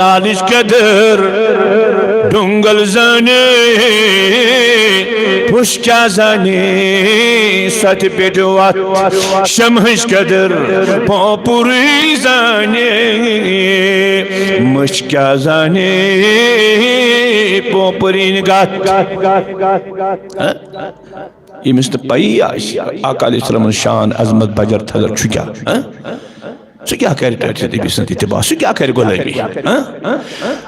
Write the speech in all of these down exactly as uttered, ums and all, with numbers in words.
لالٕچ قدر ڈُنگل زانہِ، پُش کیٛاہ زانہِ سۄتہِ پٮ۪ٹھ وَتھ، شمہٕچ قدر پوپُرٕے زانہِ، مٔچھ کیٛاہ زانہِ پوپُرٕنۍ گتھ۔ ہاں؟ ییٚمِس نہٕ پَیی آسہِ آقا علیہ السلام ہُنٛد شان، عظمت، بجر تھزر چھُ کیٛاہ، ہاں؟ سُہ کیٛاہ کرِ ٹٲٹھۍ نبی سٕنٛز اتباع؟ سُہ کیٛاہ کرِ غلٲمی؟ ہاں؟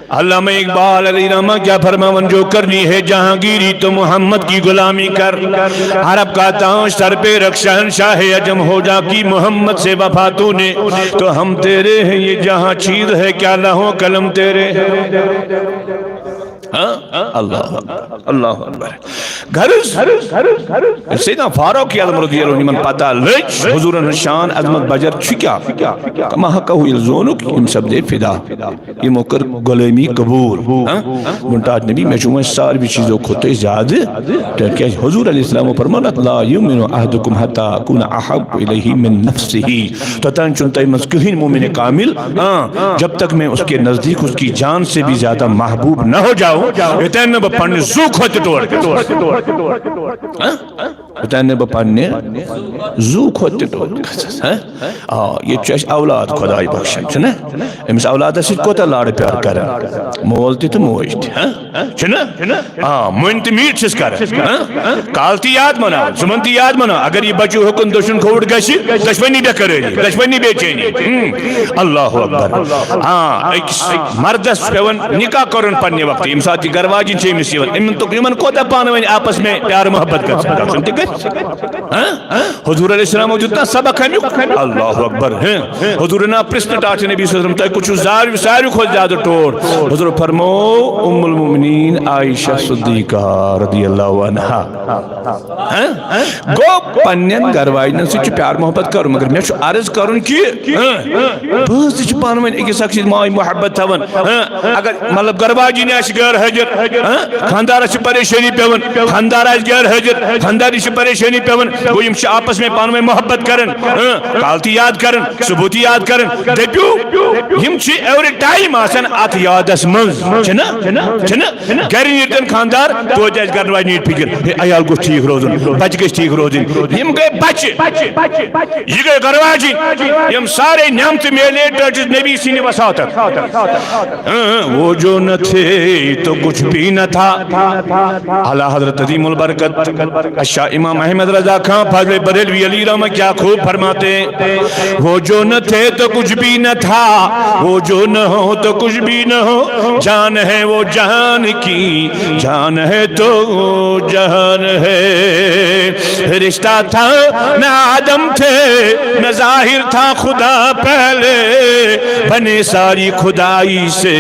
علامہ اقبال علیہ رحمہ کیا فرماون، جو کرنی ہے جہانگیری تو محمد کی غلامی کر، عرب کا تاج سر پہ رکھ، شہنشاہ عجم ہو جا، کی محمد سے وفا تو نے، تو ہم تیرے ہیں، یہ جہاں چیز ہے کیا، لوح و قلم تیرے ہیں۔ ہاں؟ اللہ اکبر، اللہ اکبر۔ غرض، سیدنا فاروق اعظم رضی اللہ عنہ یِمن پتہ لٔج حضورن ہٕنٛز شان عظمت بجر چھُ کیٛاہ، کما حقہ ییٚلہِ زونُکھ، یِم سپدے فدا۔ یِمو کٔر غلٲمی قبوٗل۔ ہاں؟ ووٚن ٹاٹھ نبی، مےٚ چھُ وۄنۍ ساروی چیٖزو کھۄتہٕ تۄہہِ زیادٕ، تِکیٛازِ حضور علیہ السلامو فرموو، لا یؤمن احدکم حتی اکون احب الیہ من نفسہ۔ توٚتام چھُنہٕ تۄہہِ منٛز کٕہٕنۍ مومن کامل، ہاں، جب تک میں اس کے نزدیک اس کی جان سے بھی زیادہ محبوب نہ ہو جاؤں، یوٚتام نہٕ بہٕ پننہِ زُو کھۄتہٕ تہِ ٹوٹھ گژھٕ۔ ہاں؟ یوٚتام نہٕ بہٕ پننہِ زُو کھۄتہٕ تہِ ٹوٹھ گژھس۔ ہاں؟ آ، ییٚتہِ چھُ اَسہِ اولاد خۄداے بخشان، چھُنہ؟ أمِس اولادس سۭتۍ کوٗتاہ لاڈٕ پیار کران مول تہِ تہٕ موج تہِ، ہاں؟ چھُنہ؟ آ، مٔنۍ تہٕ میٖٹھۍ چھِس کران، ہاں؟ کالہٕ تہِ یاد مناوان، صُبحن تہِ یاد مناوان۔ اگر یہِ بچہٕ ہیوٚکُن دٔچھُن کھووُر گژھِ، دۄشوٕنی بے قرٲری، دۄشوٕنی بے چینی۔ ہم، اللہ اکبر۔ آ، أکِس مردس چھُ پٮ۪وان نکاح کرُن پننہِ وقتہٕ، ییٚمہِ ساتہٕ یہِ گرٕ واجِنۍ چھِ أمِس یِوان، یِمن تہٕ، یِمن کوٗتاہ پانہٕ ؤنۍ آپس میں پیار محبت گژھِ، گژھُن تہِ گژھِ۔ ہاں؟ حضور علیہ السلام دیُت نا سبق امیُک؟ اللہ اکبر۔ ہیں؟ حضور نا پرژھ نہٕ ٹاٹھہِ نبی صلی اللہ علیہ وسلم، تۄہہِ کُس چھُو ساروی، ساروی کھۄتہٕ زیادٕ ٹوٹھ؟ حضور فرمو، ام المؤمنین عائشہ صدیقہ رضی اللہ عنہا۔ ہاں؟ گوٚو پننٮ۪ن گرٕ واجنٮ۪ن سۭتۍ چھُ پیار محبت کرُن، مگر مےٚ چھُ عرض کرُن کہِ، ہاں، بہٕ حظ تہِ چھِ پانہٕ ؤنۍ أکِس اکھ سۭتۍ ماے محبت تھاوان۔ ہاں؟ اگر مطلب گرٕ واجِنۍ آسہِ غٲر حٲضِر، ہاں، خانٛدارس چھِ پریشٲنی پٮ۪وان، خانٛدار آسہِ غٲر حٲضِر، خانٛدارنہِ چھِ پریشٲنی پٮ۪وان، گوٚو یِم چھِ آپس میں پانہٕ ؤنۍ محبت کران، ہاں، کالہٕ تہِ یاد کران، صبح تہِ یاد کران۔ دٔپِو، یِم چھِ every time آسان اتھ یادس منٛز، چھِنہ؟ چھِنہ؟ گرِ نیٖرتن خانٛدار، توتہِ آسہِ گرٕ واجنہِ فکر، ہے، عیال گوٚژھ ٹھیٖک روزُن، بچہِ گٔژھۍ ٹھیٖک روزٕنۍ۔ یِم گٔے بچہِ، یہِ گٔے گرٕ واجِنۍ۔ یِم سارے نعمتہٕ میلے ٹٲٹھِس نبی سٕنٛدِ وساطت۔ ہاں، وہ جو نہ تھے تو کچھ بھی نہ تھا۔ اعلیٰ حضرت عظیم البرکت الشاہ امام احمد رضا خان فاضل بریلوی علیہ رحمہ کیا خوب فرماتے ہیں، وہ جو نہ تھے تو کچھ بھی نہ تھا، وہ جو نہ ہو تو کچھ بھی نہ ہو، جان ہے وہ جہان کی، جان ہے تو جہان ہے۔ فرشتہ تھا نہ آدم تھے، نہ ظاہر تھا خدا پہلے، بنے ساری خدائی سے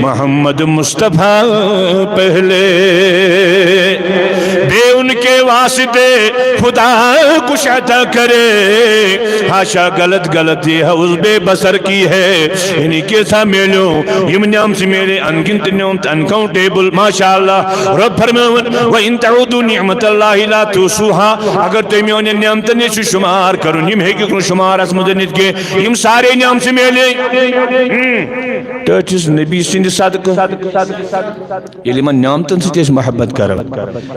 محمد مصطفیٰ پہلے۔ بے ان کے واسطے خدا کچھ عطا کرے، حاشا غلط غلط یہ ہے اس بے بصر کی ہے۔ یعنی کیسا میلیو، یِم نعمت میلے ان گنت نعمت، انکاؤنٹیبل، ماشاء اللہ۔ رب فرماوان، وَإِن تَعُدُّوا نِعْمَتَ اللَّهِ لَا تُحْصُوهَا۔ اگر تُہۍ میون نعمتن یژھِو شمار کرُن، یِم ہیٚکِکھ نہٕ شمارس منٛز أنِتھ کینٛہہ۔ یِم سارے نعمتہٕ میلے۔ ہم۔ ٹٲٹھِس نبی سٕنٛدِ صدقہٕ۔ ییٚلہِ یِمن نعمتن سۭتۍ أسۍ محبت کرو،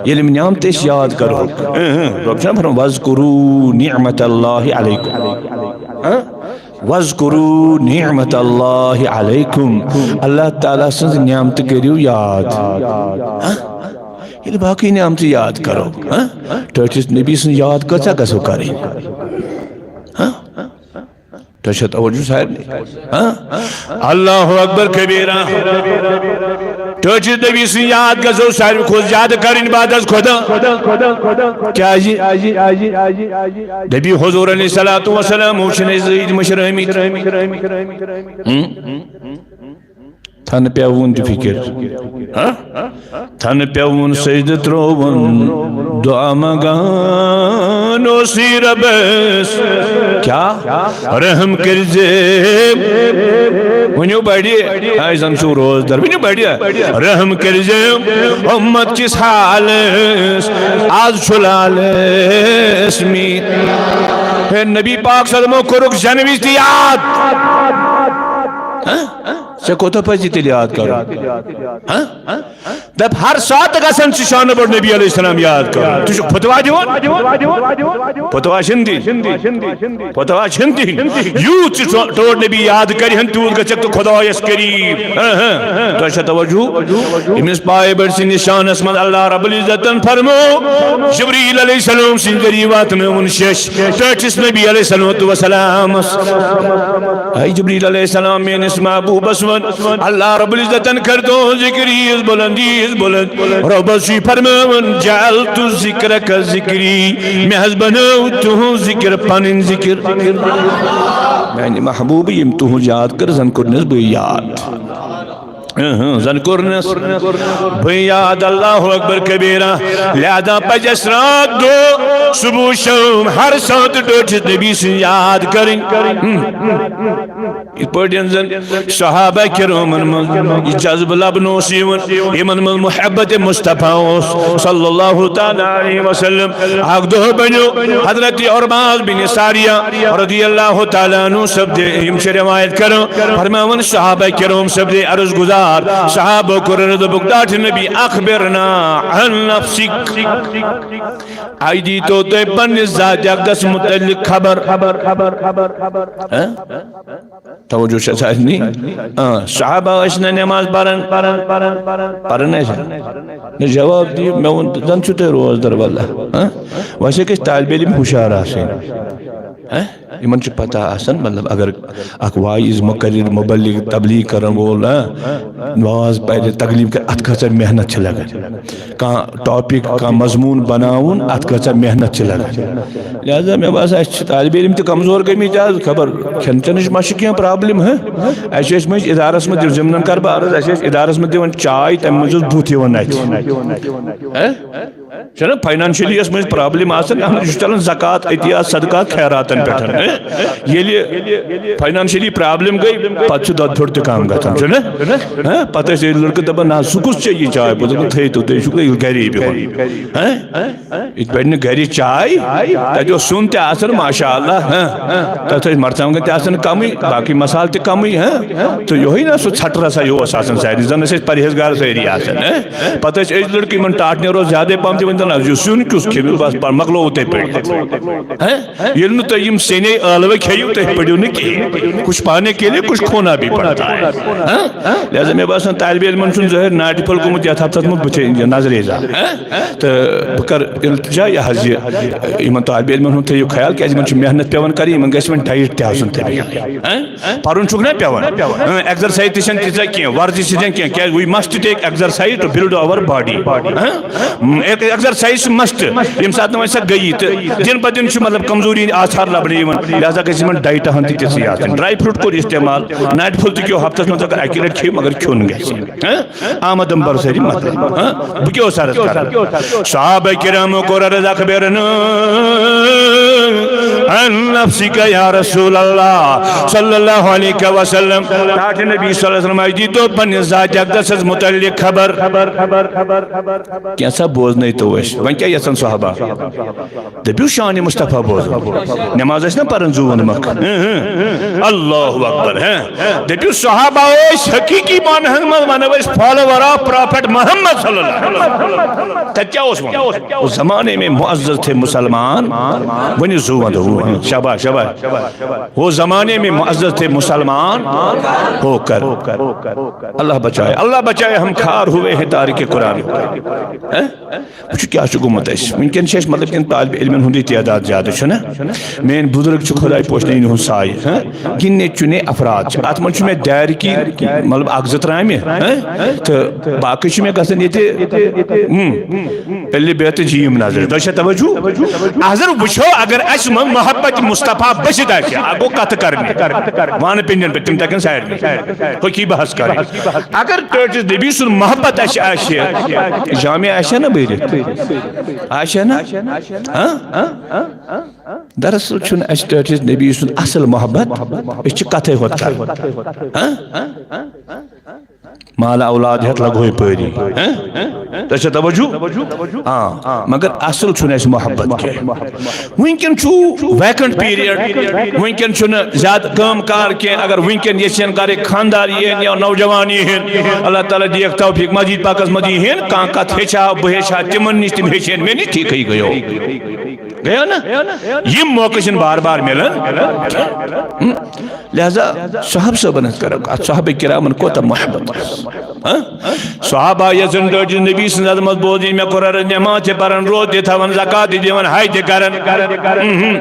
ییٚلہِ یِم نعمتہٕ أسۍ یاد کرو، اۭں، اۭں، رۄب چھُنہ فرماوان، وَاذْكُرُوا نِعْمَتَ اللَّهِ عَلَيْكُمْ۔ ہاں؟ وَاذْكُرُوا نِعْمَتَ اللَّهِ عَلَيْكُمْ۔ اللہ تعالیٰ سٕنٛز نعمتہٕ کٔرِو یاد۔ ہاں؟ ییٚلہِ باقٕے نعمتہٕ یاد کرو، ہاں؟ ٹٲٹھِس نبی سٕنٛز یاد کۭژاہ گژھو کرٕنۍ؟ ہاں؟ تۄہہِ چھا توجہ سارنٕے؟ ہاں؟ اللہ اکبر کبیرا۔ ٹٲٹھِس نبی سٕنٛز یاد گژھو ساروی کھۄتہٕ زیادٕ کرٕنۍ بعد از خدا۔ کیازِ؟ نبی حضور علیہ الصلوۃ والسلام چھِنہٕ أسۍ زٕے مٔشرٲمٕتۍ۔ ہم؟ تھنہٕ پیوٚوُن تہِ فکر۔ ہاں؟ تھنہٕ پیوٚوُن سجدٕ ترٛووُن، دعا منٛگان اوس یہِ رۄبس۔ کیٛاہ؟ رحم کٔرزِ۔ ؤنِو بڑِ، آز زن چھُو روزدر، ؤنِو بڑِ۔ رحم کٔرزِ اُمت کِس حالس، آز چھُ لالس میٖت۔ ہے نبی پاک صلی اللہ علیہ وسلمو کوٚرُکھ زٮ۪نہٕ وِزِ تہِ یاد۔ ہاں؟ ژےٚ کوٗتاہ پزِ تیٚلہِ یاد کرُن؟ ہاں؟ دپ، ہر ساتہٕ گژھن ژٕ شانہٕ بٔڑ نبی علیہ السلام یاد کرُن۔ ژٕ چھُکھ فتوا دِوان؟ فتوا چھِنہٕ دِنۍ۔ فتوا چھِنہٕ دِنۍ۔ یوٗت ژٕ ٹو-، ٹوٹھ نبی یاد کرِہن، تیوٗت گژھکھ ژٕ خدایس قریب۔ ہاں، ہاں۔ تۄہہِ چھا توجہ؟ أمِس پایہِ بٔڑ سٕنٛدِس شانس منٛز اللہ رب العزتن فرمو، جبریل علیہ السلام سٕنٛدِ ذٔریعہٕ واتنٲوُن شیٚش ٹٲٹھِس نبی علیہ الصلوۃ والسلامس۔ اے جبریل علیہ السلام، میٲنِس محبوبس ون، اللہ رب العزتن کر تُہُنٛد ذکر ییٖژ بلند، ییٖژ بلند۔ رۄبس چھُے فرماوان، "جعلت ذکرک ذکری"، مےٚ حظ بنٲو تُہُنٛد ذکر پنٕنۍ ذکر۔ میانہِ محبوبہٕ ییٚمۍ تُہُنٛد یاد کٔر، زن کوٚرنس بہٕ یاد۔ اہں، زن کوٚرنس بہٕ یاد۔ اللہ اکبر کبیرہ۔ لہذا پزِ اسہِ راتھ دۄہ، صبح شام، ہر ساتہٕ ٹٲٹھِس نبی سٕنٛز یاد کرٕنۍ۔ ہم۔ یِتھ پٲٹھۍ زن صحابہ کرامن منٛز یہِ جذبہٕ لبنہٕ اوس یِوان، یِمن منٛز محبت مصطفیٰ اوس صلی اللہ تعالیٰ علیہ وسلم۔ اکھ دۄہ بنیو حضرت عرباض بن ساریہ رضی اللہ تعالیٰ عنہ سپدے، یِم چھِ روایت کران، فرماوان صحابہ کرام سپدے عرض گزار، صحابہ کوٚر عرض، دوٚپُکھ، "ٹاٹھہِ نبی، اخبرنا عن نفسک"، اَسہِ دیٖتو تُہۍ پننِس ذات اقدس متعلق خبر۔ ہاں؟ توجہ چھا سارنٕے؟ آ، صحابہ ٲسۍ نہٕ نماز پران، پران ٲسۍ؟ نہ، جواب دِیِو، مےٚ ووٚن، زن چھِو تُہۍ روزدر واللہ۔ ہاں؟ ویسے گژھِ طالب علم ہُشار آسٕنۍ۔ ہاں؟ یِمن چھِ پتہ آسان، مطلب، اگر اکھ واعظ، مقرر، مبلغ، تبلیغ کرن وول، ہاں، نماز پرِ، تکلیف کرِ، اتھ کۭژاہ محنت چھِ لگان۔ کانٛہہ ٹاپک، کانٛہہ مضموٗن بناوُن، اتھ کۭژاہ محنت چھِ لگان۔ لہذا مےٚ باسان، اسہِ چھِ طالب علم تہِ کمزور گٔمٕتۍ آز، خبر کھٮ۪ن چٮ۪نٕچ ما چھِ کینٛہہ پرابلم، ہہ؟ اسہِ چھِ ٲسۍ مٕتۍ ادارس منٛز دِوان، ضمنن کرٕ بہٕ عرض، اسہِ ٲسۍ ادارس منٛز دِوان چاے، تمہِ منٛز اوس بُتھ یِوان اتھِ۔ ہہ؟ چھَنہٕ فاینانشلی یۄس مٔنٛزۍ پرابلم آسان، اتھ منٛز چھُ چلان زکوٰۃ، عطیات، صدقات، خیراتن پٮ۪ٹھ، ہہ؟ ییٚلہِ فاینانشلی پرابلم گٔے، پتہٕ چھُ دۄدٕ پھیوٚر تہِ کم گژھان، چھُنہٕ؟ ہہ؟ پتہٕ ٲسۍ ییٚلہِ لڑکہٕ دپان، "نہ، سُہ کُس ژےٚ یہِ چاے؟" بہٕ دوٚپُکھ، "تھٲیِو تُہۍ، تُہۍ چھُو گرے بِہُن۔" ہہ؟ یِتھ پٲٹھۍ نہٕ گرِ چاے، تتہِ اوس سیُن تہِ آسان، ماشاء اللہ، ہاں، تتھ ٲسۍ مرژٕوانٛگن تہِ آسان کمٕے، باقٕے مسالہٕ تہِ کمٕے، ہاں، تہٕ یِہوٚے نہ سُہ ژھٹہٕ رسا ہیوٗ اوس آسان سارنٕے، زن ٲسۍ أسۍ پرہیزگار سٲری آسان، ہاں۔ پتہٕ ٲسۍ أسۍ لڑکہٕ یِمن ٹاٹھنیرو زیادے پہم تہِ ؤنۍ دپان، "یہِ سیُن کیُس کھیٚیہِ؟" بس پتہٕ مۄکلووُ تۄہہِ پٔرِتھ، ہاں۔ ییٚلہِ نہٕ تُہۍ یِم سیٚنے ٲلوٕ کھیٚیِو، تُہۍ پٔرِو نہٕ کِہیٖنۍ۔ کُچھ پانے کے لیے، کُچھ کھونا بھی پڑتا ہے۔ ہاں؟ لہذا مےٚ باسان، طالب علمن چھُنہٕ ظٲہِر ناٹہِ پھوٚل گوٚمُت یَتھ ہفتس منٛز بُتھے نظرے زانٛہہ۔ ہاں؟ تہٕ بہٕ کرٕ التجا یہِ حظ یہِ، یِمن طالب علمن ہُنٛد تھٲیِو خیال، کیٛازِ یِمن چھِ محنت پٮ۪وان کرٕنۍ، یِمن گژھِ وۄنۍ ڈایٹ تہِ آسُن تھٲوِتھ۔ ہاں؟ پرُن چھُکھ نا پٮ۪وان؟ اۭں، exercise تہِ چھَنہٕ تیٖژاہ کینٛہہ، ورزش تہِ چھَنہٕ کینٛہہ، کیٛازِ we must take exercise to build our body۔ ہاں؟ اۭں، ایک-، exercise چھِ must۔ ییٚمہِ ساتہٕ نہٕ وۄنۍ سۄ گٔیی تہٕ دِن پتہٕ دِن چھُ مطلب کمزوری ہِنٛدۍ آثار لبنہٕ یِوان، لہذا گژھِ یِمن ڈایٹہٕ ہن تہِ تِژھٕے آسٕنۍ۔ ڈراے فروٹ کوٚر استعمال، ناٹہِ پھوٚل تہِ کھیوٚو ہفتس منٛز اگر اکہِ لٹہِ کھیٚیِو، مگر کھیوٚن گژھِ۔ ہاں؟ آمدن بر سٲری مطلب۔ ہاں؟ بہٕ کیٛاہ اوس عرض کران؟ صحابہ کرامو کوٚر عرض، اخبرنا عن نفسک یا رسول اللہ صلی اللہ علیہ وسلم۔ ٹاٹھہِ نبی صلی اللہ علیہ وسلم، اَسہِ دیٖتو پننہِ ذات اقدسس متعلق خبر۔ کینٛژھا بوزنٲیتو أسۍ۔ وۄنۍ کیٛاہ یژھان صحابہ؟ دٔپِو شانِ مصطفیٰ بوزُن۔ نماز ٲسۍ نا پران زوٗن مۄکھ۔ اللہ اکبر، ہاں۔ دٔپِو صحابہ ٲسۍ حقیٖقی معنہن منٛز ونو أسۍ follower of prophet محمد صلی اللہ علیہ وسلم۔ تتہِ کیٛاہ اوس وَنُن؟ اس زمانے میں معزز تھے مسلمان، ؤنِو زوٗ وَنو، شاباش، شاباش۔ وہ زمانے میں معزز تھے مسلمان ہو کر۔ اللہ بچائے، اللہ بچائے، ہم خوار ہوئے ہیں تارک قرآن۔ ہاں؟ وٕچھِو کیٛاہ چھُ گوٚمُت اَسہِ۔ وٕنکٮ۪ن چھِ اَسہِ مطلب کہِ طالب علمَن ہُنٛدُے تعداد زیادٕ، چھُنہ؟ میٛٲنۍ بُزرگ چھِ خۄداے پوشنٲیِن یِہُنٛد سایہِ، ہاں؟ گِنٛدنہِ چُنہِ افراد چھِ۔ اَتھ منٛز چھُ مےٚ دارِ کی مطلب اَکھ زٕ ترٛامہِ، ہاں؟ تہٕ باقٕے چھِ مےٚ گژھان ییٚتہِ، اۭں، پِلہِ بیتہٕ جیٖم نظرِ۔ تۄہہِ چھا توجہ؟ اگر وٕچھو، اگر اَسہِ منٛز محبت مصطفیٰ بٔسِتھ آسہِ ہا، اَکھ گوٚو کَتھٕ کَرنہِ، وانہٕ پِنٛڈٮ۪ن پٮ۪ٹھ، تِم تہِ ہٮ۪کَن سارنٕے۔ حقیٖق بحث کرٕنۍ۔ اگر ٹٲٹھِس نبی سُنٛد محبت اَسہِ آسہِ، جامع آسہِ ہا نہ بٔرِتھ؟ آسہِ ہا نہ؟ ہاں؟ دراصل چھُنہٕ اَسہِ ٹٲٹھِس نبی سُنٛد اصل محبت، أسۍ چھِ کتھے ہوت کران۔ ہاں؟ مال اولاد ہیتھ لگوے پٲری۔ ہہ؟ تۄہہِ چھا توجہ؟ آ، مگر اصل چھُنہٕ اَسہِ محبت کینٛہہ۔ وٕنکٮ۪ن چھُ vacant period، وٕنکٮ۪ن چھُنہٕ زیادٕ کٲم کار کینٛہہ۔ اگر وٕنکٮ۪ن یژھن گرٕکۍ خاندار یِہن یا نوجوان یِہن، اللہ تعالیٰ دِیَکھ توفیق، مسجد پاکس منٛز یِہن، کانٛہہ کتھ ہیٚچھِ ہا، بہٕ ہیٚچھِ ہا تِمن نِش، تِم ہیٚچھن مےٚ نِش، ٹھیٖکھٕے گٔیو۔ گٔیو نا؟ یِم موقع چھِنہٕ بار بار مِلان۔ ہم؟ لہذا صحابہ صٲبن ہٕنٛز کرو کتھ، صحابہ کرامن کوتاہ محبت اوس۔ ہاں؟ صحابہ یتھ زن ڈٲٹِس نبی سٕنٛز عظمت بوزٕنۍ، مےٚ کوٚر عرض، نماز تہِ پران، روزٕ تہِ تھاوان، زکات تہِ دِوان، حج تہِ کران۔ اہم۔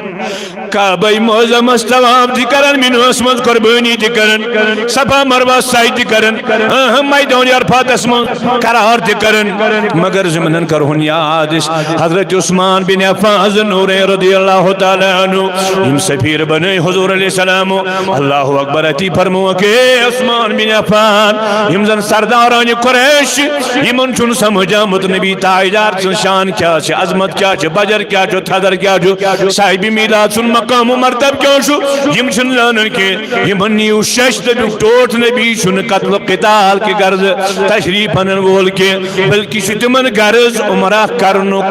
کعبہ معظمس طواف تہِ کران، مِناہس منٛز قربٲنی تہِ کران، صفا مروہ سعی تہِ کران، اہم، میدان عرفاتس منٛز قرار تہِ کران۔ مگر زمنن کرہون یاد أسۍ حضرت عثمان بن عفان ذی النورین رضی اللہ تعالیٰ عنہ، یم سفیر بنے حضور علیہ السلام۔ اللہ اکبر، اتی فرموک، اے عثمان بن عفان، یم زن سرداران قریش، یمن چھُنہٕ سمجھ آمُت نبی تاجدار سٕنٛز شان کیٛاہ چھِ، عظمت کیٛاہ چھِ، بجر کیٛاہ چھُ، تھزر کیٛاہ چھُ، صاحب میلاد سُنٛد مقام و مرتب کیٛاہ چھُ، یم چھِنہٕ زانان کینٛہہ۔ یمن نیو شش، دپیُک ٹوٹھ نبی چھُنہٕ قتل و قتال کہِ غرض تشریف انن وول کینٛہہ، بلکہ چھُ تمن غرض عمرہ کرنُک۔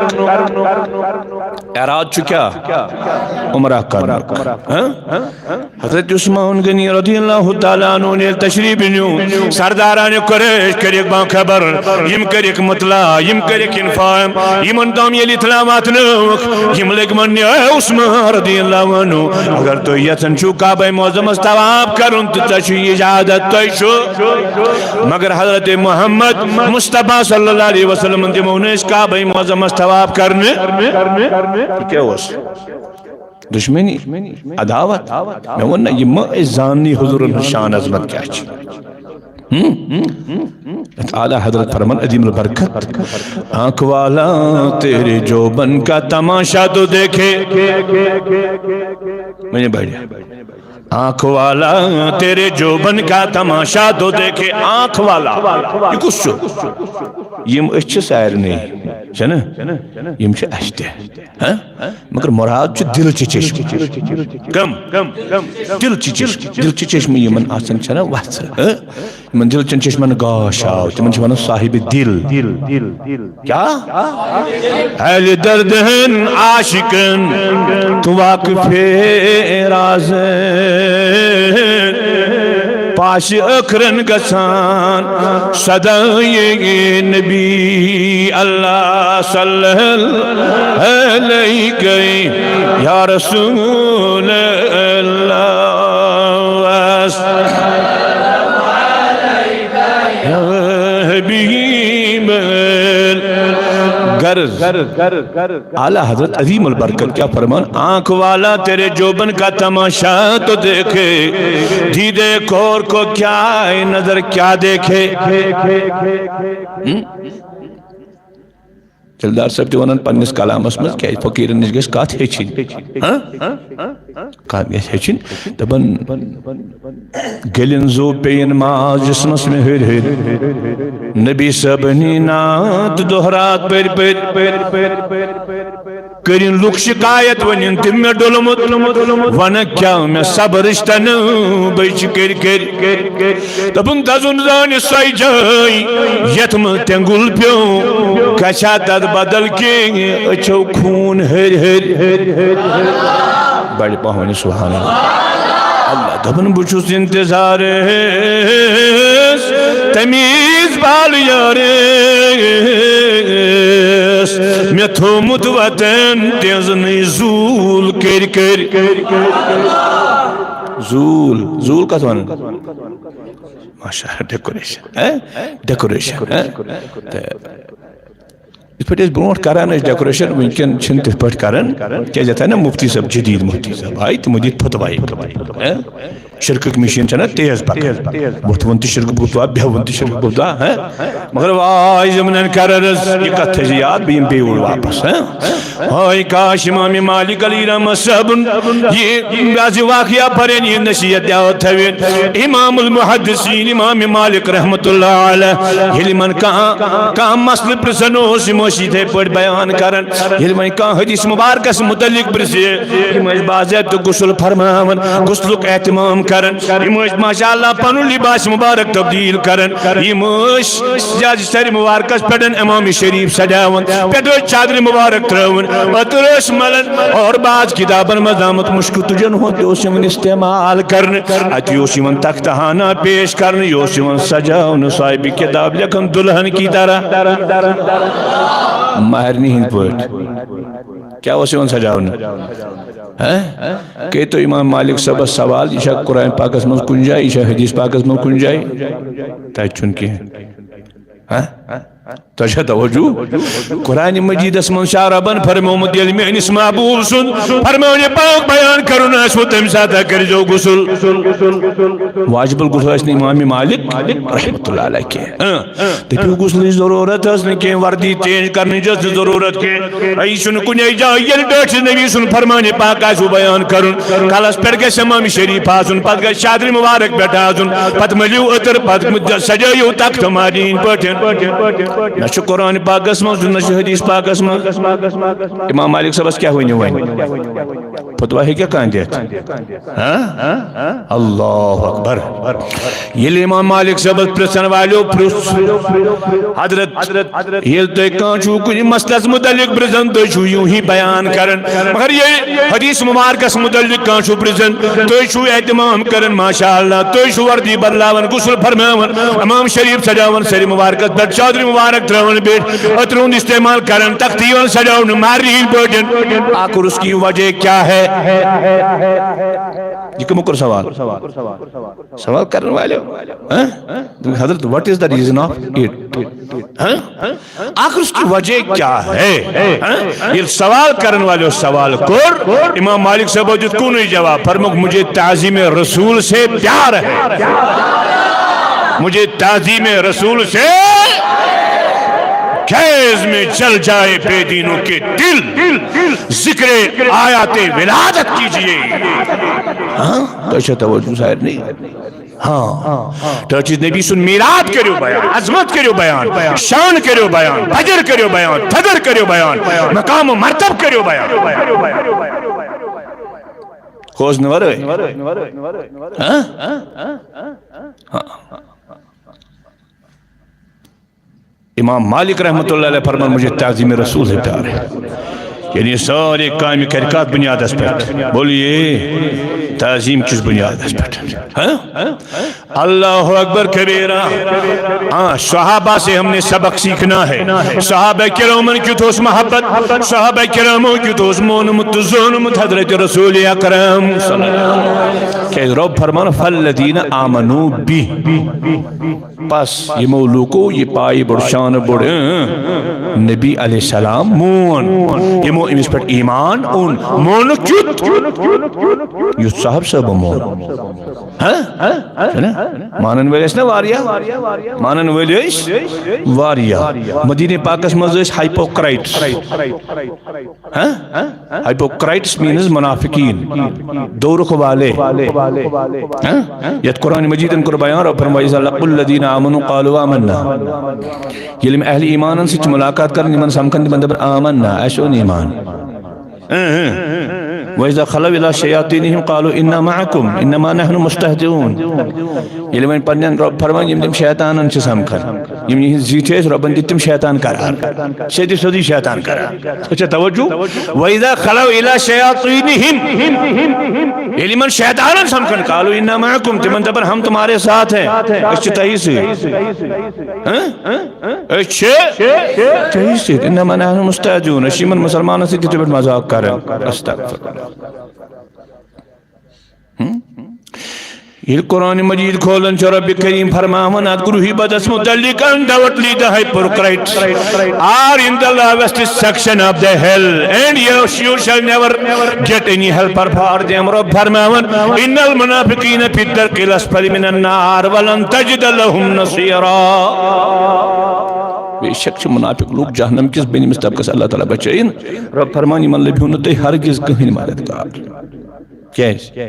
اراد چھُ کیٛاہ؟ عمرہ کرنُک۔ ہاں؟ حضرت عثمان غنی رضی اللہ تعالیٰ عنہ نے تشریف نیو، سرداران قریش کٔرِکھ باخبر، یم کٔرِکھ مطلع، یم کٔرِکھ انفارم، یمن تام ییٚلہِ اطلاع واتنٲوکھ، یم لٔگۍ وننہِ، اے عثمان رضی اللہ عنہ، اگر تُہۍ یژھان چھِو کعبہ معظمس طواف کرُن تہٕ تۄہہِ چھُ اجازت، تۄہہِ چھُ۔ مگر حضرت محمد مصطفیٰ صلی اللہ علیہ وسلم دِمو نہٕ أسۍ کعبہ معظمس طواف کرنہٕ۔ یہِ کیٛاہ اوس؟ دشمنی، عداوت۔ مےٚ ووٚن نہ، یہِ مہ أسۍ زاننٕے حضورن ہٕنٛز شان عظمت کیٛاہ چھِ۔ ہم؟ یتھ اعلیٰ حضرت فرمان عظیم البرکت، آنکھ والا تیرے جوبن کا تماشا تو دیکھے۔ وۄنۍ بڑِ۔ آنکھ والا تیرے جوبن کا تماشا تو دیکھے۔ آنکھ والا، یہِ کُس چھُ؟ یِم أچھ چھِ سارنٕے، چھَنہٕ؟ یِم چھِ اَسہِ تہِ۔ ہہ؟ مگر مراد چھُ دِل چہِ چشمہٕ۔ کم؟ دِل چہِ چشمہٕ۔ دِل چہِ چشمہٕ یِمن آسان چھَنہ وَژھٕ، ہہ؟ یِمن دِل چٮ۪ن چشمن گاش آو، تِمن چھِ وَنان صاحب دِل۔ کیا؟ اہل درد ہن عاشقن تو واقف راز، پاش ٲخرن گژھان صدائے نبی، اللہ صلی علیک یا رسول اللہ۔ حبیب الغرض۔ اعلیٰ حضرت عظیم البرکت کیا فرمان؟ آنکھ والا تیرے جوبن کا تماشا تو دیکھے، دیدے کور کو کیا نظر کیا دیکھے۔ ہم؟ دلدار صٲب تہِ وَنان پننِس کلامس منٛز، کیٛازِ فقیٖرن نِش گژھِ کتھ ہیٚچھِنۍ۔ ہاں؟ کتھ گژھِ ہیٚچھِنۍ۔ دپان، گٔلِن زُو پیٚیِن ماز جسمس مےٚ ہیٚرِ ہیٚرِ۔ نبی صٲبنی نعت دۄہ رات پٔرۍ پٔرۍ۔ کٔرِن لُکھ شکایت، ونن تِم مےٚ ڈوٚلمُت۔ ونکھ کیٛاہ مےٚ صبرٕچ تنہٕ بٔچ کٔرۍ کٔرۍ۔ دوٚپُن، دَزُن زانہِ سۄے جاے، یَتھ منٛز تٮ۪نٛگُل پیوٚو۔ گژھِ ہا تَتھ بدل کینٛہہ، أچھو خوٗن ۂرۍ ۂرۍ۔ بَڑِ پَہن سبحان اللہ۔ اللہ دوٚپُن، بہٕ چھُس اِنتظارَس تَمہِ اِقبال یارَس، مےٚ تھوٚومُت وطن تیزنٕے زوٗل کٔرۍ کٔرۍ۔ زوٗل، زوٗل کَتھ وَنان؟ ماشاء اللہ، ڈیکوریشن، ہہ؟ ڈیکوریشن، ہہ؟ تہٕ یِتھ پٲٹھۍ أسۍ برونٛٹھ کران ٲسۍ ڈیکوریشن، وٕنکٮ۪ن چھِنہٕ تِتھ پٲٹھۍ کران، کیازِ یتھ آیہِ نہ مفتی صٲب، جدید مفتی صٲب آیہِ، تِمو دِتۍ فتوا ییٚتہِ۔ ہہ؟ شرکٕکۍ مِشیٖن چھَنہ تیز پکان، بُتھ وُن تہِ شرکہٕ گُپتوا، بیٚہہ وُن تہِ شرکہٕ گُپتوا، ہہ؟ مگر واے زمنن کررس، یہِ کتھ تھٲیزِ یاد، بہٕ یِمہٕ بیٚیہِ اوٗرۍ واپس، ہہ؟ ہاے کاش امام مالک علیہ رحمہ صٲبُن یہِ، یہِ حظ یہِ واقعہ پرن، یہِ نصیحت یاد تھاوِن۔ امام المحدثین امام مالک رحمۃ اللہ علیہ، ییٚلہِ یِمن کانٛہہ، کانٛہہ مسلہٕ پرژھن اوس، یِم ٲسۍ چھِ یِتھے پٲٹھۍ بیان کران۔ ییٚلہِ وۄنۍ کانٛہہ حدیث مبارکس متعلق پرژھِ، یِم ٲسۍ باضٲبطہٕ غسل فرماوان، غسلُک اہتمام کران۔ یِم ٲسۍ ماشاء اللہ پنُن لباس مبارک تبدیل کران۔ یِم ٲسۍ سجادٕ سرِ مبارکس پٮ۪ٹھ امام شریف سجاوان، پٮ۪ٹھٕ ٲسۍ چادرِ مبارک ترٲوان، عطر ٲسۍ ملان۔ اور بعض کتابن منٛز آمُت مشکُ تُجن ہُنٛد تہِ اوس یِوان استعمال کرنہٕ۔ اَتہِ اوس یِوان تختہٕ ہنا پیش کرنہٕ، یہِ اوس یِوان سجاونہٕ۔ صاحب کتاب لیکھان دلہن کی طرح۔ مہرنہِ ہٕنٛدۍ پٲٹھۍ۔ کیٛاہ اوس یِوان سجاونہٕ؟ ہہ؟ کٔرۍ تو امام مالک صٲبس سوال، یہِ چھا قرآن پاکس منٛز کُنہِ جایہِ، یہِ چھا حدیث پاکس منٛز کُنہِ جایہِ؟ تتہِ چھُنہٕ کینٛہہ۔ ہہ؟ تۄہہِ چھا توجہ؟ قرآن مجیدس منٛز چھا ربن فرمومُت، ییٚلہِ میٲنِس محبوب سُنٛد فرمان پاک بیان کرُن آسِوٕ، تمہِ ساتہٕ کٔرۍزیو غسل۔ واجب الغسل ٲسۍ نہٕ امام مالک رحمتہ اللہ علیہ کینٛہہ۔ ہہ؟ دٔپِو، غسلٕچ ضروٗرت ٲس نہٕ کینٛہہ، وردی چینج کرنٕچ ٲس نہٕ ضروٗرت کینٛہہ۔ یہِ چھُنہٕ کُنے جایہِ، ییٚلہِ ڈٲٹھِس نبی سُنٛد فرمانِ پاک آسِوٕ بیان کرُن، کلس پٮ۪ٹھ گژھِ امام شریف آسُن، پتہٕ گژھِ چادرِ مبارک پٮ۪ٹھ آسُن، پتہٕ مٔلِو عطر، پتہٕ سجٲیِو تخت مہرنہِ ہٕنٛدۍ پٲٹھۍ۔ نہ چھُ قرآن پاکس منٛز، نہ چھُ حدیث پاکس منٛز۔ امام مالک صٲبس کیٛاہ ؤنِو وۄنۍ؟ فتوا ہیٚکیٛاہ کانٛہہ دِتھ؟ ہاں؟ اللہ اکبر۔ ییٚلہِ امام مالک صٲبس پرژھن والیو پرژھ، حضرت، ییٚلہِ تُہۍ کانٛہہ چھُو کُنہِ مسلس متعلق پرژھن، تُہۍ چھُو یوٗہی بیان کران، مگر ییٚلہِ حدیث مبارکس متعلق کانٛہہ چھُو پرژھان، تُہۍ چھُو اہتمام کران، ماشاء اللہ، تُہۍ چھُو وردی بدلاوان، غسل فرماوان، امام شریف سجاوان، سرِ مبارکس پٮ۪ٹھ چادرِ مبارک ترٛاوان، بیٚیہِ عطرُن استعمال کران، تختی یِوان سجاونہٕ مہرنہِ ہٕنٛدۍ پٲٹھۍ۔ آخر اس کی وجہ کیا ہے؟ یہِ کٔمو کوٚر سوال؟ سوال کرن والے، ہاں؟ حضرت، what is the reason of it? ہاں؟ آخر اس کی وجہ کیا ہے؟ ہاں؟ ییٚلہِ سوال کرن والے سوال کوٚر، امام مالک صٲب دیُت کُنُے جواب، فرمووُکھ، مجھے تعظیم رسول سے پیار ہے۔ مجھے تعظیم رسول سے خیز میں جل جائے بے دینوں کے دل۔ ذکر آیات ولادت کیجیے۔ ہاں؟ تۄہہِ چھا توجہ سارنٕے؟ ہاں۔ ٹٲٹھِس نبی سُنٛد میٖلاد کٔرِو بیان، عظمت کٔرِو بیان، شان کٔرِو بیان، فجر کٔرِو بیان، فجر کٔرِو بیان، مقام و مرتب کٔرِرو بیان۔ کھوژنہٕ ورٲے۔ ہاں؟ ہاں۔ امام مالک رحمۃ اللہ علیہ فرمان، مجھے تعظیم رسول سے پیار ہے۔ یعنی سارے کامہِ کرِ کتھ بنیادس پٮ۪ٹھ؟ بولیے، تعظیم کِس بنیادس پٮ۪ٹھ؟ ہاں؟ اللہ اکبر کبیرہ۔ ہاں، صحابہ سے ہم نے سبق سیکھنا ہے۔ صحابہ کرامن کیُتھ اوس محبت، صحابہ کرامو کیُتھ اوس مونمُت تہٕ زونمُت حضرت رسول اکرم صلی اللہ علیہ وسلم۔ کیازِ رب فرمان، فالذین آمنوا بی۔ پس یِمو لوٗکو یہِ پایہِ بوٚڑ شانہٕ بوٚڑ، اۭں، نبی علیہ السلام مون، یِمو أمِس پٮ۪ٹھ ایمان اوٚن، مونُکھ کیُتھ؟ یُتھ صاحب صٲبو مون۔ ہاں؟ چھُنہ؟ مانن وٲلۍ ٲسۍ نہ واریاہ؟ مانن وٲلۍ ٲسۍ واریاہ۔ مدیٖنہ پاکس منٛز ٲسۍ ہائپوکرائٹس۔ ہاں؟ Hypocrites means منافقین، دورخ والے۔ ہاں؟ یتھ قرآن مجیدن کوٚر بیان، رب فرمایہِ، "وَإِذَا لَقُوا الَّذِينَ آمَنُوا قَالُوا آمَنَّا۔" ییٚلہِ یِم اہل ایمانن سۭتۍ چھِ ملاقات کران، یِمن سمکھن، تِمن دپن، "آمنا، اسہِ اوٚن ایمان۔" وَإِذَا خَلَوْا إِلَىٰ شَيَاطِينِهِمْ قَالُوا إِنَّا مَعَكُمْ إِنَّمَا نَحْنُ مُسْتَهْزِئُونَ۔ ییٚلہِ وۄنۍ پننٮ۪ن رب فرمان، یِم تِم شیطانن چھِ سمکھان، یِم یِہنٛدۍ زِٹھۍ ٲسۍ، رۄبن دِتۍ تِم شیطان قرار، سیٚدِ سیوٚدُے شیطان قرار۔ أسۍ چھا توجہ؟ وَإِذَا خَلَوْا إِلَىٰ شَيَاطِينِهِمْ، ییٚلہِ یِمن شیطانن سمکھن، قَالُوا إِنَّا مَعَكُمْ، تِمن دپن، "ہم تمہارے ساتھ ہیں، أسۍ چھِ تۄہی سۭتۍ۔" ہاں؟ أسۍ چھِ تۄہی سۭتۍ۔ "إِنَّمَا نَحْنُ مُسْتَهْزِئُونَ"، أسۍ چھِ یِمن مسلمانن سۭتۍ تِتھے پٲٹھۍ مذاق کران۔ استغفر اللہ۔ ہم؟ ییٚلہِ قرآن مجید کھولان چھُ، رب کریم فرماوان اتھ گروہی بدس متعلق، undoubtedly the hypocrites are in the lowest section of the hell and you, you shall never get any helper for them. رب فرماوان، "إِنَّ الْمُنَافِقِينَ فِي الدَّرْكِ الْأَسْفَلِ مِنَ النَّارِ وَلَن تَجِدَ لَهُمْ نَصِيرًا۔" بے شک چھِ منافق لوٗکھ جہنم کِس بٔنمِس طبقس، اللہ تعالیٰ بچٲیِن۔ رب فرمان، یِمن لٔبِو نہٕ تُہۍ ہرگز کٕہٕنۍ مددگار۔ کیازِ؟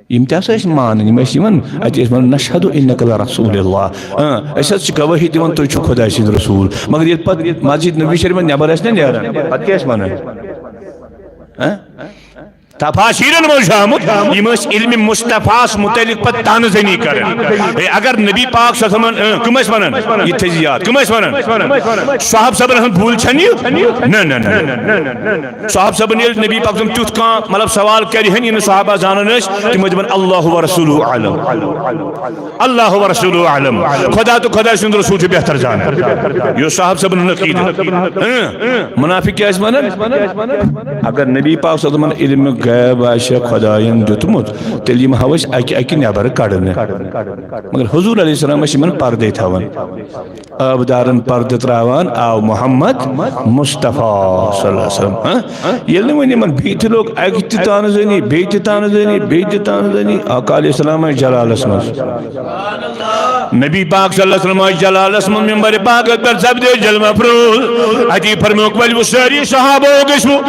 یِم تہِ ہسا ٲسۍ مانان، یِم ٲسۍ یِوان، اَتہِ ٲسۍ وَنان، "نشہد انک لرسول اللہ۔" اۭں، أسۍ حظ چھِ گوٲہی دِوان، تُہۍ چھِو خۄداے سٕنٛدۍ رسول۔ مگر ییٚلہِ پتہٕ مسجد نبوی شریف منٛز نٮ۪بر ٲسۍ نا نیران، پتہٕ کیٛاہ ٲسۍ وَنان؟ ہاں؟ تفاسیرن منٛز چھُ آمُت، یِم ٲسۍ علم مصطفیٰ ہس متعلق پتہٕ تانہٕ زنی کران۔ ہے، اگر نبی پاک صلی اللہ علیہ وسلمن، اۭں، کٕم ٲسۍ وَنان؟ یہِ تھٲیزِ یاد، کٕم ٲسۍ وَنان؟ صحابہ صٲبن ہُنٛد بھوٗل چھَنہٕ یہِ؟ نہ، نہ، نہ، نہ۔ صحابہ صٲبن ییٚلہِ نبی پاک صلی اللہ علیہ وسلم تیُتھ کانٛہہ، مطلب، سوال کرِ ہن، یہِ نہٕ صحابہ زانان ٲسۍ، تِم ٲسۍ دپان، "اللہ و رسولہ عالم، اللہ و رسولہ عالم"، خدا تہٕ خدا سُنٛد رسول چھُ بہتر زانان۔ یہِ اوس صحابہ صٲبن ہُنٛد عقیدٕ۔ اۭں، منافق کیٛاہ ٲسۍ ونان؟ اگر نبی پاک صلی اللہ علیہ وسلمن علم غیب آسہِ ہا خداین دیُتمُت، تیٚلہِ یِم ہاو أسۍ اکہِ اکہِ نٮ۪بر کڑنہٕ۔ مگر حضور علیہ السلام ٲسۍ یِمن پردے تھاوان۔ آبدارن پردٕ تراوان آو محمد مصطفیٰ صلی اللہ علیہ وسلم۔ ہاں؟ ییٚلہِ نہٕ وۄنۍ یِمن بیٚیہِ تہِ لوٚگ اکہِ تہِ تانہٕ زٲنی، بیٚیہِ تہِ تانہٕ زٲنی، بیٚیہِ تہِ تانہٕ زٲنی، آقا علیہ السلام آسہِ جلالس منٛز۔ نبی پاک صلی اللہ علیہ وسلم آسہِ جلالس منٛز، ممبر پاکس پٮ۪ٹھ سپدے جلوہ افروز۔ اتی فرمووُکھ، ؤلِو سٲری صحابہ گٔژھِو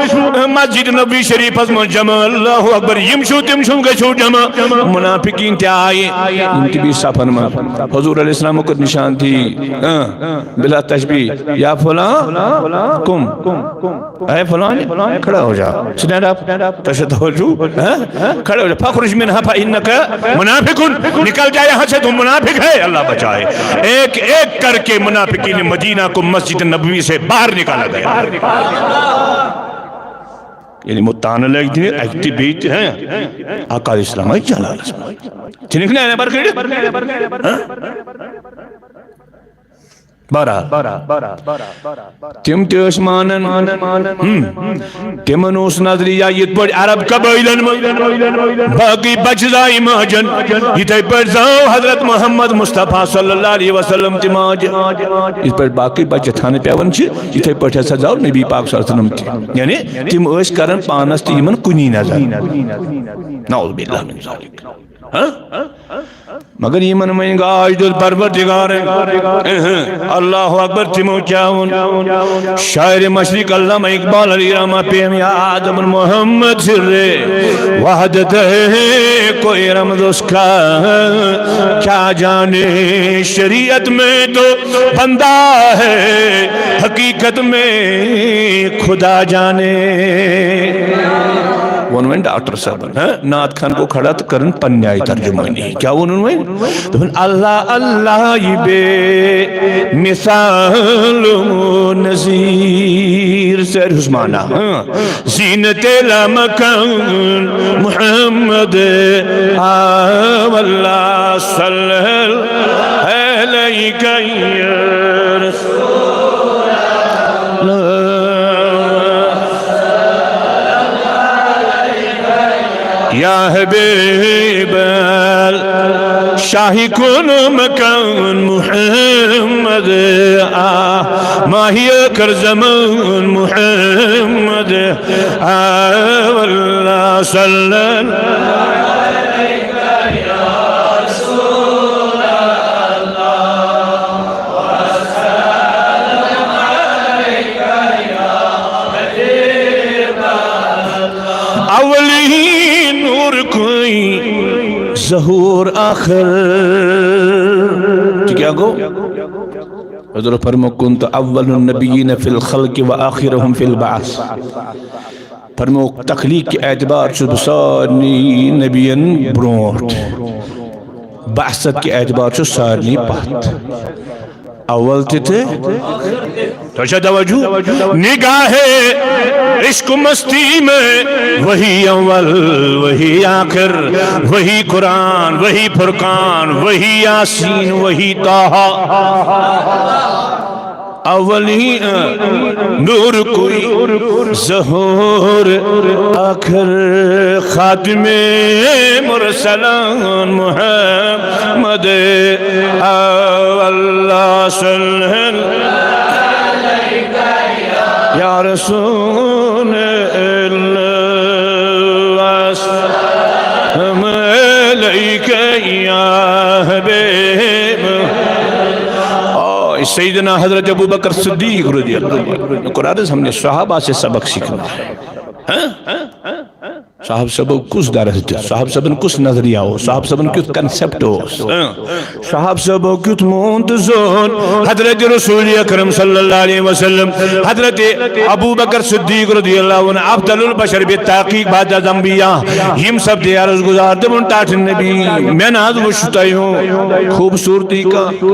مسجد نبوی شریفس منٛز جمع۔ اللہ اکبر، یِم چھِو تِم چھِو، گٔژھِو جمع۔ منافقین تہِ آیہِ، یِم تہِ بیٚیہِ صفن منٛز۔ حضور علیہ السلام کٔر نشان تھی، ہاں، بلا تشبیہ، یا فلاں، کم، اے فلاں، کھڑا ہو جا، اسٹینڈ اپ، تشہد ہو جو، ہاں؟ کھڑا ہو جا، فخرج منها فإنك منافق، نکل جا یہاں سے، تم منافق ہے، اللہ بچائے۔ ایک ایک کر کے منافقین مدینہ کو مسجد نبوی سے باہر نکالا گیا۔ یعنی متانہ لگ دِنہِ اکہِ تہِ بیٚیہِ تہِ، ہاں؟ آقا اسلام آسہِ جلالس منٛز۔ ٹھیٖک نا، نٮ۪بر کٔڑِتھ؟ ہاں؟ بہرحال، تِم تہِ ٲسۍ مانان۔ ہم۔ تِمن اوس نظریہ یِتھ پٲٹھۍ عرب قبٲیلن منٛز باقٕے بچہٕ زایہِ ماجن، یِتھے پٲٹھۍ زاو حضرت محمد مصطفیٰ صلی اللہ علیہ وسلم تہِ ماجہِ۔ یِتھ پٲٹھۍ باقٕے بچہٕ تھانہٕ پٮ۪وان چھِ، یِتھے پٲٹھۍ ہسا زاو نبی پاک صلی اللہ علیہ وسلم تہِ۔ یعنی تِم ٲسۍ کران پانس تہٕ یِمن کُنی نظر۔ نعوذ باللہ من ذالک۔ ہاں؟ مگر یِمن وۄنۍ گاش دیُت پروردگارن۔ اہں، اللہ اکبر، تِمو کیٛاہ ووٚن؟ شاعر مشرق علامہ اقبال علیہ رحمہ پیم یاد، دوٚپُن، محمد سر وحدت ہے کوئی رمز اس کا کیا جانے، شریعت میں تو بندہ ہے حقیقت میں خدا جانے۔ ووٚن وۄنۍ ڈاکٹر صٲبن، ہاں؟ نعت خان گوٚو کھڑا تہٕ کٔرٕن پننہِ آیہِ ترجمٲنی۔ کیٛاہ ووٚنُن وۄنۍ؟ دوٚپُن، اللہ اللہ یہ بے مثال و نظیر۔ سر حسمانہ، ہاں۔ زینت لامکان محمد آ واللہ صلی علیک یا رسول اللہ۔ یا حبیب شاہی کن مکان محمد آ، ماہی کر زمان محمد آ، واللہ صلی اللہ۔ اولی نور کوئی ظہور آخر۔ تو کیا گو؟ حضور فرمو، کنت اول النبیین فی الخلق و آخرهم فی البعث۔ فرمو، تخلیق کے اعتبار چھُس بہٕ سارنٕے نبیَن برونٛٹھ، بعثت کے اعتبار چھُس سارنٕے پتھ۔ اول تہِ تہٕ، تۄہہِ چھا توجہ؟ نگاہ عشق مستی میں وہی اول، وہی آخر، وہی قرآن، وہی فرقان، وہی یاسین، وہی طٰہٰ۔ اولی نور کوئی ظہور آخر، خاتم مرسلان محمد آ، اللہ صلی اللہ یا رسول اللہ، السلام علیک یا حبیب۔ آ، سیدنا حضرت ابو بکر صدیق رضی اللہ عنہ، قرآن، ہم نے صحابہ سے سبق سیکھنا ہے۔ ہاں؟ صاحب صٲبو کُس درس دیُت؟ صاحب صٲبن کُس نظریہ اوس؟ صاحب صٲبن کیُتھ concept اوس؟ اۭں۔ صاحب صٲبو کیُتھ مون تہٕ زون حضرت رسول اکرم صلی اللہ علیہ وسلم؟ حضرت ابو بکر صدیق رضی اللہ عنہ، افضل البشر بالتحقیق بعد الانبیاء، یِم سپدے عرض گزار، تِمن ٹاٹھۍ نبی، مےٚ نہ حظ وُچھ تۄہہِ ہُہ خوٗبصوٗرتی کانٛہہ۔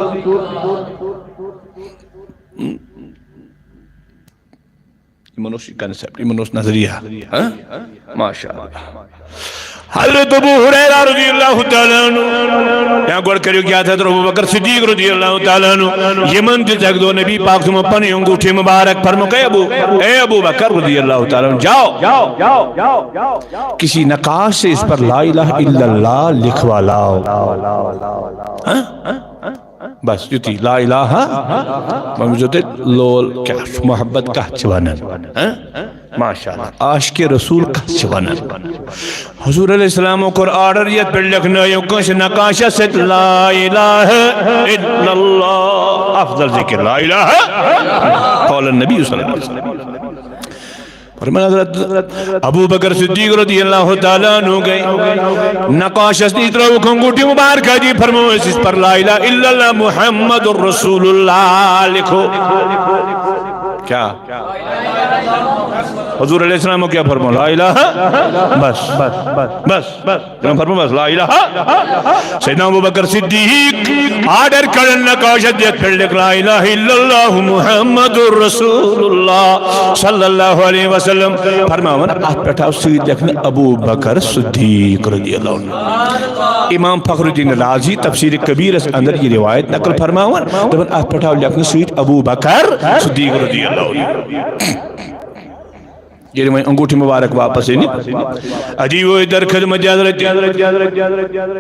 یِمن اوس یہِ concept، یِمن اوس نظریہ۔ ہاں؟ ماشاء اللہ۔ حضرت ابو ہریرہ رضی اللہ تعالیٰ عنہ، یا گۄڈٕ کٔرِو کیٛاہ، حضرت ابو بکر صدیق رضی اللہ تعالیٰ عنہ، یِمن دِژ اَکہِ دۄہ نبی پاک صٲبن پنٕنۍ انگوٗٹھی مبارک، فرمووُکھ، اے ابو، اے ابو بکر رضی اللہ تعالیٰ عنہ، جاؤ، کسی نقاش سے اس پر لا الہ الا اللہ لکھوا لاؤ۔ ہاں؟ بس یُتُے، لا الہ۔ وۄنۍ وٕچھِو تُہۍ لول کیٛاہ چھُ، محبت کَتھ چھِ وَنان۔ ہاں؟ ماشاء اللہ، عاشق رسول کَتھ چھِ وَنان۔ حضور علیہ السلام کوٚر order، یَتھ پٮ۪ٹھ لیکھنٲیِو کٲنٛسہِ نقاشَس سۭتۍ لا الہ الا اللہ، افضل ذکر لا الہ قول النبی صلی اللہ علیہ وسلم۔ فرمان حضرت ابو بکر صدیق رضی اللہ تعالیٰ عنہ گئے نقاشس نِش، ترٲوُکھ انگوٗٹھی مبارکہ، جی فرمو، اس پر لا الہ الا اللہ محمد رسول اللہ لکھو۔ کیا؟ حضور علیہ السلام کو کیا فرمو؟ لا الہ۔ بس، بس، بس، بس۔ تِمن فرموو بس لا الہ۔ سیدنا ابو بکر صدیق order کرن نقاشت دِتھ پٮ۪ٹھ لیکھ لا الہ الا اللہ محمد رسول اللہ صلی اللہ علیہ وسلم۔ فرماوان اتھ پٮ۪ٹھ آو سۭتۍ لیکھنہٕ ابو بکر صدیق رضی اللہ عنہ۔ امام فخر الدین رازی تفسیر کبیرس اندر یہ روایت نقل فرماوان، دپان اتھ پٮ۪ٹھ آو لیکھنہٕ سۭتۍ ابو بکر صدیق رضی اللہ عنہ۔ ییٚلہِ وۄنۍ انگوٗٹھی مبارک واپس أنِتھ، ادی وٲتۍ در خدمت حضرت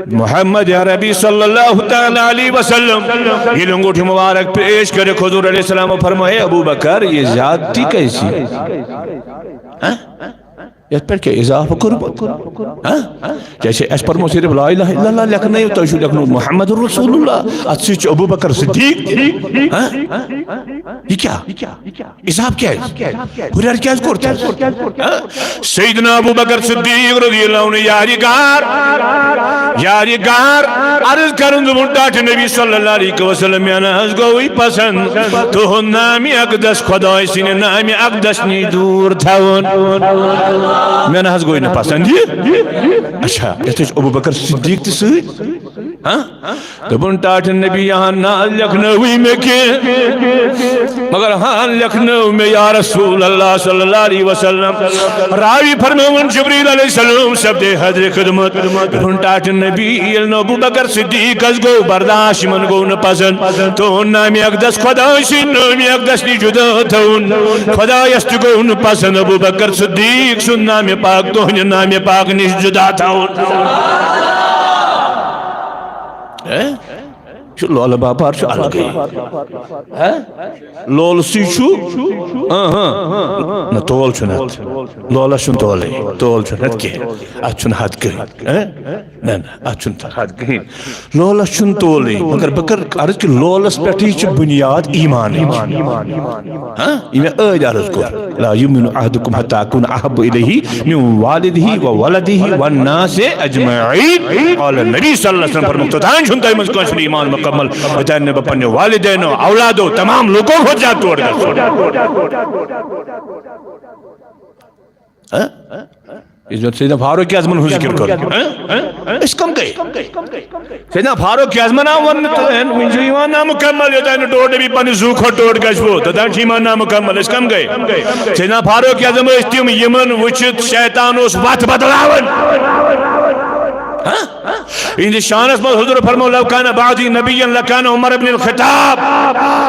محمد عربی صلی اللہ تعالیٰ علیہ وسلم۔ ییٚلہِ انگوٗٹھی مبارک پیش کٔرِکھ حضور علیہ السلام، فرموو، ہے ابو بکر، یہ زیادتی کیسی؟ ہاں؟ یتھ پٮ۪ٹھ کیٛاہ اضافہٕ کوٚرمُت؟ ہاں؟ جیسے اَسہِ پرمو صرف لا الہ الا اللہ لیکھنٲیِو، تۄہہِ چھُو لیکھنومُت محمد رسول اللہ، اتھ سۭتۍ چھُ ابو بکر صدیق۔ ہاں؟ یہ کیا؟ اضافہٕ کیٛازِ؟ ہُرٮ۪ر کیٛازِ کوٚر تۄہہِ؟ ہاں؟ سیدنا ابو بکر صدیق رضی اللہ عنہ یارِ غار، یارِ غار عرض کرن دوٚپُن، ٹاٹھۍ نبی صلی اللہ علیہ وسلم، مےٚ نہ حظ گوٚوٕے پسند تُہُنٛد نامِ اقدس، خداے سٕنٛدِ نامِ اقدس نِش دوٗر تھاوُن۔ مےٚ نہ حظ گوٚوٕے نہٕ پسند یہِ۔ اچھا، یتھ ٲسۍ ابو بکر صدیق تہِ سۭتۍ۔ ہاں؟ دوٚپُن، ٹاٹھۍ نبی، یہاں نہ لیکھنٲوٕے مےٚ کینٛہہ، مگر ہاں لیکھنٲو مےٚ یا رسول اللہ صلی اللہ علیہ وسلم۔ راوی فرماوان، جبریل علیہ السلام سپدے حاضر خدمت۔ دوٚپُن، ٹاٹھۍ نبی، ییٚلہِ نہٕ ابو بکر صدیقس گوٚو برداشت، یِمن گوٚو نہٕ پسند تُہُنٛد نامِ اقدس، خداے سٕنٛدِ نامِ اقدس نِش جدا تھاوُن، خدایس تہِ گوٚو نہٕ پسند ابو بکر صدیق سُنٛد نامِ پاک تُہنٛدِ نامِ پاک نِش جدا تھاوُن۔ ہے؟ چھُ لولہٕ باپار چھُ الگٕے۔ ہے؟ لولہٕ سٕے چھُ۔ اہاں۔ نہ، تول چھُنہٕ اتھ۔ لولس چھُنہٕ تولٕے۔ تول چھُنہٕ اتھ کینٛہہ۔ اتھ چھُنہٕ حد کٕہٕنۍ۔ ہے؟ نہ، نہ، اتھ چھُنہٕ حد کٕہٕنۍ۔ لولس چھُنہٕ تولٕے۔ مگر بہٕ کرٕ عرض کہِ لولس پٮ۪ٹھٕے چھِ بُنیاد ایمانٕچ۔ ہاں؟ یہِ مےٚ ٲدۍ عرض کوٚر۔ لا یؤمن احدکم حتی اکون احب الیہ من والدہ و ولدہ والناس اجمعین۔ قال نبی صلی اللہ علیہ وسلم فرموو، توٚتام چھُنہٕ تۄہہِ منٛز کٲنٛسہِ ہُنٛد ایمان مکمل، یوٚتام نہٕ بہٕ پننہِ والدینو، اولادو، تمام لوٗکو کھۄتہٕ زیادٕ تور گژھو۔ ہاں؟ یُس زن سیدنا فاروق اعظمن ہُنٛد ذکر کوٚر۔ ہاں؟ أسۍ کم گٔے؟ سیدنا فاروق اعظمن آو وننہٕ، تہٕ وۄنۍ چھُ ایمان نامکمل، یوٚتام نہٕ ٹوٹھ نبی پننہِ زُو کھۄتہٕ ٹوٹھ گژھِ وو، توٚتام چھُ ایمان نامکمل۔ أسۍ کم گٔے؟ سیدنا فاروق اعظم ٲسۍ تِم، یِمن وٕچھِتھ شیطان اوس وتھ بدلاوان۔ ہاں؟ یِہنٛدِس شانس منٛز حضور فرمو، لو کان بعدی نبی لکان عمر ابن الخطاب،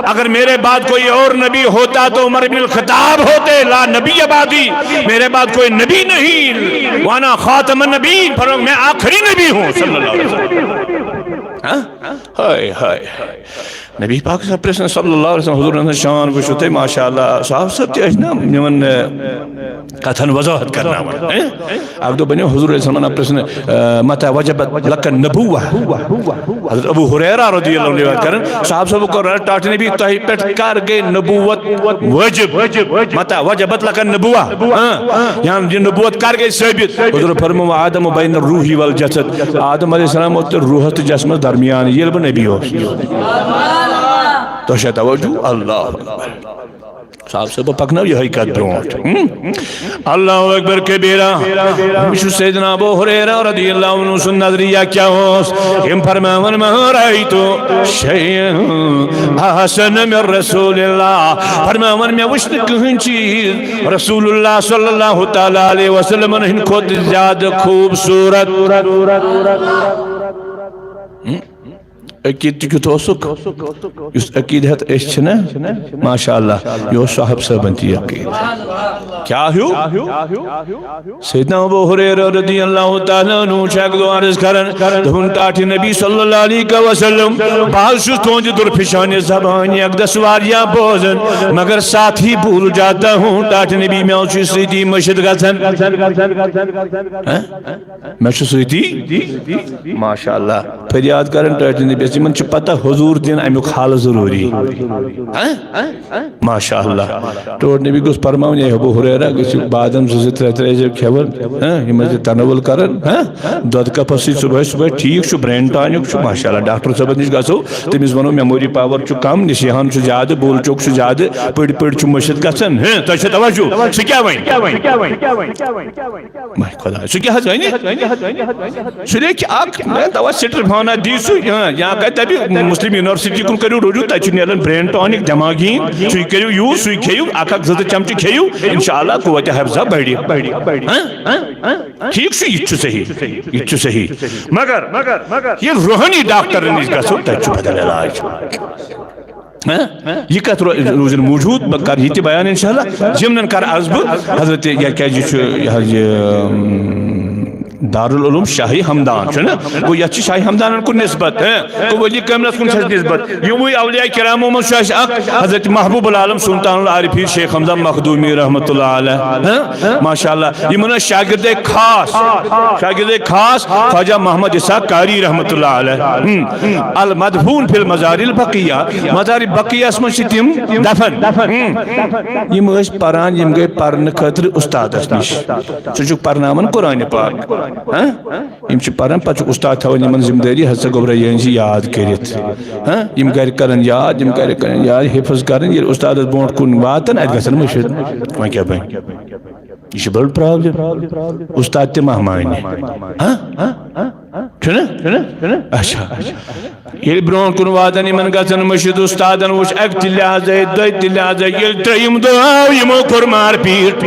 اگر میرے بعد کوئی اور نبی ہوتا تو عمر ابن الخطاب ہوتے، لا نبی بعدی، میرے بعد کوئی نبی نہیں، وانا خاتم النبیین، فرمو میں آخری نبی ہوں، صلی اللہ علیہ وسلم۔ ہاں؟ ہائے، ہائے، ہائے۔ نبی پاک صلی اللہ علیہ وسلم، حضور صلی اللہ علیہ وسلم شان وٕچھِو تُہۍ، ماشاء اللہ۔ صاحب صٲب تہِ ٲسۍ نا نِوان، اے، کتھن وضاحت کرناوان۔ اکھ دۄہ بنیو حضور علیہ السلام پرژھنہٕ، متى وجبت لك النبوة؟ حضرت ابو ہریرہ رضی اللہ عنہ روایت کران، صاحب صاحب کوٚر ٹاٹھ نبی، تۄہہِ پٮ۪ٹھ کر گٔے نبوت واجب؟ متى وجبت لك النبوة؟ ہاں، یعنی یہ نبوت کر گٔے ثٲبت؟ حضور فرمو، آدم بین الروح والجسد، آدم علیہ السلام اوس تہٕ روحس تہٕ جسمس درمیان، ییٚلہِ بہٕ نبی اوس۔ تۄہہِ چھا توجہ؟ اللہ اکبر۔ صاحب صٲب، بہٕ پکناو یِہوٚے کتھ برونٛٹھ۔ ہم؟ اللہ اکبر کبیرہ۔ یہِ چھُ سیدنا ابو ہریرہ رضی اللہ عنہ سُنٛد نظریہ کیٛاہ اوس؟ یِم فرماوان، ما رأیت شیئا احسن من رسول اللہ۔ فرماوان، مےٚ وٕچھ نہٕ کٕہٕنۍ چیٖز رسول اللہ صلی اللہ تعالیٰ علیہ وسلم ہٕنٛدِ کھۄتہٕ زیادٕ خوٗبصوٗرت۔ ہم؟ عقیٖد تہِ کیُتھ اوسُکھ؟ یُس عقیٖد ہٮ۪تھ أسۍ چھِنہ، ماشاء اللہ، یہِ اوس صاحب صٲبن تہِ یہِ عقیٖد۔ کیٛاہ ہیوٗ؟ سیدنا ابو ہریرہ رضی اللہ تعالیٰ عنہ چھُ اکہِ دۄہ عرض کران، دوٚپُن، ٹاٹھہِ نبی صلی اللہ علیہ وسلم، بہٕ حظ چھُس تُہنٛدِ درفشانِ زبانہِ اقدس واریاہ بوزان، مگر ساتھ ہی بھول جاتا ہوں، ٹاٹھہِ نبی، مےٚ حظ چھُ سۭتی مٔشِتھ گژھان۔ ہہ؟ مےٚ چھُ سۭتی، ماشاء اللہ، فریاد کران ٹٲٹھۍ نبیَس، یِمن چھِ پتہ حضور دِن امیُک حل ضروٗری۔ ہہ؟ ماشاء اللہ۔ ٹٲٹھۍ نبی گوٚژھ فرماوُن، اے ابو ہریرہ، گٔژھِو بادام زٕ زٕ ترٛےٚ ترٛےٚ ٲسۍزیو کھٮ۪وان، ہہ؟ یِم ٲسۍزیو تناول کران، ہہ؟ دۄدٕ کپس سۭتۍ صبحٲے صبحٲے، ٹھیٖک چھُ، brain tonic چھُ، ماشاء اللہ، ڈاکٹر صٲبس نِش گژھو، تٔمِس ونو memory power چھُ کم، نصیحان چھُ زیادٕ، بول چوک چھُ زیادٕ، پٔڑۍ پٔڑۍ چھُ مٔشِتھ گژھان، ہہ؟ تۄہہِ چھا توجہ؟ سُہ کیٛاہ وَنہِ؟ ماہِ خۄدا، سُہ کیٛاہ حظ وَنہِ؟ سُہ لیکھِ اکھ، مےٚ دوا سٹرِپھانا دی سُہ، ہاں، یا کَتہِ دَپہِ مسلم یونیورسٹی کُن کٔرِو رجوع، تَتہِ چھُ نیران brain tonic، دٮ۪ماغی، سُے کٔرِو use، سُے کھیٚیِو، اکھ اکھ زٕ زٕ چمچہٕ کھیٚیِو، انشاءاللہ قوت حفظہ بڑِ۔ ہاں؟ ٹھیک چھُ، یہِ تہِ چھُ صحیح، یہِ تہِ چھُ صحیح۔ مگر، مگر، مگر ییٚلہِ روحٲنی ڈاکٹرن نِش گژھو، تَتہِ چھُ بدل علاج۔ ہاں؟ یہِ کتھ رو-، روزن موجود، بہٕ کرٕ یہِ تہِ بیان انشاءاللہ۔ ضمنن کرٕ عرض بہٕ حضرت، یا کیٛازِ یہِ چھُ، یہِ حظ یہِ، اۭں، دارالعلوم شاہی ہمدان چھُ نا؟ گوٚو یتھ چھِ شاہی ہمدانن کُن نسبت، ہاں؟ گوٚو ولی کٲملس کُن چھِ اَسہِ نسبت۔ یِموٕے اولیاء کرامو منٛز چھُ اَسہِ اکھ حضرت محبوب العالم سلطان العارفین شیخ حمزہ مخدومی رحمۃ اللہ علیہ، ہاں؟ ماشاءاللہ۔ یِمن ٲسۍ شاگردے خاص، شاگردے خاص خواجہ محمد اسحاق قاری رحمۃ اللہ علیہ۔ ہم۔ المدفون فی المزار البقیہ، مزار بقیہس منٛز چھِ تِم دفن۔ ہم۔ یِم ٲسۍ پران، یِم گٔے پرنہٕ خٲطرٕ استادس نِش۔ سُہ چھُکھ پرناوان قرآنِ پاک۔ ہاں؟ یِم چھِ پران، پتہٕ چھُ استاد تھاوان یِمن ذمہٕ دٲری، ہسا گوٚبرا یہِ أنۍ زِ یاد کٔرِتھ۔ ہاں؟ یِم گرِ کران یاد، یِم گرِ کران یاد، حفظ کران، ییٚلہِ استادس برونٛٹھ کُن واتان، اتہِ گژھن مٔشِتھ۔ وۄنۍ کیٛاہ بنہِ؟ یہِ چھِ بٔڑ problem۔ استاد تہِ ما مانہِ؟ ہاں؟ چھُنہ؟ اچھا۔ ییٚلہِ برونٛٹھ کُن واتان یِمن گژھن مٔشِتھ، استادن وٕچھ اکہِ تہِ لحاظے، دۄیہِ تہِ لحاظے، ییٚلہِ ترٛیٚیِم دۄہ آو، یِمو کوٚر مار پیٖٹ۔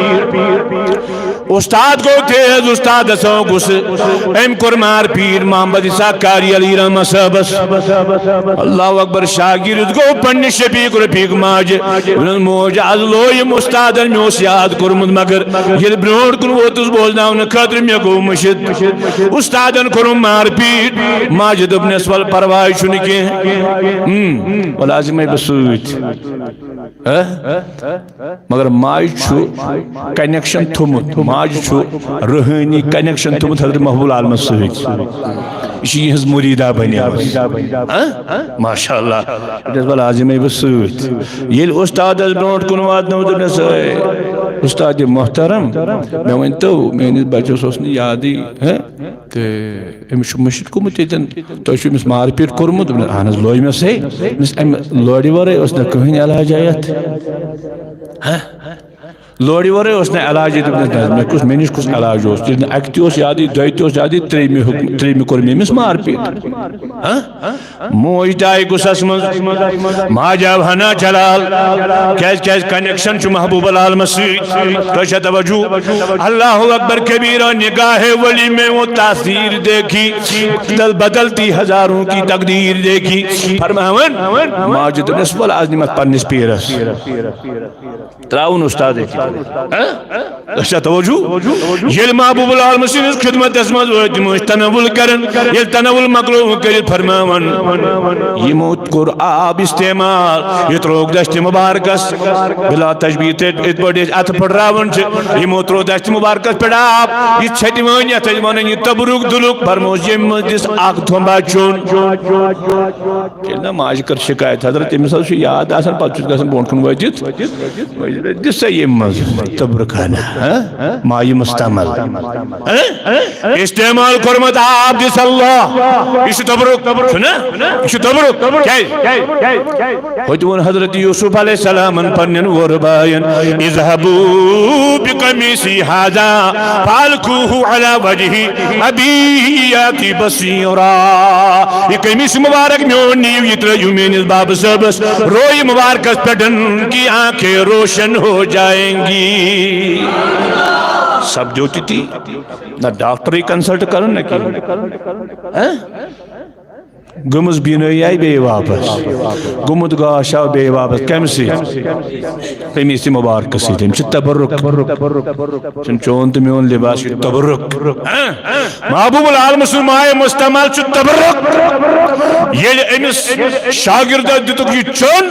استاد گوٚو تیز، استادس آو غصہٕ، أمۍ کوٚر مار پیٖٹ محمد اسحاق قاری علیہ رحمہ صٲبس۔ اللہ اکبر، شاگرد گوٚو پننہِ شفیق رفیق ماجہِ۔ ووٚنُن، موج، از لویم استادن، مےٚ اوس یاد کوٚرمُت، مگر ییٚلہِ برونٛٹھ کُن ووتُس بوزناونہٕ خٲطرٕ، مےٚ گوٚو مٔشِتھ۔ استادن کوٚرُم مار پیٖٹ، ماجہِ دوٚپنس، ول پرواے چھُنہٕ کینٛہہ۔ ہم، ول از یِمے بہٕ سۭتۍ۔ ہہ؟ مگر ماجہِ چھُ connection تھوٚمُت، ماجہِ چھُ روحٲنی connection تھوٚمُت حضرت محبوب العالمس سۭتۍ۔ یہِ چھِ یِہٕنٛز مُریٖدا بنیمٕژ۔ ہاں؟ ماشاءاللہ۔ دوٚپنس، ول از یِمے بہٕ سۭتۍ۔ ییٚلہِ اُستادس برونٛٹھ کُن واتنوو، دوٚپنس، اے اُستاد محترم، مےٚ ؤنۍ تو، میٲنِس بچس اوس نہٕ یادٕے، ہہ؟ تہٕ أمِس چھُ مٔشِتھ گوٚمُت ییٚتٮ۪ن، تۄہہِ چھُ أمِس مار پیٖٹ کوٚرمُت؟ دوٚپنس، اہن حظ، لویمس ہے، أمِس امہِ لورِ ورٲے اوس نہٕ کٕہٕنۍ علاجا یتھ۔ ہہ؟ لورِ ورٲے اوس نہٕ علاجے۔ دوٚپنس، نہ، مےٚ کُس، مےٚ نِش کُس علاج اوس؟ ییٚلہِ نہٕ اکہِ تہِ اوس یادٕے، دۄیہِ تہِ اوس یادٕے، ترٛیٚیِمہِ ہیوٚک، ترٛیٚیِمہِ کوٚر مےٚ أمِس مار پیٖٹ۔ ہہ؟ موج تہِ آیہِ غصس منٛز، ماجہِ آو ہنا جلال۔ کیازِ، کیازِ connection چھُ محبوب العالمس سۭتۍ۔ تۄہہِ چھا توجہ؟ اللہ اکبر کبیرہ، نگاہ ولی میں وہ تاثیر دیکھی، بدل، بدلتی ہزاروں کی تقدیر دیکھی۔ فرماوان، ماجہِ دوٚپنس، ول از نِمتھ پننِس پیٖرس۔ تراوُن اُستاد أتی۔ ہاں؟ اچھا، توجہ۔ ییٚلہِ محبوب العالم سٕنٛدِس خدمتس منٛز وٲتۍ، تِم ٲسۍ تناول کران۔ ییٚلہِ تناول مۄکلووُکھ کٔرِتھ، فرماوان، یِمو کوٚر آب استعمال، یہِ ترٛووُکھ دستِ مبارکس۔ بلا تشبیہ تہِ، یِتھ پٲٹھۍ أسۍ اَتھٕ پھٕٹراوان چھِ، یِمو ترٛوو دستِ مبارکس پٮ۪ٹھ آب۔ یہِ چھَتہِ وٲنۍ، یَتھ أسۍ وَنان یہِ تبرُک دُلُک، فرمووُس، ییٚمہِ منٛز دِس اکھ تھوٚمبا چوٚن۔ ییٚلہِ نہ ماجہِ کٔر شِکایت، حضرت، تٔمِس حظ چھُ یاد آسان، پتہٕ چھُس گژھان برونٛٹھ کُن وٲتِتھ، دِس سا ییٚمہِ منٛز تبرُک ہنا، ہاں؟ مایہِ مستعمل۔ ہاں؟ استعمال کوٚرمُت آب دِس اللہ۔ یہِ چھُ تبرُک، چھُنہ؟ یہِ چھُ تبرُک۔ کیٛازِ؟ ہوٚتہِ ووٚن حضرت یوسف علیہ السلامن پننٮ۪ن وُہُر باین، اذهبوا بقميصي هذا فألقوه على وجه أبي يأت بصيرا۔ یہِ قمیٖص مُبارک میون نِیِو، یہِ ترٲیِو میٲنِس بابہٕ صٲبس روے مُبارکس پٮ۪ٹھ، کہ آنکھیں روشن ہو جائیں گی۔ سپدیو تہِ تی، نہ ڈاکٹرٕے کنسلٹ کرُن نہ کینٛہہ۔ ہہ؟ گٔمٕژ بینٲیی آیہِ بیٚیہِ واپس، گوٚمُت گاش آو بیٚیہِ واپس۔ کمہِ سۭتۍ؟ تٔمِس تہِ مُبارکس سۭتۍ۔ أمِس چھُ تبرُک۔ چھُنہٕ چون تہٕ میون لباس، یہِ تبرُک۔ ہاں؟ محبوب العالم سُنٛد مایہِ مستعمل چھُ تبرُک۔ ییٚلہِ أمِس شاگردس دِتُکھ یہِ چوٚن،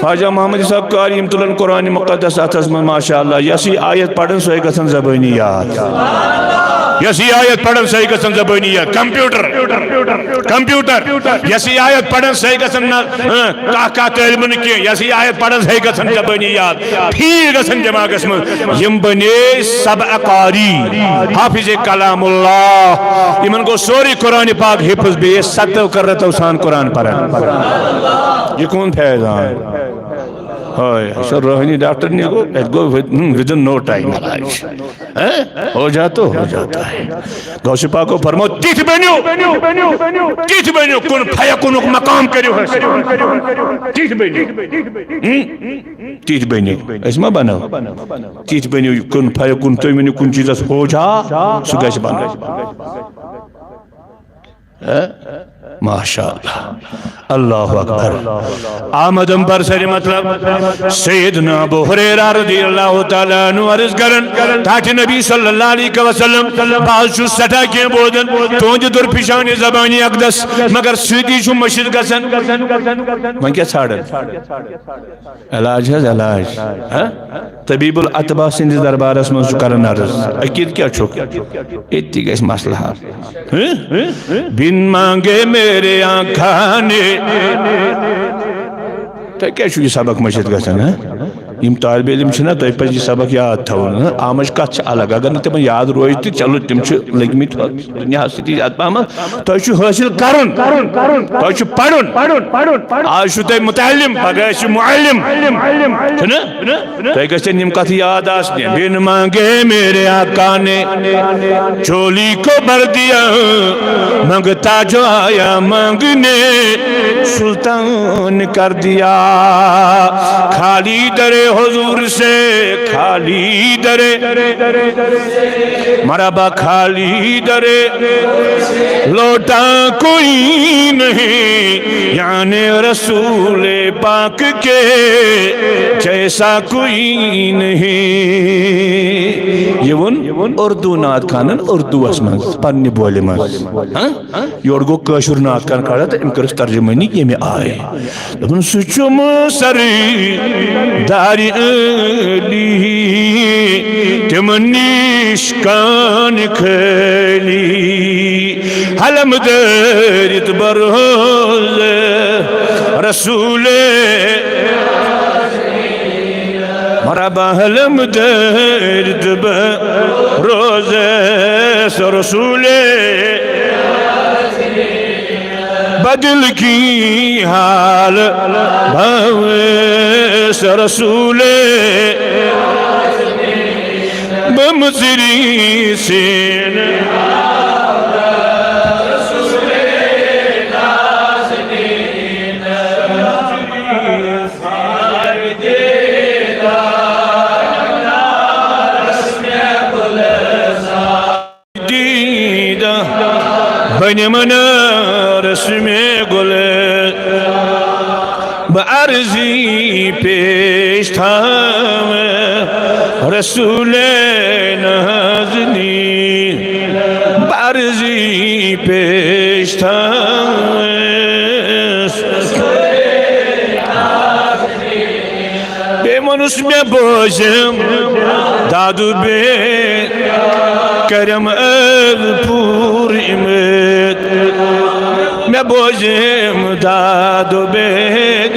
خواجہ محمد اسحاق قاری، یِم تُلن قرآن مقدس اتھس منٛز، ماشاء اللہ، یۄس یہِ آیت پرن، سۄے گژھن زبٲنی یاد۔ یۄس یہِ آیت پرن، سۄے گژھن زبٲنی یاد۔ کمپیوٹر، کمپیوٹر، یۄس یہِ آیت پرن، سۄے گژھن نہ، ہاں، کانٛہہ، کانٛہہ تہٕ علم نہٕ کینٛہہ۔ یۄس یہِ آیت پرن، سۄے گژھن زبٲنی یاد۔ پھیٖر گژھن دٮ۪ماغس منٛز۔ یِم بنے سبع قاری، حافظ کلام اللہ۔ یِمن گوٚو سورُے قرآن پاک حفظ، بیٚیہِ ستو کرتو سان قرآن پران۔ یہِ کون فیضان؟ ہاے، سُہ روحٲنی ڈاکٹر نی گوٚو، اَتہِ گوٚو within no time علاج۔ ہاں؟ ہو جاتا، ہو جاتا ہے۔ غوث پاکو فرمو، تِتھۍ بٔنِو، تِتھۍ بٔنِو، کُن فیکونُک مقام کٔرِو حٲصِل۔ تِتھۍ بٔنِو۔ ہم؟ تِتھۍ بٔنِو۔ أسۍ ما بنو؟ تِتھۍ بٔنِو، کُن فیکون، تُہۍ ؤنِو کُنہِ چیٖزس ہو جا، سُہ گژھِ بنُن۔ ہاں؟ ماشاء اللہ۔ اللہ اکبر۔ آمدم پر سر مطلب، سیدنا ابو ہریرہ رضی اللہ تعالیٰ عنہ عرض کرن، تاٹھ نبی صلی اللہ علیہ وسلم، باز چھُ سٹھا کینٛہہ بوزان، تُہنٛدِ درپیشانِ زبانِ اقدس، مگر سۭتی چھُ مٔشِتھ گژھان۔ وۄنۍ کیٛاہ ژھانڈان؟ علاج حظ، علاج۔ ہاں؟ طبیب الاطباء سٕنٛدِس دربارس منٛز چھُ کران عرض، عقیٖد کیٛاہ چھُکھ؟ ییٚتہِ تہِ گژھِ مسلہٕ حل۔ ہاں؟ بن مانگے میرے آقا نے۔ تۄہہِ کیٛازِ چھُو یہِ سبق مٔشِتھ گژھان، ہاں؟ یِم طالب علم چھِنہ، تۄہہِ پَزِ یہِ سبق یاد تھاوُن، ہاں؟ آمٕچ کَتھ چھِ الگ، اگر نہٕ تِمن یاد روزِ تہِ، چلو، تِم چھِ لٔگۍ مٕتۍ ہۄتھ دُنیاہَس سۭتی زیادٕ پَہمَتھ۔ تۄہہِ چھُ حٲصِل کَرُن، تۄہہِ چھُ پَرُن۔ آز چھُو تۄہہِ متعلم، پگاہ آسہِ معلم۔ چھُنہ؟ تۄہہِ گژھن یِم کتھٕ یاد آسنہِ۔ بن مانگے میرے آقا نے چولی کو بھر دیا، مانگتا جو آیا مانگنے سلطان کر دیا۔ خالی در حضور سے، خالی در، مرحبا، خالی در لوٹا کوئی نہیں، یعنی رسول پاک کے جیسا کوئی نہیں۔ یہِ ووٚن اردو نعت خانن اردوس منٛز پننہِ بولہِ منٛز۔ ہاں؟ یورٕ گوٚو کٲشُر نعت خان کھڑا تہٕ أمۍ کٔرٕس ترجمٲنی ییٚمہِ آیہِ۔ دوٚپُن، سُہ چھُم سردارِ علی، تِم نِش کانہِ خٲلی، حلم دٲرِتھ بروز رسول۔ مرحبا، حلم دٲرِتھ بروز رسول۔ بدل کی حال بھوس رسول۔ بمزری سین دیدہ بنہِ منارس میں گل۔ بہٕ عرضی پیش تھاوے رسول نازنی، عرضی پیش تھاوے۔ بیٚیہِ ووٚنُس مےٚ بوزم دادو بے کرم ال پوٗرٕ اِمت۔ مےٚ بوزم دادو بے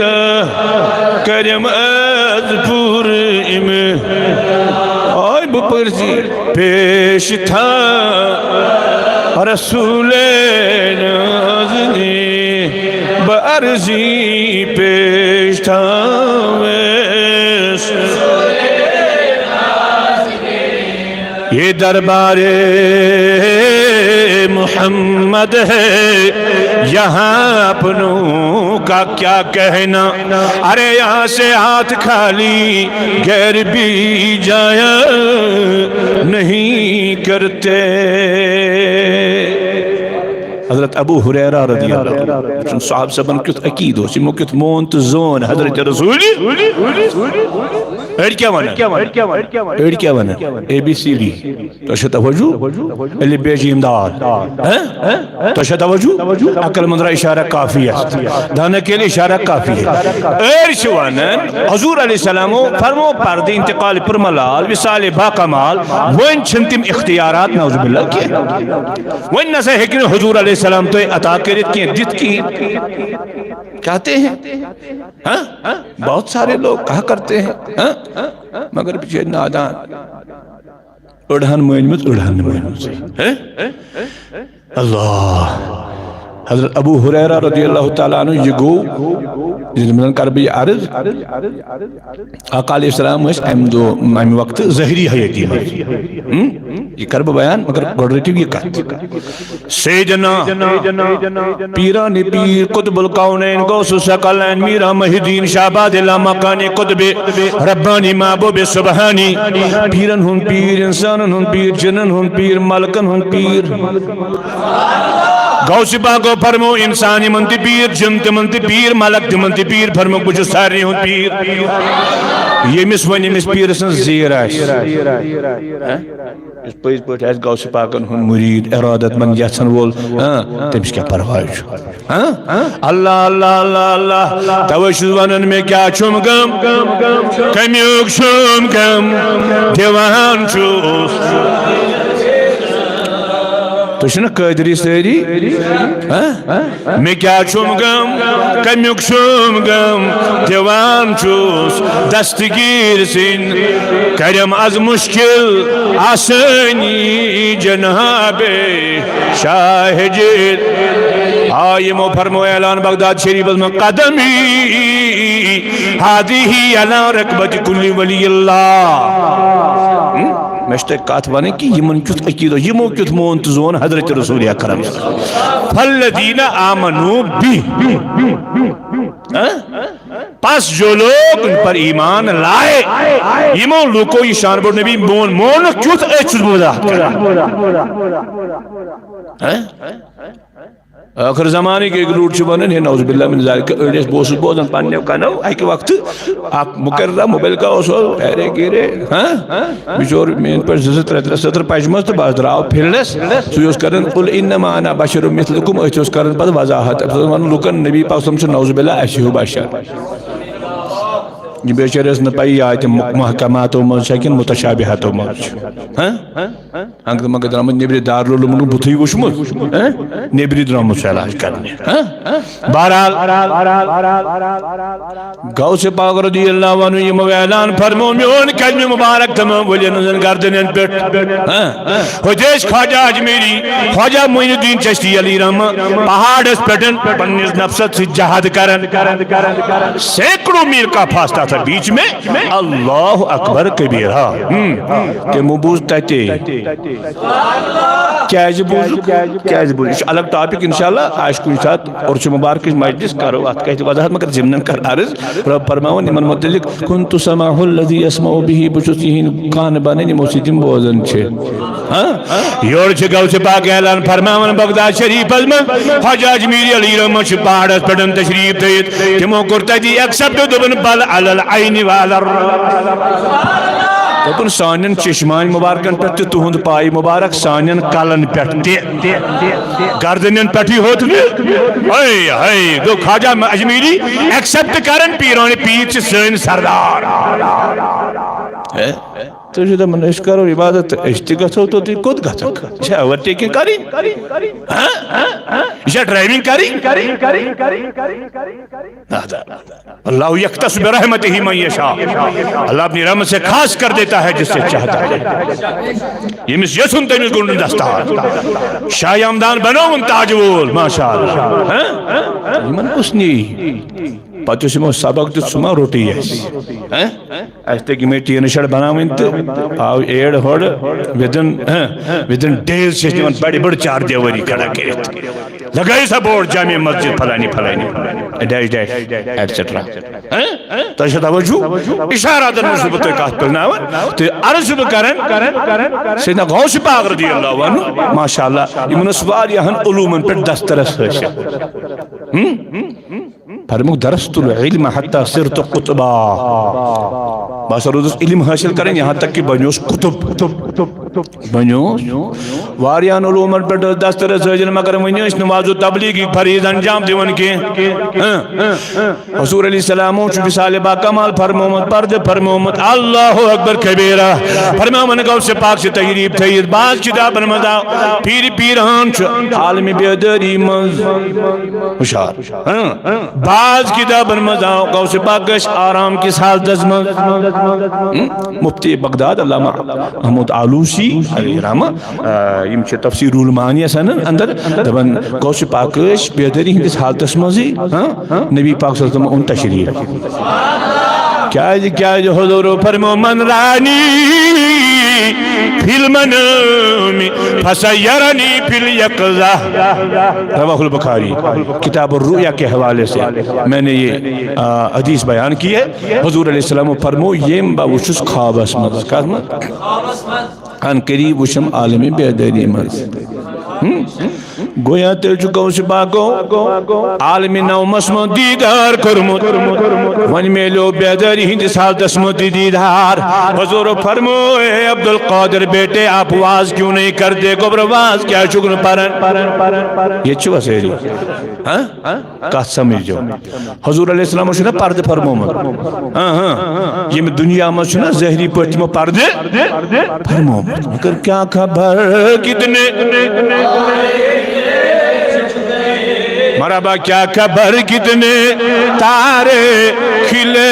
کرم ال پوٗرٕ اِمت۔ آے بہٕ پرزِ پیش تھا رسول نازنی، بہٕ عرضی پیش تھاوس۔ یہ دربار محمد ہے، یہاں اپنوں کا کیا کہنا۔ ارے یہاں سے ہاتھ خالی غیر بھی جایا نہیں کرتے۔ حضرت ابو ہریرہ رضی اللہ عنہ، صحابہ صٲبن کیُتھ عقیٖدٕ اوس، یِمو کیُتھ مون تہٕ زون حضرت رسول۔ أڑۍ کیٛاہ وَنان؟ أڑۍ کیٛاہ وَنان؟ A B C D. تۄہہِ چھا توجہ؟ الف بے جیم دال۔ ہاں؟ تۄہہِ چھا توجہ؟ عقل مند را اشارہ کافی ہے۔ دانا کے لیے اشارہ کافی ہے۔ أڑۍ چھِ وَنان، حضور علیہ السلامو فرمو پردٕ انتقال پرملال، وصال باکمال، وۄنۍ چھِنہٕ تِم اختیارات نعوذ باللہ کینٛہہ۔ وۄنۍ نسا ہیٚکہِ نہٕ حضور علیہ السلام تۄہہِ عطا کٔرِتھ کینٛہہ، دِتھ کِہیٖنۍ۔ کہتے ہیں، ہاں؟ بہت سارے لوگ کہا کرتے ہیں، ہاں؟ مگر بچے نادان۔ أڑہن مٲنمٕژ، أڑہن نہٕ مٲنمٕژ۔ ہاں؟ اللہ۔ حضرت ابو ہریرہ رضی اللہ تعالیٰ عنہ، یہِ گوٚو، ییٚلہِ مےٚ زن کرٕ بہٕ یہِ عرض، آقا علیہ السلام ٲسۍ امہِ دۄہ، امہِ وقتہٕ ظٲہری حیٲتی منٛز۔ ہم؟ یہِ کرٕ بہٕ بیان، مگر گۄڈٕ رٔٹِو یہِ کتھ۔ سیدنا پیران پیر قطب الکونین غوث الثقلین میرا محی الدین شہباد لامکانی قطب ربانی محبوب سبحانی، پیرن ہُنٛد پیر، انسانن ہُنٛد پیر، جنن ہُنٛد پیر، ملکن ہُنٛد پیر۔ غوث پاکو فرمو، انسان یِمن تہِ پیر، جن تِمن تہِ پیر، ملک تِمن تہِ پیر، فرمو، بہٕ چھُس سارنٕے ہُنٛد پیر۔ ییٚمِس وۄنۍ أمِس پیٖرٕ سٕنٛز زیٖر آسہِ، ہہ؟ یُس پٔزۍ پٲٹھۍ آسہِ غوث پاکن ہُنٛد مُریٖد، ارادت مند، یژھن وول، ہہ؟ تٔمِس کیٛاہ پرواے چھُ؟ ہہ؟ اللہ، اللہ، اللہ، اللہ۔ توے چھُس ونان، مےٚ کیٛاہ چھُم غم؟ کمیُک چھُم غم؟ دِوان چھُس۔ تُہۍ چھِو نا قٲدری سٲری؟ ہہ؟ مےٚ کیٛاہ چھُم غم؟ کمیُک چھُم غم؟ دِوان چھُس دستگیر سٕنٛدۍ کرم از مشکل آسٲنی جناب شاہ جد۔ آ یِمو فرمو اعلان بغداد شریفس منٛز، قدمی هذه على رقبة كل ولي الله۔ ہم؟ مےٚ چھِ تۄہہِ کتھ ونٕنۍ کہِ یِمن کیُتھ عقیدٕ، یِمو کیُتھ مون تہٕ زون حضرت رسول اکرم۔ فالذین آمنوا بہ۔ ہہ؟ پس جو لوگ ان پر ایمان لائے، یِمو لوکو یہِ شان بوٚڑ نبی مون، مونُکھ کیُتھ، أتھۍ چھُس بہٕ وضاحت کران۔ ہہ؟ ٲخر زمانٕکۍ أکۍ لوٗکھ چھِ ونان، ہے نعوذ باللہ من ذالک، أڑۍ ٲسۍ، بہٕ اوسُس بوزان پننیو کنو اکہِ وقتہٕ، اکھ مقررہ مبلغہ اوس، او، ایرے گیرے، ہاں؟ بچور میٲنۍ پٲٹھۍ زٕ زٕ ترٛےٚ ترٛےٚ سطر پجمژ تہٕ بس درٛاو پھِرنس۔ سُے اوس کران، "قل انما انا بشر مثلکم"، أتھۍ اوس کران پتہٕ وضاحت۔ أمِس اوس ونان لُکن، نبی پاک صٲب چھُ نعوذ باللہ اَسہِ ہیوٗ بشر۔ یہِ بِچٲرۍ ٲس نہٕ پَیی، یہِ آیہِ تِم محکماتو منٛز چھا کِنہٕ متشابہاتو منٛز چھُ۔ ہاں؟ ہنگتہٕ منگتہٕ درٛامٕتۍ نیٚبرِ دارالعلومُک بُتھٕے وُچھمُت، ہاں؟ نیٚبرِ درٛامُت چھُ علاج کرنہِ، ہاں؟ بہرحال، غوث پاک رضی اللہ عنہ یِمو اعلان فرمو، میون قدمِ مبارک تمام ؤلین ہٕنٛزن گردنن پٮ۪ٹھ، ہاں؟ ہوٚتہِ ٲسۍ خواجہ اجمیری، خواجہ معین الدین چشتی علی رحمہ پہاڑس پٮ۪ٹھ پننِس نفسس سۭتۍ جہاد کران۔ سینکڑوں میل کا فاصلہ تھا بیچ میں۔ اللہ اکبر کبیرہ۔ ہم۔ تِمو بوٗز تتے۔ کیازِ بوٗزُکھ؟ کیازِ بوٗزُکھ؟ یہِ چھُ الگ ٹاپک، انشاءاللہ آسہِ کُنہِ ساتہٕ عرس مبارکٕچ مجلس، کرو اتھ کتھِ وضاحت، مگر ضمنن کر عرض، رب فرماوان یِمن متعلق، "كنت سمعه الذي يسمع به"، بہٕ چھُس یِہِنٛدۍ کان بنان، یِمو سۭتۍ یِم بوزان چھِ۔ ہاں؟ یورٕ چھِ غوث پاک اعلان فرماوان بغداد شریفس منٛز، خواجہ اجمیری علیہ رحمت چھِ پہاڑس پٮ۪ٹھ تشریف تھٲیِتھ۔ تِمو کوٚر تتی ایکسپٹ، دوٚپُن، "بل علی العین و علی الراس۔" دوٚپُن، "سانٮ۪ن چشمانۍ مبارکن پٮ۪ٹھ تہِ تُہُنٛد پایہِ مبارک، سانٮ۪ن کلن پٮ۪ٹھ تہِ، گردنٮ۪ن پٮ۪ٹھٕے ہوت نہٕ۔" ہے، ہے، گوٚو خواجہ اجمیری ایکسپٹ کران، پیٖرانِ پیٖر چھِ سٲنۍ سردار۔ ہے؟ تُہۍ چھِو دَپان، "أسۍ کَرو عبادت تہٕ أسۍ تہِ گژھو توٚتُے، کوٚت گژھکھ؟ یہِ چھا اوورٹیکنگ کَرٕنۍ؟ ہاں؟ یہِ چھا ڈرائیونگ کَرٕنۍ؟" نہ، نہ۔ "اللہ یختص برحمتہ من یشاء۔" اللہ اپنی رحمت سے خاص کر دیتا ہے جس سے چاہتا ہے۔ ییٚمِس یژھُن تٔمِس گوٚنٛڈُن دستار۔ شاہ ہمدان بنووُن تاج وول، ماشاء اللہ۔ ہاں؟ یِمن کُس نی؟ پتہٕ یُس یِمو سبق دیُت، سُہ ما روٚٹٕے اَسہِ؟ ہاں؟ اَسہِ تٔگۍ یِمے ٹیٖنہٕ شڈ بناوٕنۍ تہٕ آو ایڈ ہورٕ within، ہاں، within days چھِ أسۍ تِمن بڑِ بڑِ چار دیوٲری کھڑا کٔرِتھ۔ لگٲیِو سا بورڈ، جامع مسجد فلانی فلانی، ڈیش ڈیش، ایٹسٹرا۔ ہاں؟ تۄہہِ چھا توجہ؟ اشاراتن منٛز چھُس بہٕ تۄہہِ کتھ پرناوان۔ تہٕ عرض چھُس بہٕ کران، سیدنا غوث پاک رضی اللہ عنہ، ماشاء اللہ، یِمن اوس واریاہن علومن پٮ۪ٹھ دسترس حٲصِل۔ ہم؟ فرموک، "درست العلم حتی صرت قطبا۔" بہٕ ہسا روٗدُس علم حٲصِل کران، یہاں تک کہ بنیوس قطب۔ بنیوس واریاہن علومن پٮ۪ٹھ ٲس دسترس حٲصِل، مگر وۄنۍ ٲسۍ نہٕ وعظ و تبلیغ فرض انجام دِوان کینٛہہ۔ ہاں۔ حضور علیہ السلامو چھُ وصال باکمال فرمومُت، پردٕ فرمومُت، اللہ اکبر کبیرہ۔ فرماوان غوث پاک چھِ تشریف تھٲیِتھ، بعض کتابن منٛز آو، پیٖرِ پیٖران چھُ عالمِ بیدٲری منٛز۔ ہُشار۔ ہاں، بعض کتابن منٛز آو غوث پاک گژھِ آرام کِس حالتس منٛز۔ ہم، مفتی بغداد علامہ محمود آلوسی علیہ رحمہ، آ، یِم چھِ تفسیر المعانی آسان اندر، دپان غوث پاک ٲسۍ بیدٲری ہٕنٛدِس حالتس منٛزٕے، ہاں، نبی پاک صلی اللہ علیہ وسلم اوٚن تشریف۔ کیازِ، کیازِ حضور فرمو، "من رانی فی المنام فسیرنی فی الیقظہ۔" رواہ البخاری، کتاب الرؤیا کے حوالے سے میں نے یہ، آ، حدیث بیان کی ہے۔ حضور علیہ السلام فرمو، "یم بہ وچھس خوابس منٛز۔" کتھ منٛز؟ ان قریب وچھم عالم بیدٲری منٛز۔ ہم؟ گویا تیٚلہِ چھُ غوث پاکو عالم نومس منٛز دیدار کوٚرمُت۔ وۄنۍ میلیو بیدٲری ہٕنٛدِس حالتس منٛز تہِ دیدار۔ حضور فرمو، "اے عبدالقادر بیٹے، آپ واز کیوں نہیں کرتے؟" گوٚبرا، واز کیٛازِ چھُکھ نہٕ پران؟ ییٚتہِ چھِوا سٲری؟ ہاں؟ کتھ سمجھو۔ حضور علیہ السلام چھُنہ پردٕ فرمومُت۔ ہاں، ہاں۔ ییٚمہِ دُنیا منٛز چھُنہ ظٲہری پٲٹھۍ تِمو پردٕ فرمومُت۔ مگر کیا خبر کتنے، مرحبا، کیا خبر کتنے تارے کھلے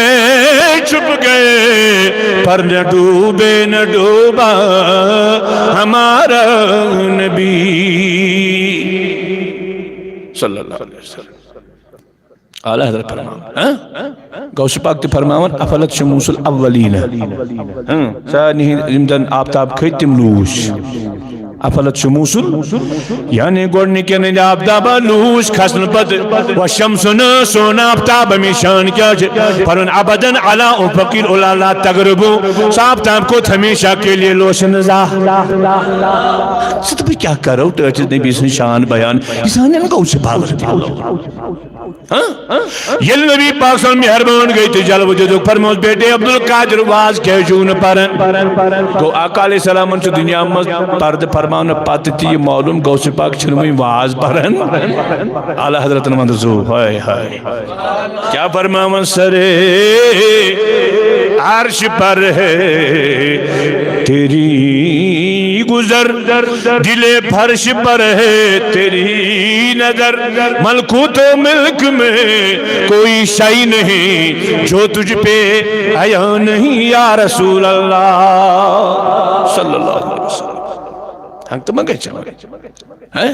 چھپ گئے، پر نہ ڈوبے نہ ڈوبا ہمارا نبی صلی اللہ علیہ وسلم۔ اعلیٰ حضرت فرماوان، ہاں؟ غوث پاک تہِ فرماوان، "افلت شموس الاولین۔" ہاں، سارنٕے ہٕنٛدۍ یِم زن آفتاب کھٔتۍ، تِم لوٗسۍ۔ افلت شموس ال-، یعنی گۄڈٕنِکٮ۪ن ہٕنٛدۍ آفتاب لوٗسۍ کھسنہٕ پتہٕ، و شمسنا، سون آفتاب ہمیشان کیٛاہ چھِ؟ فرماوان، ابداً علی افق العلی لا تغرب۔ سُہ آفتاب کھوٚت ہمیشہ کے لیے لوسہِ نہٕ زانٛہہ۔ ژٕ تہٕ بہٕ کیٛاہ کرو ٹٲٹھِس نبی سٕنٛز شان بیان؟ یہِ سانٮ۪ن غوث پاک ہاں؟ ییٚلہِ نبی پاک صلی اللہ علیہ وسلم مہربان گٔے تہٕ جلوٕ دِتُکھ، فرموس، "بیٹے عبدالقادر، واز کیٛازِ چھُو نہٕ پران؟" گوٚو آقا علیہ السلامن چھُ دُنیا منٛز پردٕ فرماونہٕ پتہٕ تہِ یہِ معلوم، غوث پاک چھُنہٕ وۄنۍ واز پران۔ اعلیٰ حضرتن وَنہٕ زُو، ہاے ہاے۔ کیا فرماون، سرے عرش پر ہے تیری گزر، دل فرش پر ہے تیری نظر، ملکوت و ملک میں کوئی شے نہیں جو تجھ پہ عیاں نہیں، یا رسول اللہ صلی اللہ علیہ وسلم۔ ہنگ تہٕ منگے چمن۔ ہہ؟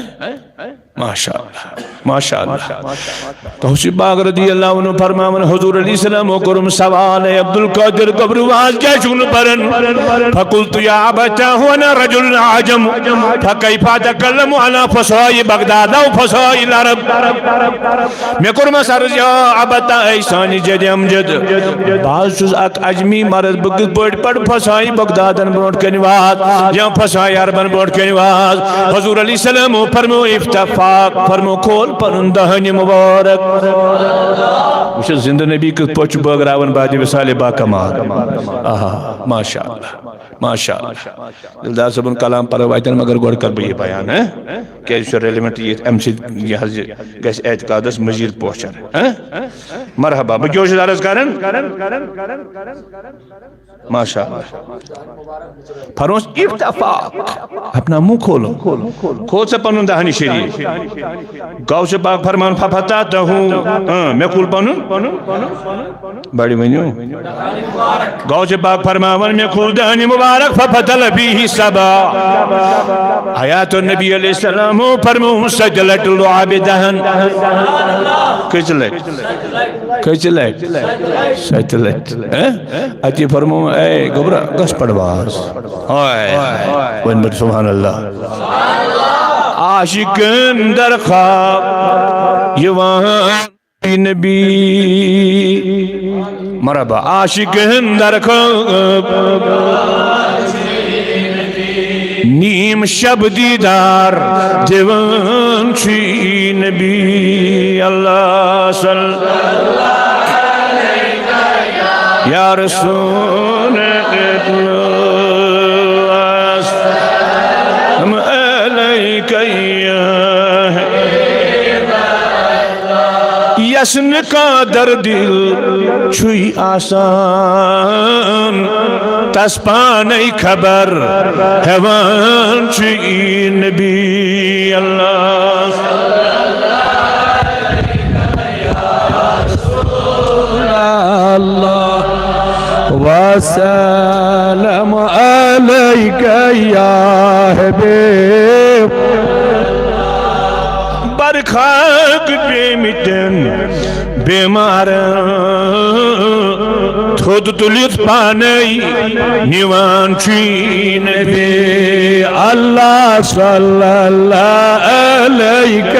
ماشاء اللہ، ماشاء اللہ۔ غوث پاک رضی اللہ عنہ فرماوان، حضور علیہ السلام کوٚرُم سوال، اے عبد القادر گوٚبرو، آز کیٛازِ چھُکھ نہٕ پران؟ فقلت یا ابتاه انا رجل اعجم فکیف اتکلم علی فصحاء بغداد او فصحاء العرب۔ مےٚ کوٚرمس عرض، یا ابتاه، اے سانہِ جد امجد، بہٕ حظ چھُس اکھ عجمی مرد، بہٕ کِتھ پٲٹھۍ پرٕ فصحاء بغدادن برونٛٹھ کنہِ واز یا فصحاء عربن برونٛٹھ کنہِ واز؟ حضور علیہ السلام فرمو، افتح فاک، فرمو، کھول پنُن دہنہِ مبارک۔ وٕچھ حظ، زندٕ نبی کِتھ پٲٹھۍ چھُ بٲگراوان بعد وصال باکمال۔ آہا، ماشاء اللہ، ماشاء اللہ۔ دلدار صٲبُن کلام پرو اتٮ۪ن، مگر گۄڈٕ کرٕ بہٕ یہِ بیان، ہہ؟ کیازِ یہِ چھُ ریلیونٹ، یہِ امہِ سۭتۍ یہِ حظ یہِ گژھِ اعتقادس مزید پوچھر، ہہ؟ مرحبا، بہٕ کیٛاہ اوسُس عرض کران؟ ماشاء اللہ۔ فرموس، افتح فاک، اپنا منہ کھولو، کھول سا پنُن دہنہِ شریف۔ غوث پاک فرمان، ففتحتہ، اۭں، مےٚ کھول پنُن۔ بڑِ ؤنِو۔ غوث پاک فرماوان، مےٚ کھول دہنہِ مبارک، ففتل فیہ سبع۔ حیات النبی علیہ السلام فرموو، ستہِ لٹہِ لعاب دہن۔ کٔژِ لٹہِ؟ کٔژِ لٹہِ؟ ستہِ لٹہِ۔ ہہ؟ اتی فرموو، اے گوٚبرا، گژھ پڑ واز۔ ہاے۔ وۄنۍ پڑ سبحان اللہ۔ عاشقن در خواب یِوان نبی۔ مرحبا، عاشقن در خواب۔ نیم شب دیدار دِوان چھُ نبی۔ اللہ صلی یا رسول قبلہ، سلام علیک یا حبیب۔ یس نہٕ کانٛہہ دردِل چھُے آسان، تس پانے خبر ہٮ۪وان چھُ نبی۔ اللہ اللہ وسلم علیک یا حبیب۔ برخاک پیمتن بیمارن تھوٚد تُلِتھ پانے نِوان چھُے نبی۔ اللہ صلی اللہ علیک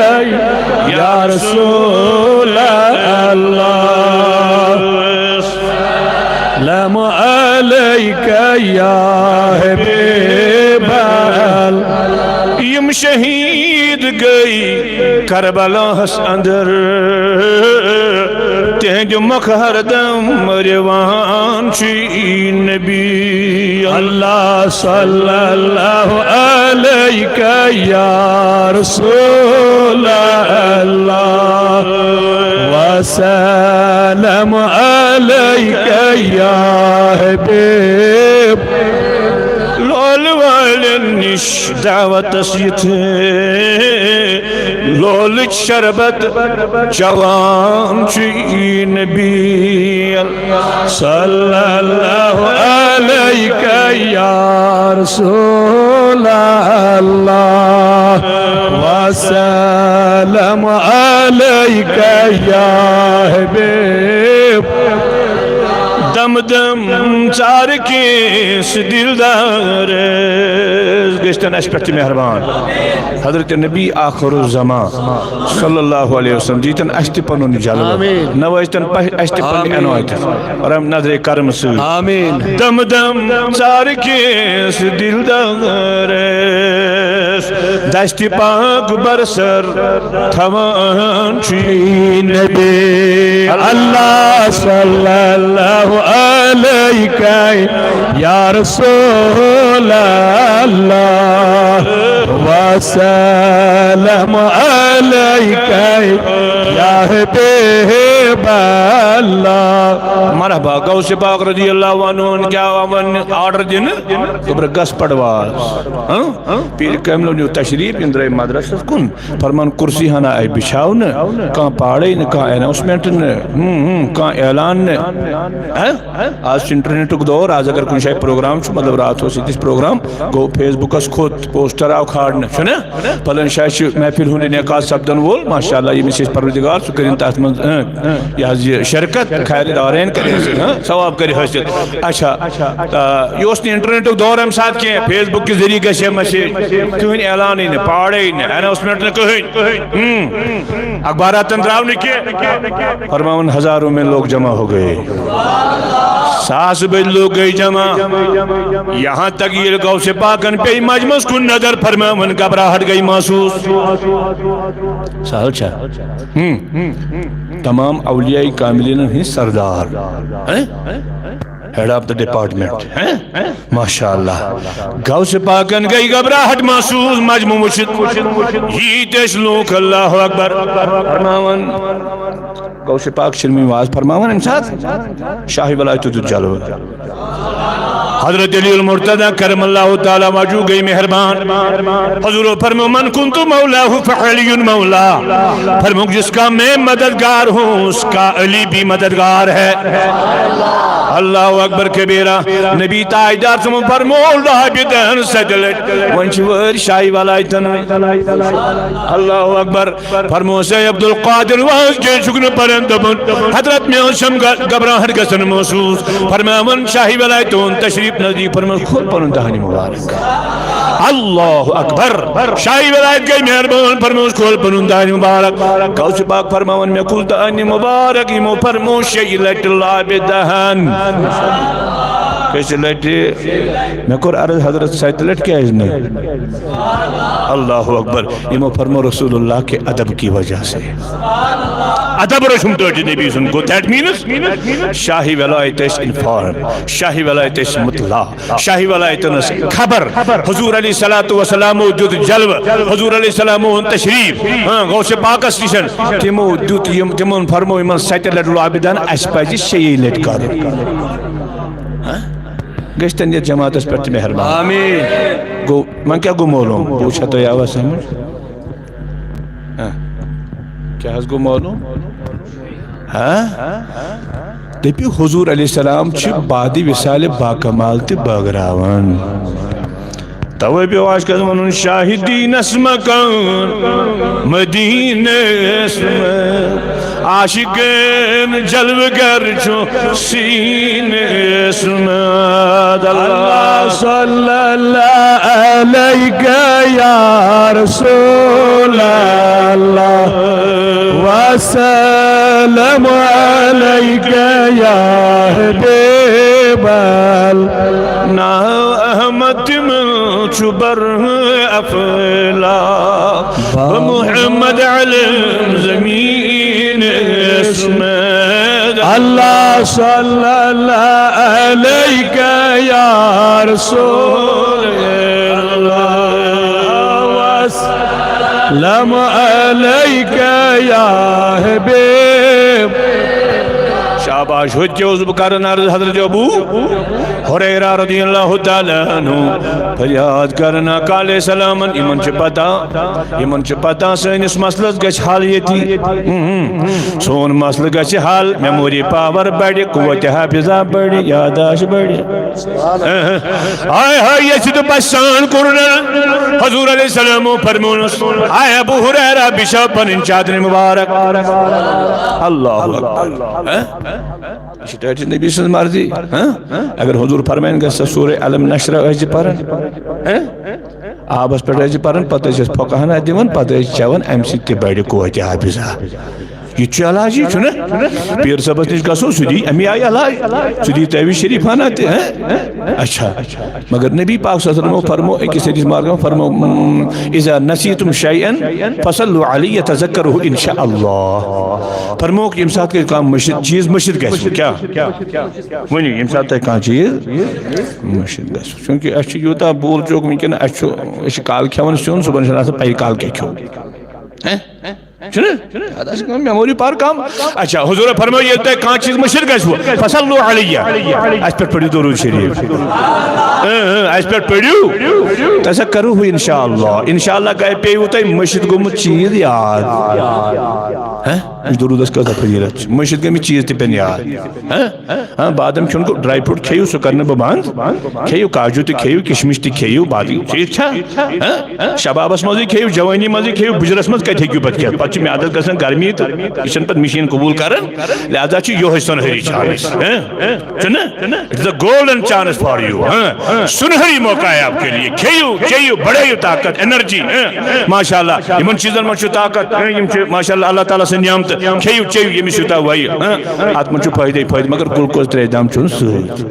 یا رسول اللہ، سلام علیک یا حبیب اللہ۔ یِم شہید گٔے کربلاہس اندر، تہنٛدِ مۄکھٕ ہردم رِوان چھُے نبی۔ اللہ صلی اللہ علیک یا رسول اللہ، وسلم علیک یا حبیب۔ لولہٕ والٮ۪ن نِش دعوتس یِتھ، لولٕچ شربت چوان چھُے نبی۔ صلی اللہ علیک یا رسول اللہ، وسلم علیک یا حبیب۔ دم دم ژارٕ کینٛہہ سُہ دلدار، گٔژھتن اسہِ پٮ۪ٹھ تہِ مہربان۔ حضرت نبی آخر الزمان صلی اللہ علیہ وسلم دیٖتن اسہِ تہِ پنُن جلوہٕ، آمین۔ نوٲزتن پہ-، اسہِ تہِ پنٕنۍ آمین۔ عنایتہٕ، رحم نظرِ کرم سۭتۍ۔ آمین۔ دم دم ژارٕ کینٛہہ سُہ دلدار، دستِ پاک بر سر تھاوان چھُے نبی۔ اللہ صلی اللہ علیک یا رسول اللہ، وسلم علیک یا حبیب بلا۔ مرحبا، غوث پاک رضی اللہ عنہ کیا ون آرڈر دن؟ گوٚبرٕ گژھ پڑواز۔ ہاں؟ پیر کاملو نیو تشریف، یِم درٛاے مدرسس کُن۔ فرمان، کرسی ہنا آیہِ بچھاونہٕ، کانٛہہ پاڑے نہٕ، کانٛہہ اناؤنسمنٹ نہٕ، ہم، ہم، کانٛہہ اعلان نہٕ۔ ہاں؟ آز چھُ انٹرنیٹُک دور، آز اگر کُنہِ جایہِ پروگرام چھُ، مطلب راتھ اوس ییٚتِس پروگرام، گوٚو فیس بُکس کھوٚت، پوسٹر آو کھارنہٕ، چھُنہ؟ فلٲنۍ جایہِ چھُ محفل ہُنٛد انعقاد سپدن وول، ماشاء اللہ، ییٚمِس أسۍ پروردگار سُہ کٔرِن تتھ منٛز، اۭں، یہِ حظ یہِ شرکت، خیر دارین کٔرِن سُہ، اۭں، ثواب کٔرِ حٲصِل۔ اچھا، آ، یہِ اوس نہٕ انٹرنیٹُک دور امہِ ساتہٕ کینٛہہ، فیس بُک کہِ ذٔریعہٕ گژھِ ہے مسیج، کٕہٕنۍ اعلانٕے نہٕ، پاڑے نہٕ، اناؤنسمنٹ نہٕ کٕہٕنۍ۔ ہم۔ اخباراتن درٛاو نہٕ کینٛہہ۔ فرماوان، ہزاروں میں لوگ جمع ہو گئے، ساس بٔدۍ لوگ گٔے جمع۔ یہاں تک ییٚلہِ غوث پاکن پیٚیہِ مجمس کُن نظر، فرماوان، گھبراہٹ گٔے محسوس۔ سہل چھا؟ ہم۔ تمام اولیاء کاملین ہٕنٛدۍ سردار۔ ہیں؟ Head of the department۔ ہیں؟ ماشاء اللہ۔ غوث پاکن گٔے گھبراہٹ محسوس، مجموع وٕچھِتھ۔ ییٖتۍ ٲسۍ لوٗکھ، اللہ اکبر۔ فرماوان، غوث پاک چھِنہٕ وۄنۍ واز فرماوان اَمہِ ساتہٕ۔ شاہی ولایتُک دیُت جلوٕ۔ حضرت علی المرتضی کرم اللہ تعالیٰ وجہ گئی مہربان۔ حضور فرمو، من کنت مولاه فعلی مولا۔ فرمو، جس کا میں مددگار ہوں، اس کا علی بھی مددگار ہے۔ اللہ اکبر کبیرہ۔ نبی تاجدار سُنٛد فرمو، لابدن ستہِ لٹہِ۔ وۄنۍ چھِ وٲرۍ شاہی ولایتن۔ اللہ اکبر۔ فرموس، اے عبدالقادر، واز کیٛازِ چھُکھ نہٕ پران؟ دوٚپُن، حضرت، مےٚ ٲس شم گ-، گھبراہٹ گژھان محسوس۔ فرماوان، شاہی ولایت تُہُنٛد تشریف نزدیٖک، فرموس، کھول پنُن دہنہِ مبارک۔ اللہ اکبر۔ شاہی ولایت گٔے مہربان، فرموس، کھول پنُن دہنہِ مبارک۔ غوث پاک فرماوان، مےٚ کھول دہنہِ مبارک، یِمو فرموس، شیٚیہِ لٹہِ لابہِ دہن۔ کٔژِ لٹہِ؟ مےٚ کوٚر عرض، حضرت، ستہِ لٹہِ کیٛازِ نہٕ؟ اللہ اکبر۔ یِمو فرمو رسول اللہ کے ادب کی وجہ سے۔ ادب رچھُم ٹٲٹھۍ نبی سُنٛد گوٚو۔ That means شاہی ولایت ٲسۍ انفارم، شاہی ولایت ٲسۍ مطلع، شاہی ولایتن ٲس خبر۔ حضور علیہ الصلوۃ والسلامو دیُت جلوٕ، حضور علیہ السلامو اوٚن تشریف، ہاں، غوث پاکس نِش۔ تِمو دیُت یِم، تِمن فرمو یِمن ستہِ لٹہِ لابہِ دہن، اسہِ پزِ شیٚیہِ لٹہِ کرُن۔ ہاں؟ گٔژھتن یتھ جماعتس پٮ۪ٹھ تہِ مہربان۔ آمین۔ گوٚو، وۄنۍ کیٛاہ گوٚو معلوم؟ بہٕ وٕچھا تۄہہِ آوا سمجھ؟ ہاں۔ کیٛاہ حظ گوٚو معلوم؟ ہاں؟ دٔپِو، حضور علیہ السلام چھِ بعد وصال باکمال تہِ بٲگراوان۔ توے پیوٚو عاشقس ونُن، شاہدینس مکان مدینس منٛز۔ عاشقن جلوٕ گر چھُ سیٖنس منٛز۔ اللہ صلی اللہ علیک یا رسول اللہ، وسلم علیک یا حبیب اللہ۔ ناو احمد تِمن چھُ برہہ افلاک، بہ محمد علم زمین اسمت۔ اللہ صلی اللہ علیک یا رسول اللہ، وسلم علیک یا حبیب۔ شاباش، ہُتہِ اوسُس بہٕ کران عرض حضرت ابو ہریرہ رضی اللہ تعالیٰ عنہ فریاد کران آقا علیہ السلامن، یِمن چھِ پتہ، یِمن چھِ پتہ سٲنِس مسلس گژھِ حل ییٚتی۔ ہم، ہم۔ سون مسلہٕ گژھِ حل، میموری پاور بڑِ، قوت حافظہ بڑِ، یاداشت بڑِ۔ ہاے ہاے، یژھِ تہٕ پژھِ سان کوٚرُن حضور علیہ السلامو فرمونس، آے ابو ہریرہ، بچھاو پنٕنۍ چادرِ مبارک۔ اللہ اکبر۔ ہاں؟ یہِ چھِ ٹٲٹھۍ نبی سٕنٛز مرضی۔ ہاں؟ اگر حضور فرماین گژھِ سا سورہ الم نشرہ ٲسۍ زِ پران۔ ہاں؟ آبس پٮ۪ٹھ ٲسۍ زِ پران، پتہٕ ٲسۍ أسۍ فقہن اتھِ دِوان، پتہٕ ٲسۍ چٮ۪وان، امہِ سۭتۍ تہِ بڑِ قوت حافظہ۔ یہِ تہِ چھُ علاج، یہِ چھُنہ؟ پیٖر صٲبس نِش گژھو، سُہ دی امی آیہِ علاج، سُہ دی تعویذ شریف ہنا تہِ، ہاں؟ اچھا۔ مگر نبی پاک صلی اللہ علیہ وسلم فرمو أکِس حدیث مارگم فرمو، "اذا نسیتم شیئا فصلوا علی یتذکرہ ان شاء اللہ۔" فرموک ییٚمہِ ساتہٕ تۄہہِ کانٛہہ مٔشِد چیٖز مٔشِد گژھِ، کیٛاہ؟ ؤنِو، ییٚمہِ ساتہٕ تۄہہِ کانٛہہ چیٖز مٔشِد گژھِ، چوٗنٛکہِ اَسہِ چھُ یوٗتاہ بوٗل چوک وٕنکیٚن، اَسہِ چھُ، أسۍ چھِ کالہٕ کھٮ۪وان سیُن، صُبحن چھُنہٕ آسان پَیی کالہٕ کیٛاہ کھیوٚو۔ ہیں؟ چھُنہٕ؟ اَتھ آسہِ کم، میموری پاور کم۔ اچھا، حضور فرمٲو، ییٚلہِ تۄہہِ کانٛہہ چیٖز مٔشِتھ گژھِوٕ، فصلوا علیہ، اَسہِ پٮ۪ٹھ پٔرِو درود شریف۔ اۭں، اۭں، اَسہِ پٮ۪ٹھ پٔرِو۔ تۄہہِ سا کَرو ہُہ انشاءاللہ۔ انشاءاللہ گٔے، پیٚیِوٕ تۄہہِ مٔشِتھ گوٚمُت چیٖز یاد۔ ہہ؟ یہِ درودس کۭژاہ فضیلت چھِ۔ مٔشِتھ گٔمٕتۍ چیٖز تہِ پٮ۪ن یاد۔ ہہ؟ ہاں، بادام چھُنہٕ گوٚو، ڈرائی فروٹ کھیٚیِو، سُہ کَرٕ نہٕ بہٕ بنٛد۔ کھیٚیِو، کاجوٗ تہِ کھیٚیِو، کِشمِش تہِ کھیٚیِو، باقٕے، ٹھیٖک چھا؟ ہاں؟ شبابس منٛزٕے کھیٚیِو، جوٲنی منٛزٕے کھیٚیِو، بُجرس منٛز کَتہِ ہیٚکِو پَتہٕ کھٮ۪تھ؟ پَتہٕ چھِ میادس گژھان گرمی تہٕ یہِ چھَنہٕ پَتہٕ مِشیٖن قبوٗل کران، لہذا چھِ یِہوٚے سۄنہری chance۔ ہاں؟ چھُنہ؟ It's the golden chance for you۔ ہاں؟ سُنہری موقع ہے آپ کے لیے۔ کھیٚیِو، چیٚیِو، بڑھٲیِو طاقت، انرجی۔ ہاں؟ ماشاءاللہ، یِمن چیٖزن منٛز چھُ طاقت۔ ہاں؟ یِم چھِ ماشاءاللہ اللہ تعالیٰ سٕنٛز نعمتہٕ۔ کھیٚیِو، چیٚیِو، ییٚمِس یوٗتاہ وَیہِ۔ ہاں؟ اَتھ منٛز چھُ فٲیدَے فٲیدٕ، مگر گلوکوز ترٛیش دام چیوٚن سۭتۍ۔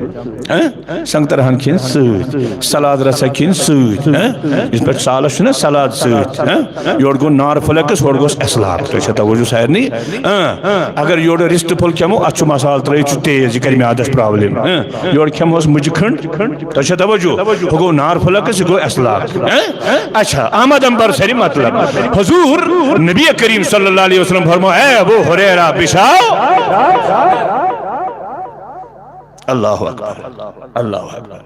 ہاں؟ سنگتر ہن کھیٚنۍ سۭتۍ، سلاد رسا کھیٚنۍ سۭتۍ، ہاں؟ یِتھ پٲٹھۍ سالس چھُنہ سلاد سۭتۍ، ہاں؟ یورٕ گوٚو نار فلیکس، ہورٕ گوٚوس اسلاک۔ تۄہہِ چھا توجہ سارنٕے؟ اۭں۔ اگر یورٕ رِستہٕ پھوٚل کھٮ۪مو، اتھ چھُ مسالہٕ ترٲیِتھ، چھُ تیز، یہِ کرِ میادس پرابلم۔ اۭں۔ یورٕ کھٮ۪مہوس مُجہِ کھنٛڈ، تۄہہِ چھا توجہ؟ ہُہ گوٚو نار فلیکس، یہِ گوٚو اسلاک۔ اۭں؟ اچھا، آمد امبر سری مطلب۔ حضور نبی کریم صلی اللہ علیہ وسلم فرمو، اے ابو ہریرہ، بچھاو۔ اللہ اکبر، اللہ اکبر۔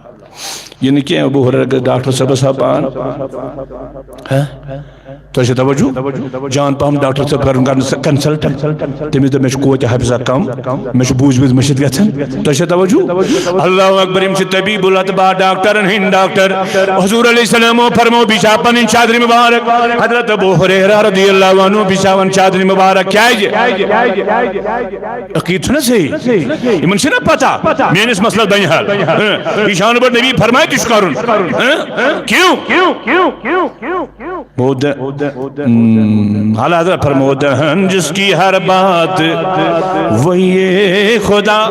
یہِ نہٕ کینٛہہ، ابو ہریرہ گژھِ ڈاکٹر صٲبس ہا پان۔ ہہ؟ تۄہہِ چھا توجہ؟ جان پہم ڈاکٹر صٲب کرُن، کرُن سا کنسلٹ۔ تٔمِس دوٚپ، مےٚ چھُ قوتِ حافظہ کم، مےٚ چھُ بوٗزمٕژ مٔشِتھ گژھان۔ تۄہہِ چھا توجہ؟ اللہ اکبر، یِم چھِ طبیب الطبا، ڈاکٹرن ہٕنٛدۍ ڈاکٹر۔ حضور علیہ السلام فرمو، بِچھا پنٕنۍ چادرِ مبارک۔ حضرت ابو ہریرہ رضی اللہ عنہ بِچھاوان چادرِ مبارک۔ کیازِ؟ عقیٖد چھُنہ صحیح؟ یِمن چھِنہ پتہ، میٲنِس مسلس بنہِ حل۔ ہاں، یہِ چھُ آمُت نبی فرمایہِ تہِ چھُ کرُن۔ ہاں؟ کیوں؟ ہم، اعلیٰ حضرت فرمو، دہن جس کی ہر بات وہی خدا،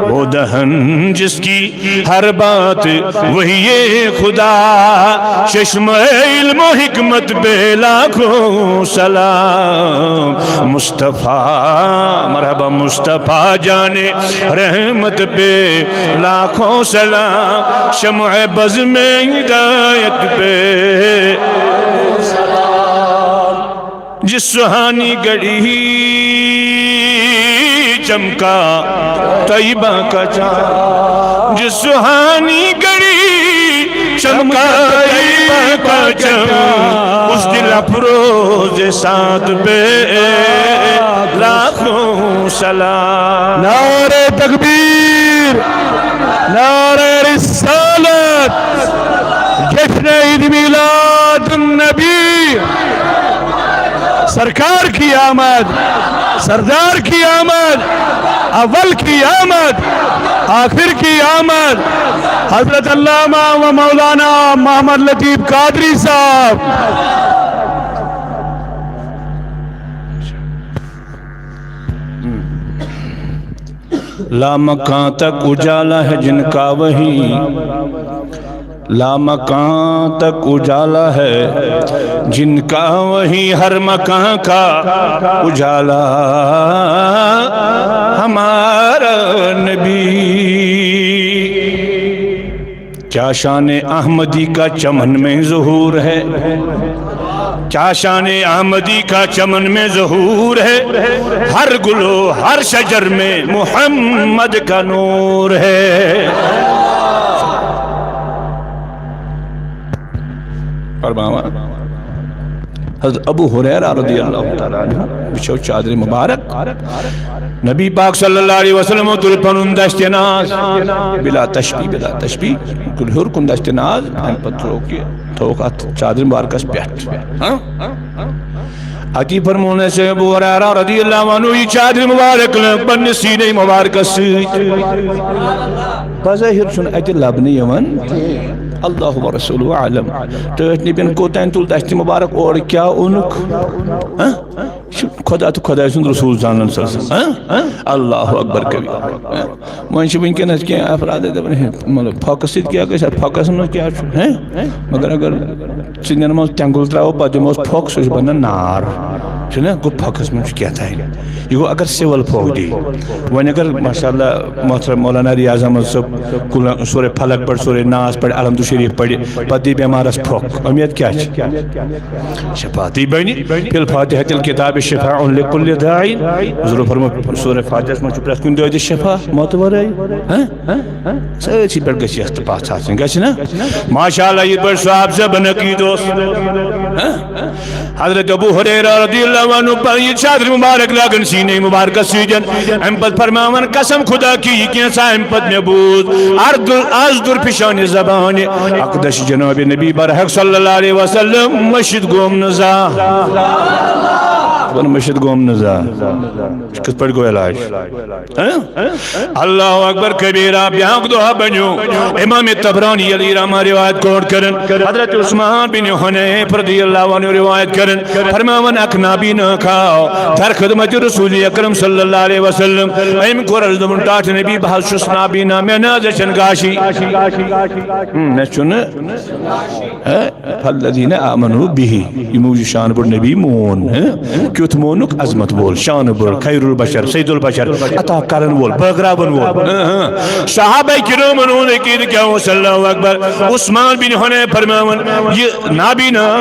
وہ دہن جس کی ہر بات وہی خدا، چشمۂ علم و حکمت پہ لاکھوں سلام۔ مصطفیٰ، مرحبا مصطفیٰ جان رحمت پہ لاکھوں سلام، شمع بزمِ ہدایت پہ جس سہانی گھڑی چمکا طیبہ کا چاند، جس سہانی گھڑی چمکا طیبہ کا چاند، اس دل افروز سعد پہ لاکھوں سلام۔ نعرہ تکبیر، نعرہ رسالت، جشن عید میلاد النبی، سرکار کی آمد، سردار کی آمد، اول کی آمد، آخر کی آمد، حضرت علامہ و مولانا محمد لطیف قادری صاحب۔ لامکان تک اجالا ہے جن کا وہی، لامکان تک اجالا ہے جن کا وہی، ہر مکان کا اجالا ہمارا نبی۔ کیا شان احمدی کا چمن میں ظہور ہے، کیا شان احمدی کا چمن میں ظہور ہے، ہر گل و ہر شجر میں محمد کا نور ہے۔ فرماوا حضرت ابو ہریرہ رضی اللہ تعالیٰ عنہ، بچھو چادر مبارک۔ نبی پاک صلی اللہ علیہ وسلم تُل پنُن دستِ ناز، بلا تشبیہ، بلا تشبیہ، تُل ہیوٚر کُن دستِ ناز، اَمہِ پتہٕ ترٛووُکھ یہِ، تھووُکھ اَتھ چادرِ مبارکس پٮ۪ٹھ۔ ہاں؟ اتی فرمون اسہِ ابو ہریرہ رضی اللہ عنہ، یہِ چادرِ مبارک لٲج پننہِ سیٖنے مبارکس سۭتۍ۔ بظٲہِر چھُنہٕ اَتہِ لبنہٕ یِوان۔ اللہ و رسولہ عالم۔ ٹٲٹھۍ نبین کوٚت تام تُل دستِ مبارک، اورٕ کیٛاہ اوٚنُکھ؟ ہاں؟ یہِ چھُ خدا تہٕ خداے سُنٛد رسول زانان سا۔ ہاں؟ اللہ اکبر کبیرہ۔ ہاں؟ وۄنۍ چھِ وٕنکیٚنَس کینٛہہ افراد دَپان، ہے، مطلب، پھۄکہٕ سۭتۍ کیٛاہ گژھِ؟ اَتھ پھۄکَس منٛز کیٛاہ چھُ؟ ہیں؟ مگر اگر ژٕنٮ۪ن منٛز تٮ۪نٛگُل ترٛاوو، پَتہٕ دِموس پھۄکھ، سُہ چھُ بَنان نار۔ چھُنہ، گوٚو پھۄکھس منٛز چھُ کینٛہہ تام۔ یہِ گوٚو اگر سِول پھۄکھ دی۔ وۄنۍ اگر ماشاء اللہ محترم مولانا ریاض احمد صٲب کُلہٕ سورہ فلق پڑِ، سورہ ناس پڑِ، الحمد شریف پڑِ، پتہٕ دی بٮ۪مارس پھۄکھ، اُمید کیٛاہ چھِ؟ شفا دی بنہِ۔ فی الفاتحہ الکتاب شفاء لکل داء۔ حضور فرمو سورہ فاتحس منٛز چھُ پرٛٮ۪تھ کُنہِ دٲدِس شفا، موتہٕ ورٲے۔ ہہ؟ سٲرسٕے پٮ۪ٹھ گژھِ یَتھ تہٕ پَتھ آسٕنۍ، گژھِ نا؟ ماشاء اللہ، یِتھ پٲٹھۍ صحابہ صٲبن عقیٖدٕ اوس۔ ہہ؟ حضرت ابو ہریرہ رضی اللہ عنہ پنٕنۍ یہِ چادر مبارک لاگان سینے مبارکس سۭتۍ۔ اَمہِ پتہٕ فرماوان، قسم خدا کی، یہِ کینٛژھا اَمہِ پتہٕ مےٚ بوٗز، عرض، از درپیشان زبانہِ اقدس جناب نبی برحق صلی اللہ علیہ وسلم مٔشِتھ گوم نہٕ زانٛہہ۔ دَپان، مٔشِتھ گوم نہٕ زانٛہہ۔ کِتھ پٲٹھۍ گوٚو علاج؟ ہہ؟ اللہ اکبر کبیرہ، بیاکھ دۄہ بنیو۔ امام طبرانی علیہ رحمہ روایت کوٹ کرن، حضرت عثمان بن حنیف رضی اللہ عنہ روایت کرن، فرماوان، اکھ نابینا کھاو در خدمت رسول اکرم صلی اللہ علیہ وسلم۔ أمۍ کوٚر عرض، دوٚپُن، ٹاٹھ نبی، بہٕ حظ چھُس نابینا، مےٚ نہ حظ چھَنہٕ گاشی۔ ہم، مےٚ چھُنہٕ، ہہ؟ فالذین آمنوا به، یِمو یہِ شان بوٚڑ نبی مون، ہہ؟ کیُتھ مونُکھ؟ عظمت وول، شان بوٚڑ، خیر البشر، سید البشر، عطا کرن وول، بٲگراون وول۔ ہہ، ہہ۔ صحابہ کرامن ہُنٛد عقیدٕ کیٛاہ اوس؟ اللہ اکبر۔ عثمان بن حنیف فرماوان، یہِ نابینا،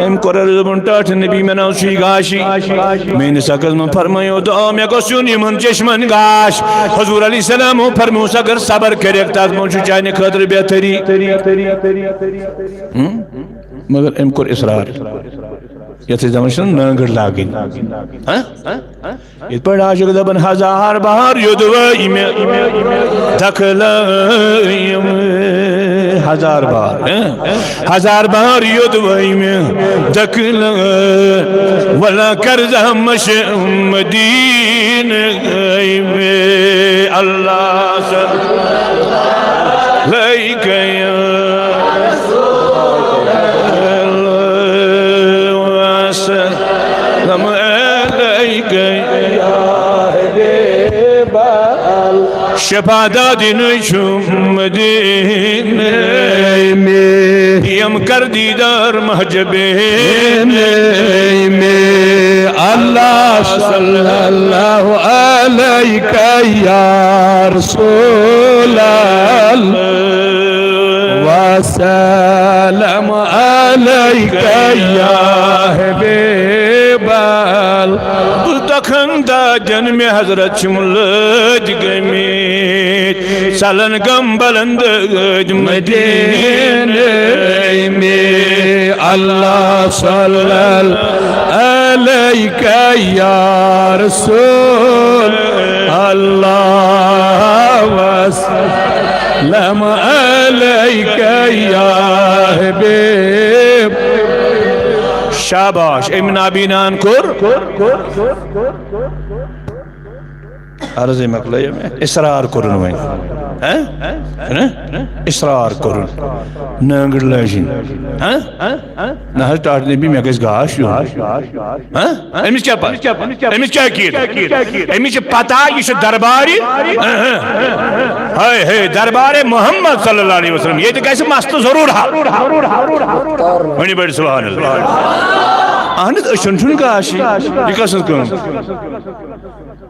أمۍ کوٚر عرض، دوٚپُن، ٹاٹھ نبی، مےٚ نہ حظ چھُے گاشی۔ میٲنِس حقس منٛز فرمٲیِو دُعا، مےٚ گوٚژھ یُن یِمن چشمن گاش۔ حضور علیہ السلام فرموس، اگر صبر کٔرِکھ، تتھ منٛز چھُ چانہِ خٲطرٕ بہتری۔ ہم؟ مگر أمۍ کوٚر اصرار۔ یتھ أسۍ دپان چھِنہ نٲنٛگٕر لاگٕنۍ۔ ہہ؟ یِتھ پٲٹھۍ عاشق دپان، ہزار بار یوٚدوے مےٚ دکلٲیم۔ ہزار بار، ہہ؟ ہزار بار یوٚدوے مےٚ دکلٲیم۔ ولا کر زحمت مدینہ۔ اے مے اللہ صلی علیک یا رسول اللہ، وسلم علیک یا حبیب اللہ۔ شفا دادن چھم دین میں، یم کر دیدار محجبین میں۔ اللہ صلی اللہ علیک یا رسول اللہ، وسلم علیک یا حبیب اللہ۔ بہٕ تخن دادن میں حضرت چھم لٲج گٔمٕتۍ۔ سلن گم بلند مدینہ میں۔ اللہ صلی اللہ علیک یا رسول اللہ، وسلم علیک یا حبیب۔ شاباش، أمۍ نابیناہن کوٚر۔ عرضے مۄکلٲیِم، اصرار کوٚرُن وۄنۍ۔ ہہ؟ چھُنہ؟ اصرار کوٚرُن۔ نٲنٛگٕر لٲجِن۔ ہہ؟ نہ حظ، ٹاٹھ نبی، مےٚ گژھِ گاش یُن۔ ہہ؟ أمِس کیٛاہ پَتہ؟ أمِس کیٛاہ عقیٖدٕ؟ أمِس چھِ پَتہ، یہِ چھُ دربارِ۔ ہہ، ہہ۔ ہے، ہے، دربارِ محمد صلی اللہ علیہ وسلم۔ ییٚتہِ گژھِ مَستہٕ ضروٗر حل۔ ؤنِو بٔڑۍ سبحان اللہ۔ اہن حظ، أچھَن چھُنہٕ گاش یہِ۔ یہِ کۄس حظ کٲم؟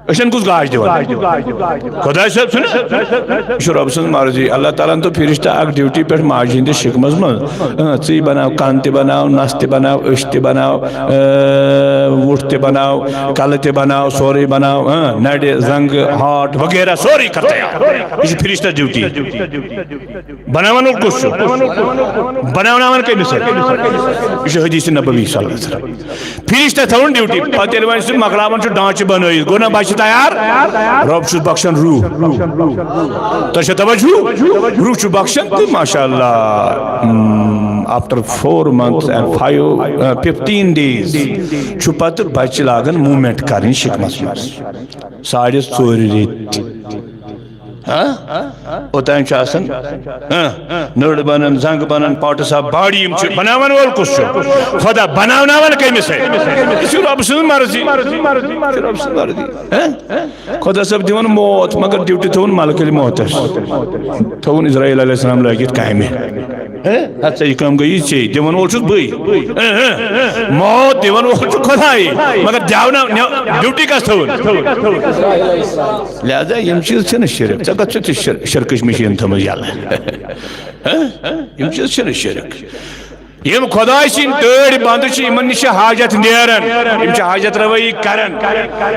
أچھَن کُس گاش دِوان؟ خۄداے صٲب چھُنہ؟ یہِ چھُ رۄب سٕنٛز مرضی۔ اللہ تعالیٰ ہن تھٲو فرشتہٕ اکھ ڈیوٹی پٮ۪ٹھ ماجہِ ہٕنٛدِس شِکمَس منٛز۔ اۭں، ژٕے بناو، کَن تہِ بناو، نَس تہِ بناو، أچھ تہِ بناو، اۭں، وُٹھ تہِ بناو، کَلہٕ تہِ بناو، سورُے بناو، اۭں، نَرِ، زنٛگہٕ، ہارٹ وغیرہ سورُے کر تیار۔ یہِ چھِ فرشتَس ڈیوٹی۔ بناون وول کُس چھُ؟ بناوناوان کٔمِس سۭتۍ؟ یہِ چھُ حدیث نبوی صلی اللہ علیہ وسلم۔ فرشتہ تھاوُن ڈیوٹی۔ پتہٕ ییٚلہِ وۄنۍ سُہ مۄکلاوان چھُ ڈانچہٕ بنٲیِتھ، گوٚو نا بچہِ تیار؟ رۄب چھُس بخشان روح۔ تۄہہِ چھا توجہ؟ روح چھُ بخشان تہٕ ماشاء اللہ، م، after four months and five, uh, fifteen days چھُ پتہٕ بچہِ لاگان موٗمینٹ کرٕنۍ شِکمس منٛز۔ ساڑِ ژورِ ریٚتۍ۔ ہاں؟ اوتام چھُ آسان، ہاں؟ نٔر بنان، زنٛگ بنان، parts of body یِم چھِ بناون وول کُس چھُ؟ خدا بناوناون کٔمِس سۭتۍ؟ یہِ چھُ رۄب سٕنٛز مرضی۔ یہِ چھُ رۄب سٕنٛز مرضی۔ ہاں؟ خدا صٲب دِوان موت، مگر ڈیوٹی تھٲوٕن ملکٕلۍ موتس۔ تھٲوٕن عزرائیل علیہ السلام لٲگِتھ کامہِ۔ ہہ؟ ہتہٕ سا، یہِ کٲم گٔیی ژےٚ، دِوان وول چھُس بٕے۔ ہہ، ہہ۔ موت دِوان وول چھُ خۄداے، مگر دیونہ، نہ، ڈیوٹی کس تھٲوٕن؟ لہذا یِم چیٖز چھِنہٕ شرک۔ ژےٚ کتھ چھُتھ ژےٚ شر-، شرکٕچ مِشیٖن تھٲومٕژ یَلہٕ؟ ہہ؟ یِم چیٖز چھِنہٕ شرک۔ یِم خۄداے سٕنٛدۍ ٹٲٹھۍ بندٕ چھِ، یِمن نِش چھِ حاجت نیران، یِم چھِ حاجت روائی کران۔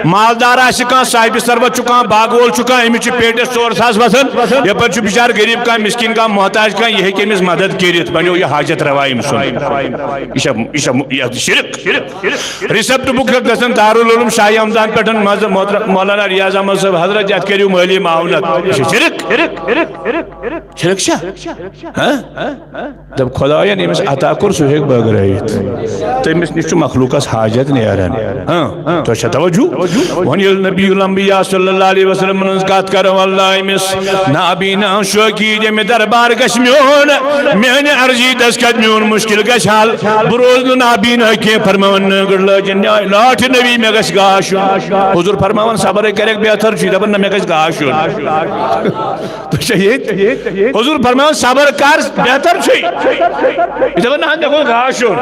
مالدار آسہِ کانٛہہ، صاحب ثروت چھُ کانٛہہ، باغہٕ وول چھُ کانٛہہ، أمِس چھُ پیٹس ژور ساس وَسان، یپٲرۍ چھُ بِچارٕ غریٖب کانٛہہ، مِسکیٖن کانٛہہ، محتاج کانٛہہ، یہِ ہیٚکہِ أمِس مدد کٔرِتھ، بنیو یہِ حاجت روا أمۍ سُنٛد۔ یہِ چھا، یہِ چھا، یہِ چھا شرک؟ ریسپٹ بُک چھِ گژھان دارالعلوم شاہ ہمدان پٮ۪ٹھ، منٛزٕ محترم مولانا ریاض احمد صٲب حضرت، یَتھ کٔرِو مٲلی معاونت۔ یہِ چھا شرک؟ شرک چھا؟ ہاں؟ دَپ خۄدایَن ییٚمِس عطا کوٚر، سُہ ہیٚکہِ بٲگرٲیِتھ۔ تٔمِس نِش چھُ مخلوٗقَس حاجت نیران۔ ہاں، تۄہہِ چھا توجہ؟ وۄنۍ ییٚلہِ نبی الانبیاء صلی اللہ علیہ وسلمن ہٕنٛز کتھ کرو، اللہ أمِس نابینا شوقی ییٚمہِ دربار گژھِ میون، میانہِ عرضی دستخط، میون مشکل گژھِ حل، بہٕ روزٕ نہٕ نابینا کینٛہہ۔ فرماوان نٲنٛگر لٲجِن نیاے، لاٹھِ نبی، مےٚ گژھِ گاش یُن۔ حضور فرماوان صبرے کرکھ بہتر چھُے، دپان نہ، مےٚ گژھِ گاش یُن۔ تُہۍ چھا ییٚتہِ؟ حضور فرماوان صبر کر، بہتر چھُے۔ یہِ دپان نہ، مےٚ گوٚژھ گاش یُن۔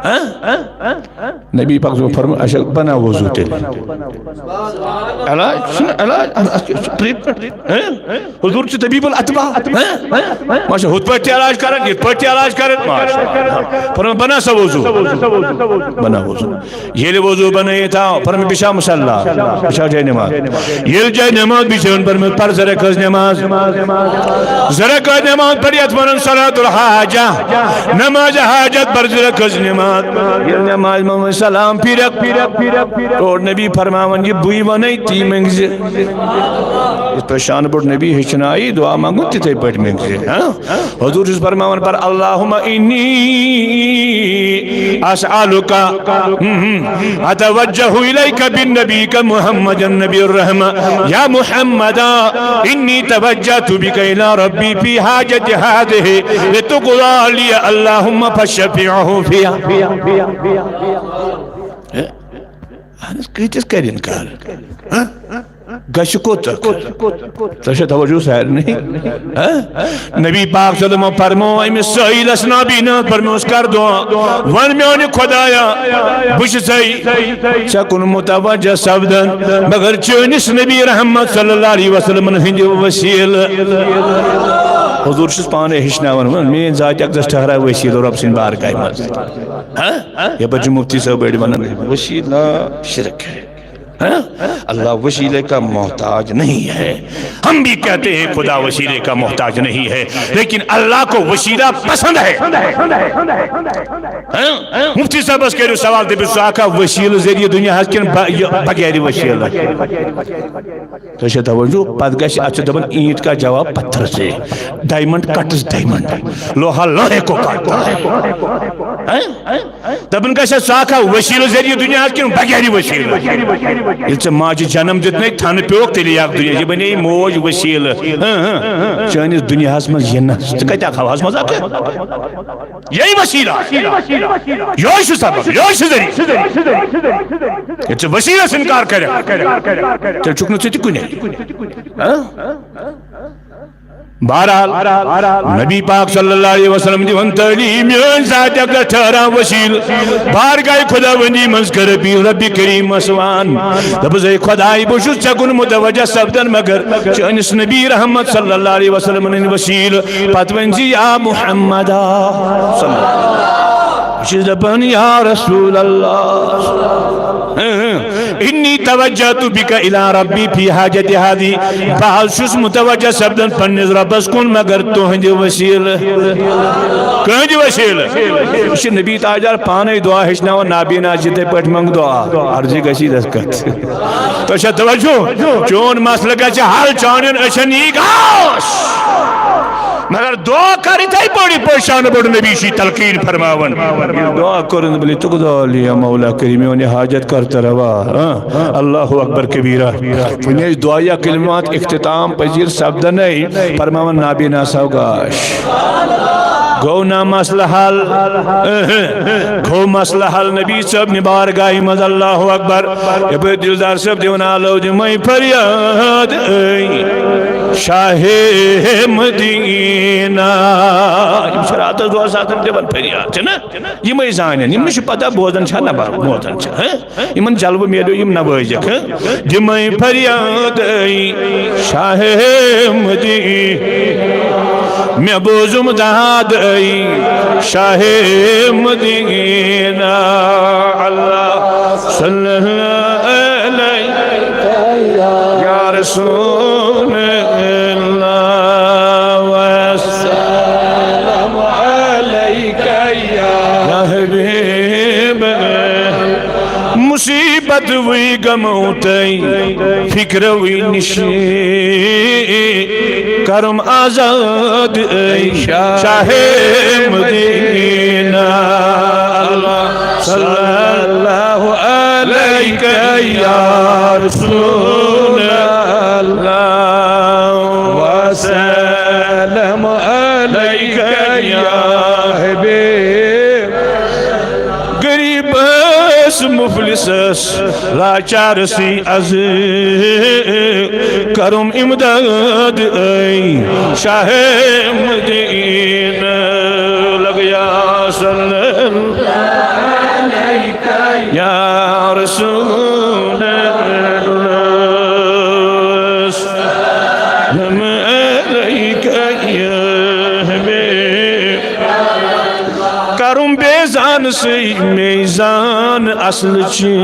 ہاں؟ نبی پاک صٲبن فرموو، اچھا، بناو وضو تیٚلہِ۔ علاج چھُنہٕ علاج، اَتھ، اَتھ کیٛاہ چھُ treatment؟ ہہ؟ حضور چھُ طبیب الاطباء۔ ہہ؟ ماشا، ہُتھ پٲٹھۍ تہِ علاج کران، یِتھ پٲٹھۍ تہِ علاج کران۔ ماشا۔ فرموو، بناو سا وضو۔ بناو وضو۔ ییٚلہِ وضو بنٲیِتھ آو، فرموو، بِچھاو مصلی، بِچھاو جاے نماز۔ ییٚلہِ جاے نماز بِچھٲوٕن، فرموو، پر زٕ رکٲژ نماز۔ زٕ رکٲژ نماز پر یتھ ونان صلاۃ الحاجہ، نماز حاجت پر زٕ رکٲژ نماز۔ ییٚلہِ نماز منٛز وۄنۍ سلام پھِرکھ، اور نبی فرماوان، یہِ بٕے ونے تی منٛگزِ۔ یِتھ پٲٹھۍ شانہٕ بوٚڑ نبی ہیٚچھنایہِ دعا منٛگُن، تِتھے پٲٹھۍ منٛگزِ۔ ہاں؟ حضور چھُس فرماوان، پر اللہم انی اسألک، اتوجہ الیک بنبیک محمد نبی الرحمہ، یا محمد، انی توجہت بک الی ربی فی حاجت هذه لتقضی لی، اللہم فشفعہ فیہا۔ اہن حظ، کۭتِس کَرِ اِنکار؟ ہہ؟ گژھِ کوٚت؟ تۄہہِ چھا توجہ سارنٕے؟ ہہ؟ نبی پاک صلی اللہ علیہ وسلم فرموو أمِس سٲیِلَس نابینا، فرمووُس، کر دعا، وَن میٛانہِ خۄدایا، بہٕ چھُسَے ژےٚ کُن متوجہ سپدان، مگر چٲنِس نبی رحمت صلی اللہ علیہ وسلمن ہٕنٛدِ وسیٖلہٕ۔ حضور چھُس پانَے ہیٚچھناوان، وَن، میٛٲنۍ ذاتِ اقدس ٹھہرا وسیٖلہٕ رۄب سٕنٛدِ بارگاہہِ منٛز۔ ہہ؟ یپٲرۍ چھِ مفتی صٲب أڑۍ ونان، وسیلہ شرک ہے۔ ہاں؟ اللہ وسیلے کا محتاج نہیں ہے۔ ہم بھی کہتے ہیں خدا وسیلے کا محتاج نہیں ہے، لیکن اللہ کو وسیلہ پسند ہے۔ ہاں؟ مفتی صٲبس کٔرِو سوال، دٔپِو، ژٕ آکھا وسیلہٕ ذٔریعہٕ دُنیاہس کِنہٕ ب-، یہِ بغیر وسیلہٕ؟ تۄہہِ چھا توجہ؟ پتہٕ گژھِ، اتھ چھِ دپان، اینٹ کا جواب پتھر سے، ڈائمنڈ کٹس ڈائمنڈ، لوہا لوہے کو کاٹتا ہے۔ ہاں؟ دپان گژھِ، ژٕ آکھا وسیلہٕ ذٔریعہٕ دُنیاہس کِنہٕ بغیر وسیلہٕ؟ ییٚلہِ ژےٚ ماجہِ جنم دیُتنَے، تھنہٕ پیوکھ، تیٚلے آکھ دُنیا۔ یہِ بنے موج وسیلہٕ۔ ہاں، ہاں۔ چٲنِس دُنیاہس منٛز یِنس، ژٕ کتہِ آکھ ہواہس منٛز آکھ؟ یہی وسیلہ۔ یہی چھُ سبب، یہی چھُ ذٔریعہٕ۔ ییٚلہِ ژٕ وسیلس انکار کرکھ، تیٚلہِ چھُکھ نہٕ ژٕ تہِ کُنے۔ ہاں؟ بہرحال، نبی پاک صلی اللہ علیہ وسلم دِوان تعلیٖم، میٲنۍ ذاتِ اقدس ٹھہرا وسیلہٕ بارگاہ خداوندی منٛز کر اپیل ربِ کریٖمس وَن۔ دوٚپُس، اے خداے، بہٕ چھُس ژےٚ کُن متوجہ سپدان، مگر چٲنِس نبی رحمت صلی اللہ علیہ وسلمن ہٕنٛدۍ وسیلہٕ۔ پتہٕ ؤنۍ زِ، یا محمد صلی اللہ علیہ وسلم۔ بہٕ چھُس دپان، یا رسول اللہ۔ انی توجہت بک الی ربی فی حاجت ہذی۔ بہٕ حظ چھُس متوجہ سپدان پننِس ربس کُن، مگر تُہنٛدِ وسیلہٕ۔ کٕہٕنٛدِ وسیلہٕ؟ یہِ چھُ نبی تاجدار پانے دعا ہیٚچھناوان نابینا، یِتھے پٲٹھۍ منٛگ دعا، عرضی گژھی دستخط۔ تۄہہِ چھا توجہ؟ چون مسلہٕ گژھِ حل، چانٮ۪ن أچھن یی گاش۔ مگر دعا کر یِتھے پٲٹھۍ، یِتھ پٲٹھۍ شانہٕ بوٚڑ نبی چھُ تلقین فرماوان۔ ییٚلہِ دعا کٔرٕن، بہٕ لیٚکھٕ، تقضی لی مولا کریٖم، میون یہِ حاجت کر تہٕ روا۔ ہاں؟ اللہ اکبر کبیرہ۔ وۄنۍ ٲسۍ دعا یا کلمات اختتام پذیر سپدنے، فرماوان نابینا سا گاش۔ گوٚو نا مسلہٕ حل؟ گوٚو مسلہٕ حل نبی صٲب نہِ بارگاہہِ منٛز۔ اللہ اکبر۔ یپٲرۍ دلدار صٲب دِوان آلو دِمے فریاد، اے شاہ مدینہ۔ راتس دۄہس آسان دِوان فریاد، چھِ نا؟ یِمے زانن، یِم نہٕ چھِ پتہ بوزان چھا نہ با-، بوزان چھا، ہہ؟ یِمن جلوٕ میلیو یِم نوٲزِکھ، ہہ؟ دِمے فریاد اے شاہ مدیٖنہ، مےٚ بوزُم داد اے شاہ مدیٖنہ۔ اللہ صلی اللہ علیہ یا رسول اللہ، والسلام علیک یا حبیب۔ مصیبت وی غمو تئی، فکر وی نشی، کرم آزاد اے شاہ مدینہ۔ اللہ صلی اللہ علیک یا رسول اللہ، وسلم علیک یا حبیب۔ غریبس مفلسس لاچارسی از کرم امداد اے شاہ مدینہ۔ لگیا صلی اللہ علیک یا رسول اللہ، سلام علیک یا حبیب۔ کرم بیزان سی میزان اصل چی،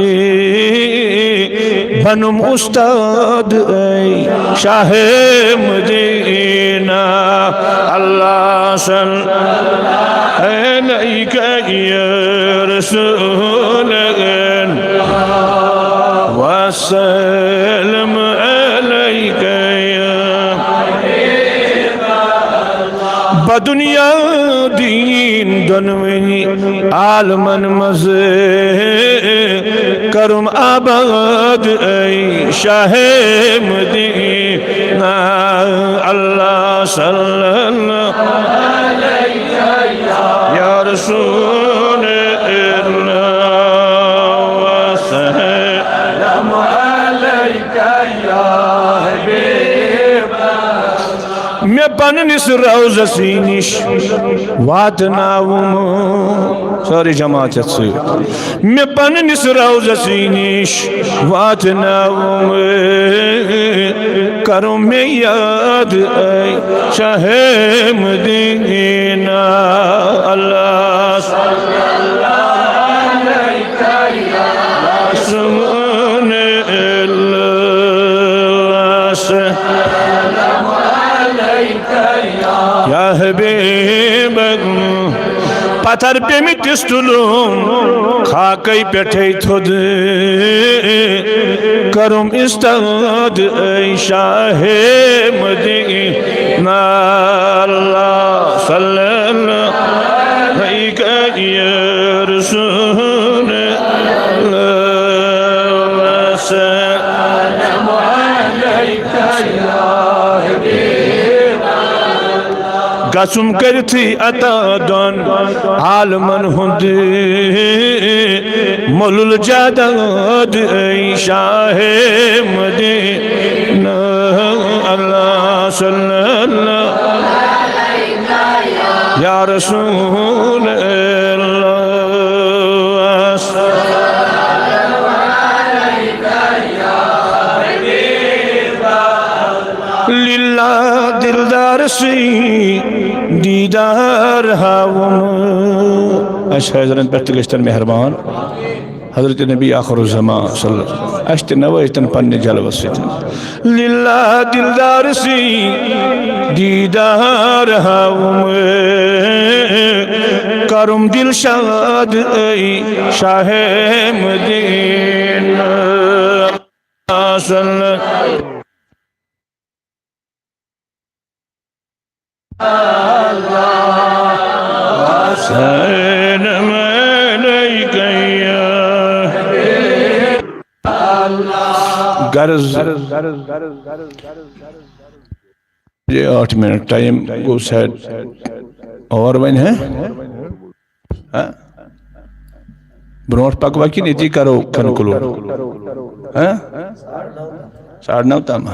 بنم استاد اے شاہ مدینہ۔ اللہ صلی علیک یا رسول اللہ، وسلم علیک یا بدنیا دین دنونی عالمن مز کرم آباد اے شاہ مدینہ۔ اللہ صلی اللہ یا رسول اللہ، وسلم علیک یا حبیب۔ مےٚ پننِس روضس نِش واتناوُم، سٲرٕے جماعت یتھ سۭتۍ۔ مےٚ پننِس روضس نِش واتناوُم، کرو مےٚ یاد اے شاہ مدینہ۔ اللہ سبحان اللہ۔ یا حبیب، پتھر پیمٕتِس تُلُم خاکے پٮ۪ٹھے تھوٚد، کرُم استاد اے شاہ مدینہ۔ اللہ صلی اللہ علیک یا رسول اللہ، وسلم علیک یا حبیب۔ گژھُم کٔرِتھٕے عطا دۄن عالمن ہُنٛد مۄلُل جاداد اے شاہ مدینہ۔ اللہ صلی اللہ یا رسول اللہ۔ للہ دلدار سی دیدار ہاوُم۔ اَسہِ حٲضرَن پٮ۪ٹھ تہِ گٔژھتن مہربان حضرت نبی آخر الزمان صلی اللہ علیہ وسلم۔ اَسہِ تہِ نوٲیتن پننہِ جلوس سۭتۍ۔ للہ دلدار سی دیدار ہاوُم، کرُم دلشاد اے شاہ مدینہ۔ صلی وسلم علیک یا غرض، یہ ٲٹھ منٹ ٹائم گو سیٹ اور وۄنۍ ہے؟ ہاں؟ برونٛٹھ پکوا کِنہٕ ییٚتی کرو کنکلوڈ؟ ہاں؟ ساڑٕ نو تام۔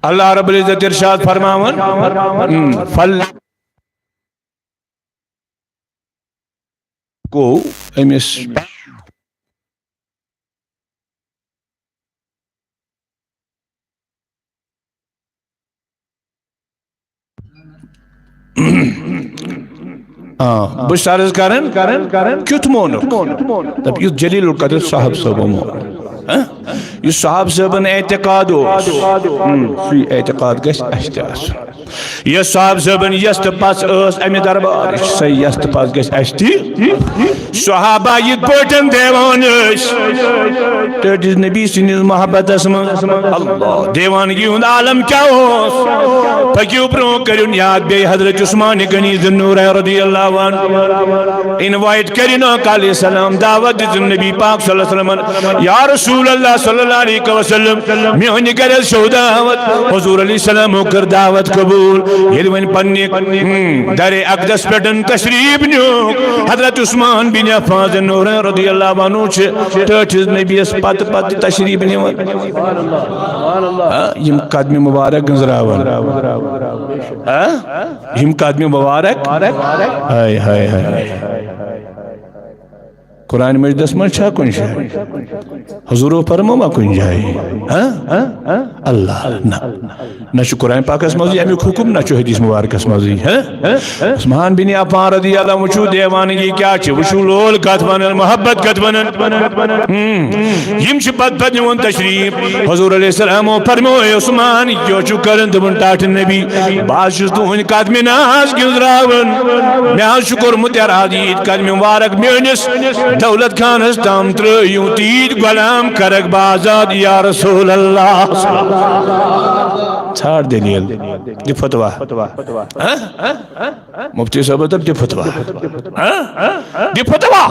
اللہ رب العزت ارشاد فرماوان، ہم، فل گوٚو أمِس۔ آ، بہٕ چھُس عرض کران، کیُتھ مونُکھ؟ دَپ، یُتھ جلیل القدر صاحب صٲبو مون۔ ہاں؟ یُس صاحب صٲبن اعتقاد اوس، ہم، سُے اعتقاد گژھِ اَسہِ تہِ آسُن۔ یۄس صاحب صٲبن یۄس تہٕ پژھ ٲس امہِ دربارٕچ، سۄے یۄس تہٕ پژھ گژھِ اَسہِ تہِ۔ صحابہ یِتھ پٲٹھۍ دیوان ٲسۍ ٹٲٹھِس نبی سٕنٛدِس محبتس منٛز۔ اللہ، دیوانگی ہُنٛد عالم کیٛاہ اوس؟ پٔکِو برٛونٛہہ، کٔرِو یاد بیٚیہِ حضرت عثمان غنی ذی النورین رضی اللہ عنہ۔ انوائٹ کٔرِن آقا علیہ السلام، دعوت دِژٕن نبی پاک صلی اللہ علیہ وسلمن، یا رسول اللہ صلی اللہ علیہ وسلم، میٛانہِ گرِ حظ چھو دعوت۔ حضور علیہ السلامو کٔر دعوت قبول۔ ییٚلہِ وۄنۍ پننہِ، ہم، درِ اقدس پٮ۪ٹھ تشریف نیوٗکھ، حضرت عثمان بن عفان ذی النورین رضی اللہ عنہ چھِ ٹٲٹھِس نبیَس پتہٕ پتہٕ تشریف نِوان۔ ہاں، یِم قدمہِ مبارک گنٛزراوان۔ ہاں؟ یِم قدمہِ مبارک۔ ہاے، ہاے، ہاے۔ قرآن مجیدس منٛز چھا کُنہِ جایہِ؟ حضورو فرمووا کُنہِ جایہِ؟ ہاں؟ اللہ، نہ۔ نہ چھُ قرآن پاکس منٛزٕے امیُک حُکم، نہ چھُ حدیث مبارکس منٛزٕے۔ ہاں؟ عثمان بن عفان رضی اللہ عنہ، وٕچھِو دیوانگی کیٛاہ چھِ، وٕچھِو لول کتھ ونان، محبت کتھ ونان۔ ہم۔ یِم چھِ پتہٕ پتہٕ نِوان تشریف۔ حضور علیہ السلامو فرموو، "اے عثمان، یہِ کیٛاہ چھُ کران؟" دوٚپُن، "ٹاٹھہِ نبی، بہٕ حظ چھُس تُہنٛدِ قدمہِ ناز گِنٛزراوان۔ مےٚ حظ چھُ کوٚرمُت اعراض، ییٖتۍ قدمہِ مبارک میٲنِس دولت خانس تام ترٲیِو، تیٖتۍ غلام کرکھ بہٕ آزاد یا رسول اللہ۔" ژھانڈ دٔلیٖل، دِ فتوا۔ ہاں؟ مفتی صٲب، دَپ، دِ فتوا۔ ہاں؟ دِ فتوا۔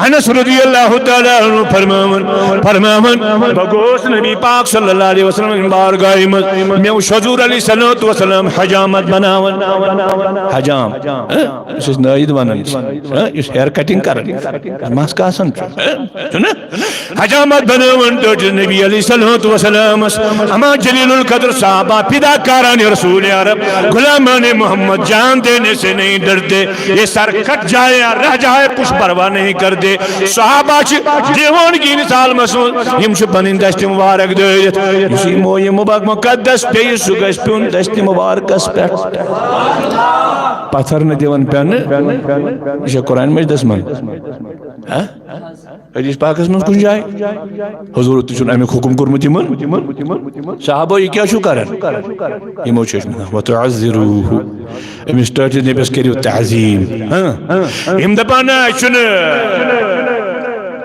انس رضی اللہ تعالیٰ عنہ فرماوان، فرماوان، بہٕ گوس نبی پاک صلی اللہ علیہ وسلم بارگاہہِ منٛز، مےٚ وُچھ حضور علیہ الصلوۃ والسلام حجامت بناوان۔ حجام۔ ہاں؟ یُس أسۍ نٲیِد وَنان چھِ۔ ہاں؟ یُس ہیئر کٹنگ کران۔ مَس کاسان چھُ۔ ہاں؟ چھُنہ؟ حجامت بناوان ٹٲٹھِس نبی علیہ الصلوۃ والسلامس۔ اما جلیل القدر صحابہ فدا کاران رسول عرب، غلامان محمد جان دینے سے نہیں ڈرتے، یہ سر کٹ جائے یا رہ جائے کچھ پرواہ نہیں کرتے۔ صحابہ چھِ دیوانگی ہِنٛدِس عالمس منٛز، یِم چھِ پنٕنۍ دستِ مبارک دٲرِتھ۔ یُس یہِ مویہِ مبارک مقدس پیٚیہِ، سُہ گژھِ پیوٚن دستِ مبارکس پٮ۪ٹھ۔ پتھر نہٕ دِوان پٮ۪نہٕ۔ یہِ چھےٚ قرآن مجیدس منٛز۔ ہاں؟ حدیث پاکس منٛز کُنہِ جایہِ؟ حضور تہِ چھُنہٕ امیُک حُکم کوٚرمُت یِمن۔ صحابو، یہِ کیٛاہ چھُو کران؟ یِمو چھُ ٲسمٕتۍ، "وتعذروہ"، أمِس ٹٲٹھِس نبیَس کٔرِو تعظیٖم۔ ہاں؟ یِم دپان، نہ، اَسہِ چھُنہٕ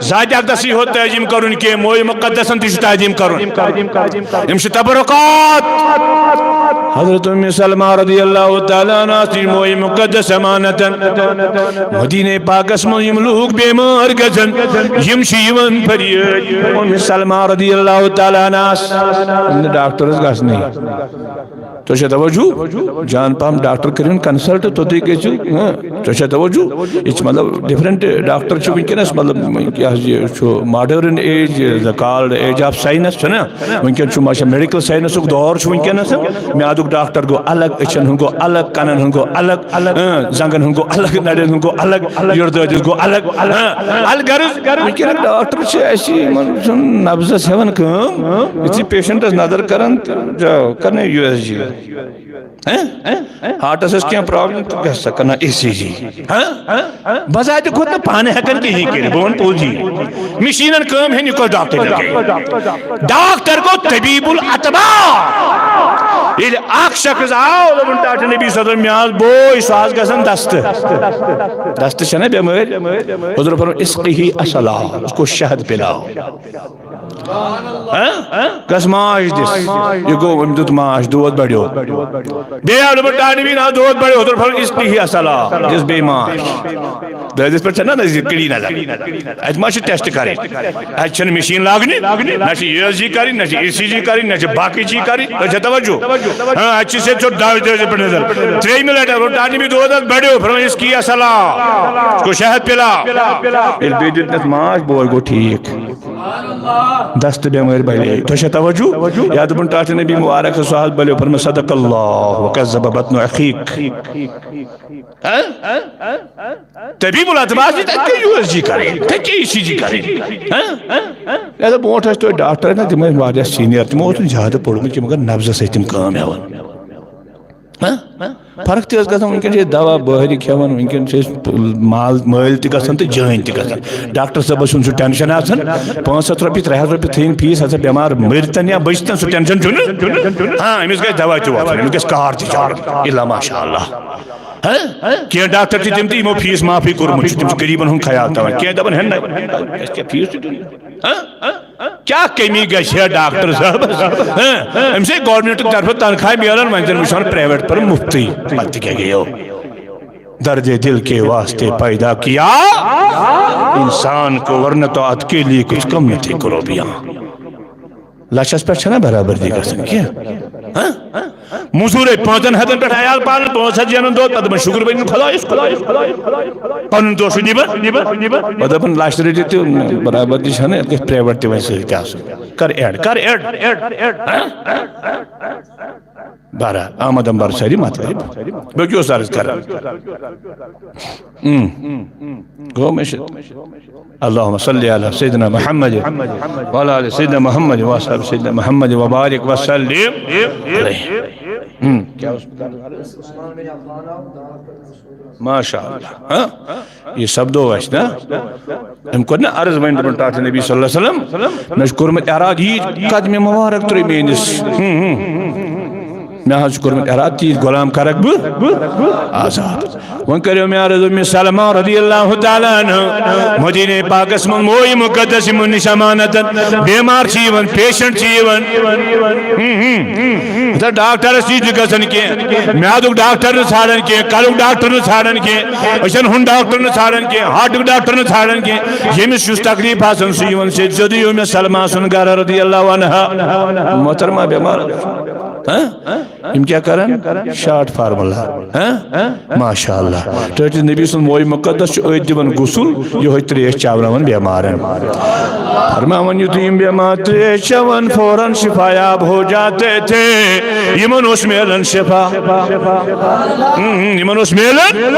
ذاتِ اقدسٕے ہوت تعظیٖم کرُن کینٛہہ، مویہِ مقدسن تہِ چھُ تعظیٖم کرُن۔ یِم چھِ تبرکات۔ حضرت ام سلمہ رضی اللہ تعالیٰ عنہا تہِ مویہِ مقدس امانتن۔ مدینہ پاکس منٛز یِم لوٗکھ بیمار گژھن، یِم چھِ یِوان فریاد۔ ام سلمہ رضی اللہ تعالیٰ عنہا، ڈاکٹرس گژھنٕے۔ تۄہہِ چھا توجہ؟ جان پہم ڈاکٹر کٔرِو کنسلٹ، توٚتُے گٔژھِو۔ ہاں، تۄہہِ چھا توجہ؟ یہِ چھِ مطلب ڈفرنٹ ڈاکٹر چھِ وٕنکیٚنس، مطلب، یہِ حظ یہِ چھُ modern age, the called age of science چھُنہ؟ وٕنکیٚن چھُ ماشا میڈیکل ساینسُک دور چھُ وٕنکیٚنس۔ میادُک ڈاکٹر گوٚو الگ، أچھن ہُنٛد گوٚو الگ، کنن ہُنٛد گوٚو الگ، اۭں، زنٛگن ہُنٛد گوٚو الگ، نرٮ۪ن ہُنٛد گوٚو الگ، یٔڈ دٲدِس گوٚو الگ۔ اۭں، الغرض وٕنکیٚنُک ڈاکٹر چھِ اَسہِ یِمن سُنٛد نبضس ہٮ۪وان کٲم، یُتھُے پیشنٹس نظر کران تہٕ جاو کرنَے یوٗ ایس جی۔ ہاں؟ ہارٹس ٲس کینٛہہ پرابلم تہٕ گژھِ سا کرناو ای سی جی۔ ہاں؟ بذاتِ خود نہٕ پانہٕ ہٮ۪کان کِہیٖنۍ کٔرِتھ، بہٕ وَنہٕ پوٚز یی۔ مِشیٖنن کٲم ہیٚنۍ، یہِ کۄس ڈاکٹر کٔرِتھ؟ ڈاکٹر گوٚو طبیب الاطباء۔ ییٚلہِ اکھ شخص آو، دوٚپُن، "ڈاکٹر نبی صٲب، مےٚ آز بوے، سُہ آز گژھن دستہٕ۔" دستہٕ چھَنہ بٮ۪مٲرۍ؟ حضور فرموو، "اسقه عسلا، اس کو شہد پلاؤ۔" ہاں؟ کس ماچھ دِس؟ یہِ گوٚو، أمۍ دیُت ماچھ، دود بڑیو۔ بیٚیہِ آو نمبر ڈاینہٕ وِزِ آو دود بڑیو، حضور فرموو، "اسقه عسلا"، دِس بیٚیہِ ماچھ۔ دٲدِس پٮ۪ٹھ چھَنہ نظر، کٔڑی نظر۔ اَتہِ ما چھِ ٹیسٹ کَرٕنۍ؟ اَتہِ چھَنہٕ مِشیٖن لاگنہِ، نہ چھِ ای ایس جی کَرٕنۍ، نہ چھِ ای سی جی کَرٕنۍ، نہ چھِ باقٕے چیٖز کَرٕنۍ۔ تۄہہِ چھا توجہ؟ ہاں، اَتہِ چھِ صرف ژوٚٹ دٲدِس پٮ۪ٹھ نظر۔ ترٛیٚیِمہِ لَٹہِ، حضور ڈاینہٕ وِزِ دود حظ بڑیو، فرموو، "اسقه عسلا، اس کو شہد پلا۔" ییٚلہِ بیٚیہِ دیُت ماچھ، بوے گوٚو ٹھیٖک۔ دست بیمٲرۍ بلے۔ تۄہہِ چھا توجہ؟ یا دوٚپُن ٹاٹھہِ نبی مبارک صحت بلیو، فرموو صدق اللہ وکذب بطن اخیک۔ ہاں؟ طبیب الاتباس جی، تۄہہِ کیٛاہ یوٗ ایس جی کرٕنۍ؟ تۄہہِ کیٛاہ ای سی جی کرٕنۍ؟ ہاں؟ ییٚلہِ برونٛٹھ ٲسۍ توتہِ ڈاکٹر نہ، تِم ٲسۍ واریاہ سینئر، تِمو اوس نہٕ زیادٕ پوٚرمُت کینٛہہ، مگر نبضس ٲسۍ تِم کٲم ہٮ۪وان۔ ہاں؟ فرق تہِ ٲس گژھان، وٕنکیٚن چھِ أسۍ دوا بٲہرِ کھٮ۪وان، وٕنکیٚن چھِ أسۍ مال مٲلۍ تہِ گژھان تہٕ جٲنۍ تہِ گژھان۔ ڈاکٹر صٲبس چھُنہٕ سُہ ٹینشن آسان، پانٛژھ ہتھ رۄپیہِ، ترٛےٚ ہتھ رۄپیہِ تھٲیِن فیس، ہسا بٮ۪مار مٔرۍ تن یا بٔچۍ تن، سُہ ٹینشن چھُنہٕ۔ ہاں، أمِس گژھِ دوا تہِ واتُن، أمِس گژھِ کار تہِ چلُن، الا ماشاء اللہ۔ ہاں؟ کینٛہہ ڈاکٹر چھِ تِم تہِ، یِمو فیس معافٕے کوٚرمُت چھُ، تِم چھِ غریٖبن ہُنٛد خیال تھاوان۔ کینٛہہ دپان، ہے نہ، اَسہِ کیٛاہ فیس چھُ دیُن؟ ہاں؟ کیٛاہ کمی گژھِ ہے ڈاکٹر صٲبس؟ ہاں؟ أمِس ہے گورنمنٹ طرفہٕ تنخواہ میلان، وۄنۍ زن وٕچھان پرائیویٹ پر مفتی۔ پتہٕ کیٛاہ گٔیو؟ درد دل کے واسطے پیدا کیا انسان کو، ورنہ تو ات کے لیے کچھ کم نہ تھے قربیاں۔ لچھس پٮ۪ٹھ چھنہ برابردی گژھان کینٛہہ؟ ہاں؟ مزورے پانٛژن ہتن پٮ۪ٹھ عیال پالان، پانٛژھ ہتھ زینان دۄہ، پتہٕ دپان شُکر بنہِ خدایس، خدایس، خدایس۔ پنُن دۄہ چھُ نِبان، پتہٕ دپان لچھ رٔٹِو تہِ برابردی چھنہ، یتھ گژھِ پرائیویٹ تہِ وۄنۍ سۭتۍ آسُن۔ کر ایڈ، کر ایڈ۔ ہاں؟ بہرحال، آمدم بر سٲری مطلب۔ بہٕ کیٛاہ اوسُس عرض کران؟ اۭں۔ گوٚو مےٚ چھُ، اللہم صلی علی سیدنا محمد وعلی آل سیدنا محمد واصحاب سیدنا محمد وبارک وسلم علیہ۔ اۭں۔ کیٛاہ اوس بہٕ کران عرض؟ ماشاء اللہ۔ ہاں؟ یہِ سپدو اَسہِ نا؟ أمۍ کوٚر نا عرض وۄنۍ دوٚپُن ٹاٹھہِ نبی صلی اللہ علیہ وسلم، مےٚ چھُ کوٚرمُت احرام، یہِ قدمِ مبارک ترٛٲے میٲنِس۔ ہُم، ہُم۔ مےٚ حظ چھُ کوٚرمُت احرام، تیٖتۍ غلام کرکھ بہٕ آزاد۔ وۄنۍ کٔرِو مےٚ عرض، اُمِ سلمہ رضی اللہ تعالیٰ عنہ، مدینے پاکس منٛز مویہِ مقدس یِمن نِش امانتن، بیمار چھِ یِوان، پیشنٹ چھِ یِوان۔ ہُم، ہُم۔ تہٕ ڈاکٹرس نِش نہٕ گژھان کینٛہہ، میادُک ڈاکٹر نہٕ ژھانڈان کینٛہہ، کلُک ڈاکٹر نہٕ ژھانڈان کینٛہہ، أچھن ہُنٛد ڈاکٹر نہٕ ژھانڈان کینٛہہ، ہارٹُک ڈاکٹر نہٕ ژھانڈان کینٛہہ۔ ییٚمِس یُس تکلیف آسان، سُہ یِوان سیٚدِ سیوٚدُے اُمِ سلمہ سُنٛد گرٕ رضی اللہ عنہا۔ محترمہ بیمار۔ ہاں؟ یِم کیٛاہ کران؟ Short formula. ہاں؟ ماشاء اللہ۔ ٹٲٹھِس نبی سُنٛد مویہِ مقدس چھُ أتھۍ دِوان غسل، یِہوٚے ترٛیش چاوناوان بیمارن۔ فرماوان، یُتھُے یِم بیمار ترٛیش چٮ۪وان، فوراً شفایاب ہو جاتے تھے۔ یِمن اوس میلان شفا۔ ہم، یِمن اوس میلان۔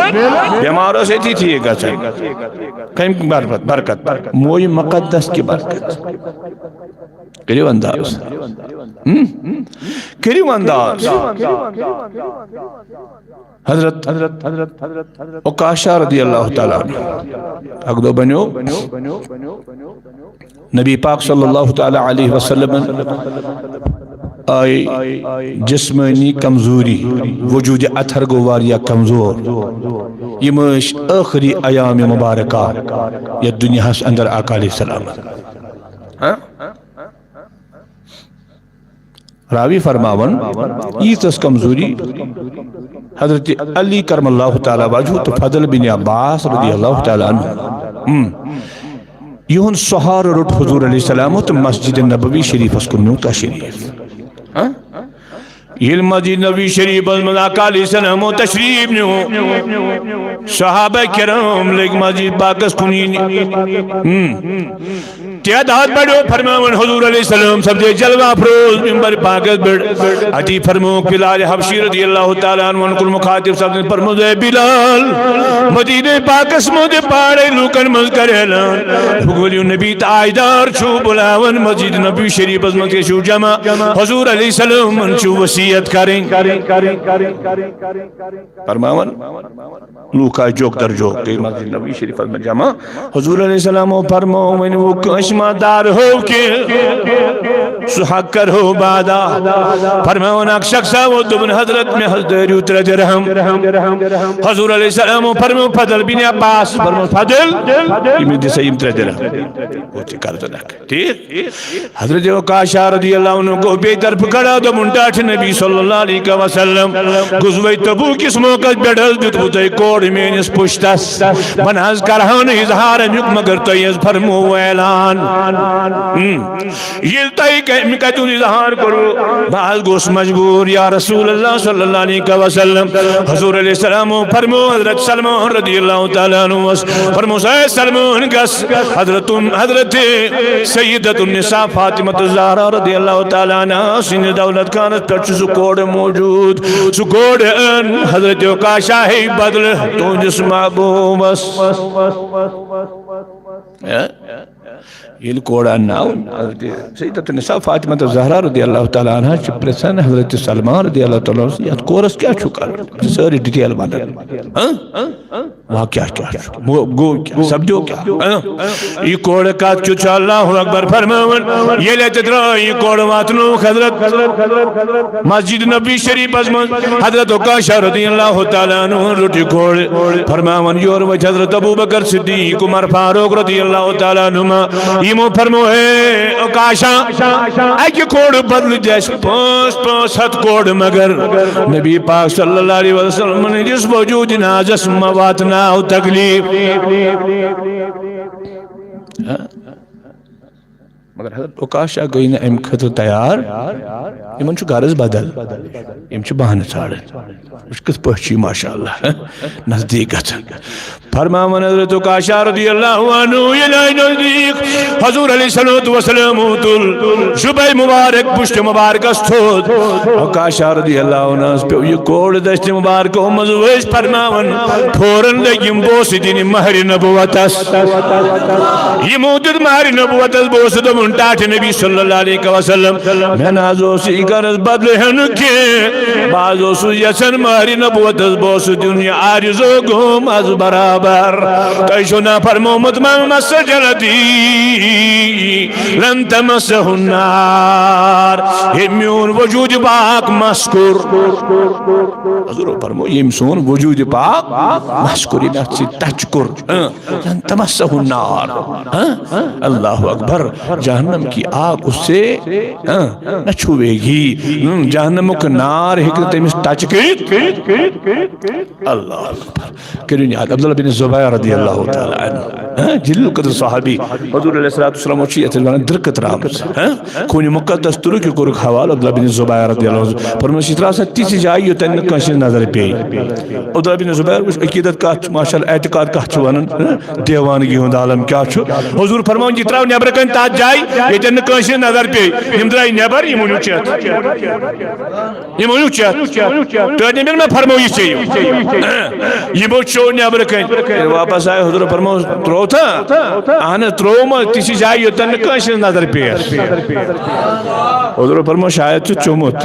بیمار اوس أتی ٹھیٖک گژھان۔ کَمہِ برکت؟ برکت۔ مویہِ مقدس کہِ برکت۔ کٔرِو انداز۔ ہم؟ کٔرِو انداز۔ حضرت، حضرت، حضرت، حضرت، حضرت عکاشہ رضی اللہ تعالیٰ عنہ۔ اکھ دۄہ بنیو نبی پاک صلی اللہ تعالیٰ علیہ وسلم آئی جسمانی کمزوری، وجود اطہر گو واریاہ کمزور۔ یِم ٲسۍ ٲخری ایام مبارکہ یتھ دنیاہس اندر آقا علیہ السلام۔ ہاں؟ راوی فرماون، ییٖژ ٲس کمزوری حضرت علی کرم اللہ تعالیٰ وجہہ تہٕ فضل بن عباس رضی اللہ تعالیٰ عنہ۔ ہم۔ یِہُنٛد سہارٕ روٚٹ حضور علیہ السلام تہٕ مسجد نبوی شریفس کُن نیوٗ تشریف۔ ہاں؟ ییٚلہِ مسجد نبوی شریفس منٛز آقا علیہ السلام تشریف نیوٗ، صحابہ کرام لٔگۍ مسجد پاکس کُن یِنہِ۔ ہم۔ تعداد بڑیو، فرماوان حضور علیہ السلام سپدے جلوہ افروز ممبر پاکس پٮ۪ٹھ۔ اتی فرمووُکھ بلال حبشی رضی اللہ تعالیٰ عنہ کُن مخاطب سپدن، فرموو، اے بلال، مدینے پاکس منٛز پاڑے لوکن منٛز کر اعلان، بہٕ ؤلِو نبی تاجدار چھُو بُلاوان، مسجد نبوی شریفس منٛز گژھِو جمع، حضور علیہ السلامن چھُو وصیت کرٕنۍ۔ فرماوان، لوٗکھ آے جوک در جوک، گٔے مسجد نبوی شریفس منٛز جمع۔ حضور علیہ السلام فرمو، وۄنۍ وۄنۍ کٲنٛسہِ ما دار ہو کینٛہہ، سُہ حق کرہو بہٕ ادا۔ فرماوان، اکھ شخص آو، دوٚپُن، حضرت، مےٚ حظ دٲرِو ترٛےٚ درہم۔ حضور علیہ السلام فرمو، فضل بن عباس، فرمو، فضل، ییٚمِس دِ سا یِم ترٛےٚ درہم۔ ہُتھ یہِ قرضہٕ نکھٕ۔ ٹھیٖک؟ حضرت عکاشہ رضی اللہ عنہ گوٚو بیٚیہِ طرفہٕ کھڑا، دوٚپ، مُنٹاٹھ نبی صلی اللہ علیہ وسلم، غزوہ تبوک کِس موقعس پٮ۪ٹھ حظ دیُتوٕ تۄہہِ کوڑ میٲنِس پُشتس۔ بہٕ نہ حظ کرہاو نہٕ اظہار امیُک، مگر تۄہہِ حظ فرموو اعلان۔ ہم۔ ییٚلہِ تۄہہِ کَمہِ کَتہِ ہُنٛد اظہار کوٚروٕ، بہٕ حظ گوٚوُس مجبوٗر، یا رسول اللہ صلی اللہ علیہ وسلم۔ حضور علیہ السلام فرموو حضرت سلمان رضی اللہ تعالیٰ عنہس، فرموو، اے سلمان، گژھ حضرت، حضرت سیدۃ النساء فاطمۃ الزہرا رضی اللہ تعالیٰ عنہا سٕنٛدِس دولت خانس پٮ۪ٹھ چھُ سُہ کوڑٕ موجود، سُہ کوڑٕ اَن، حضرت عکاشہ ہے بدلہٕ تُہنٛدِس محبوبس۔ ییٚلہِ کوڑ انناو، حضرت سیدۃ النساء فاطمہ الزہرا رضی اللہ تعالیٰ عنہا چھِ پرژھان حضرت سلمان رضی اللہ تعالیٰ عنہ، یتھ کورس کیٛاہ چھُ کرُن؟ سٲری ڈیٹیل ونان۔ ہاں؟ واقعہ کیٛاہ چھُ؟ مو-، گوٚو کیٛاہ؟ سپدیو کیٛاہ؟ ہاں؟ یہِ کوڑ کتھ کیُتھ چھُ؟ اللہ اکبر فرماوان۔ ییٚلہِ اتہِ درٛاو یہِ کوڑ واتنووُکھ حضرت مسجد نبوی شریفس منٛز، حضرت عکاشہ رضی اللہ تعالیٰ عنہ روٚٹ یہِ کوڑ۔ فرماوان، یورٕ ؤتھۍ حضرت ابو بکر صدیق، عمر فاروق رضی اللہ تعالیٰ عنہما۔ یِمو فرمو، ہے عکاشہ، اکہِ کوڑٕ بدلہٕ دِ اَسہِ پانٛژھ، پانٛژھ ہتھ کوڑٕ، مگر نبی پاک صلی اللہ علیہ وسلم ہٕنٛدِس وجود نازس مہ واتناو تکلیف۔ مگر حضرت عکاشہ گٔے نہٕ اَمہِ خٲطرٕ تیار۔ یِمن چھُ غرض بدل، یِم چھِ بہانہٕ ژھانڈان۔ وٕچھ کِتھ پٲٹھۍ چھِ یہِ، ماشاء اللہ، نزدیٖک گژھان۔ فرماوان حضرت عکاشہ رضی اللہ عنہ، ییٚلہِ آے نزدیٖک، حضور علیہ الصلوۃ والسلام تُل جُبہ مبارک پُشتِ مبارکس تھوٚد۔ عکاشہ رضی اللہ عنہس پیوٚو یہِ کوڑ دستِ مبارکو منٛز ؤسۍ، فرماوان، فوراً لٔگۍ یِم بوسہٕ دِنہِ مہرِ نبوتس۔ یِمو دیُت مہرِ نبوتس بوسہٕ، دوٚپُن، ٹاٹھہِ نبی صلی اللہ علیہ وسلم، مےٚ نہ حظ اوس یہِ غرض بدلہٕ ہٮ۪نُک کینٛہہ، بہٕ حظ اوسُس یژھان مہرِ نبوتس بوسہٕ دیُن، یہِ آرزو گوٚوم از برابر۔ تۄہہِ چھُو نا فرمومُت، من مس جلدی لن تمسہ النار، ہے میون وجود پاک مس کوٚر۔ حضور فرمو، ییٚمۍ سون وجود پاک مس کوٚر، ییٚمۍ اتھ سۭتۍ ٹچ کوٚر، ہاں، لن تمسہ النار۔ ہاں؟ اللہ اکبر۔ جہنم کی آگ اس سے، ہاں، نہ چھوے گی۔ ہم، جہنمُک نار ہیٚکہِ نہٕ تٔمِس ٹچ کٔرِتھ۔ اللہ اکبر۔ کٔرِو یاد، عبداللہ بن زبیر رضی اللہ تعالیٰ عنہ، ہاں، جلیل القدر صحابی، حضور علیہ الصلوۃ والسلام چھُ یتھ ونان درکہٕ ترامٕژ، ہاں؟ خون مقدس تُلُکھ، یہِ کوٚرُکھ حوالہٕ عبداللہ بن زبیر رضی اللہ عنہ۔ فرمووُس، یہِ ترٛاو سا تِژھ جاے یوٚتن نہٕ کٲنٛسہِ ہٕنٛز نظر پیٚیہِ۔ عبداللہ بن زبیر وٕچھ عقیدت کتھ چھُ، ماشاء اللہ، اعتقاد کتھ چھُ ونان، ہاں؟ دیوانگی ہُنٛد عالم کیٛاہ چھُ؟ حضور فرماوان، یہِ ترٛاو نٮ۪برٕ کنہِ تتھ جایہِ ییٚتٮ۪ن نہٕ کٲنٛسہِ ہٕنٛز نظر پیٚیہِ۔ یِم درٛاے نٮ۪بر، یِمو نیوٗ چٮ۪تھ۔ یِمو نیوٗ چٮ۪تھ۔ تہٕ نبی مےٚ فرموو یہِ چیٚیِو۔ یِمو چیوٚو نٮ۪برٕ کنہِ۔ ییٚلہِ واپس آے، حضور فرموو، ترٛوو تھا؟ اہن حظ، ترٛوو ما تِژھِ جایہِ یوٚتن نہٕ کٲنٛسہِ ہٕنٛز نظر پیٚیَس۔ حضور فرموو، شاید چھُ چوٚمُت۔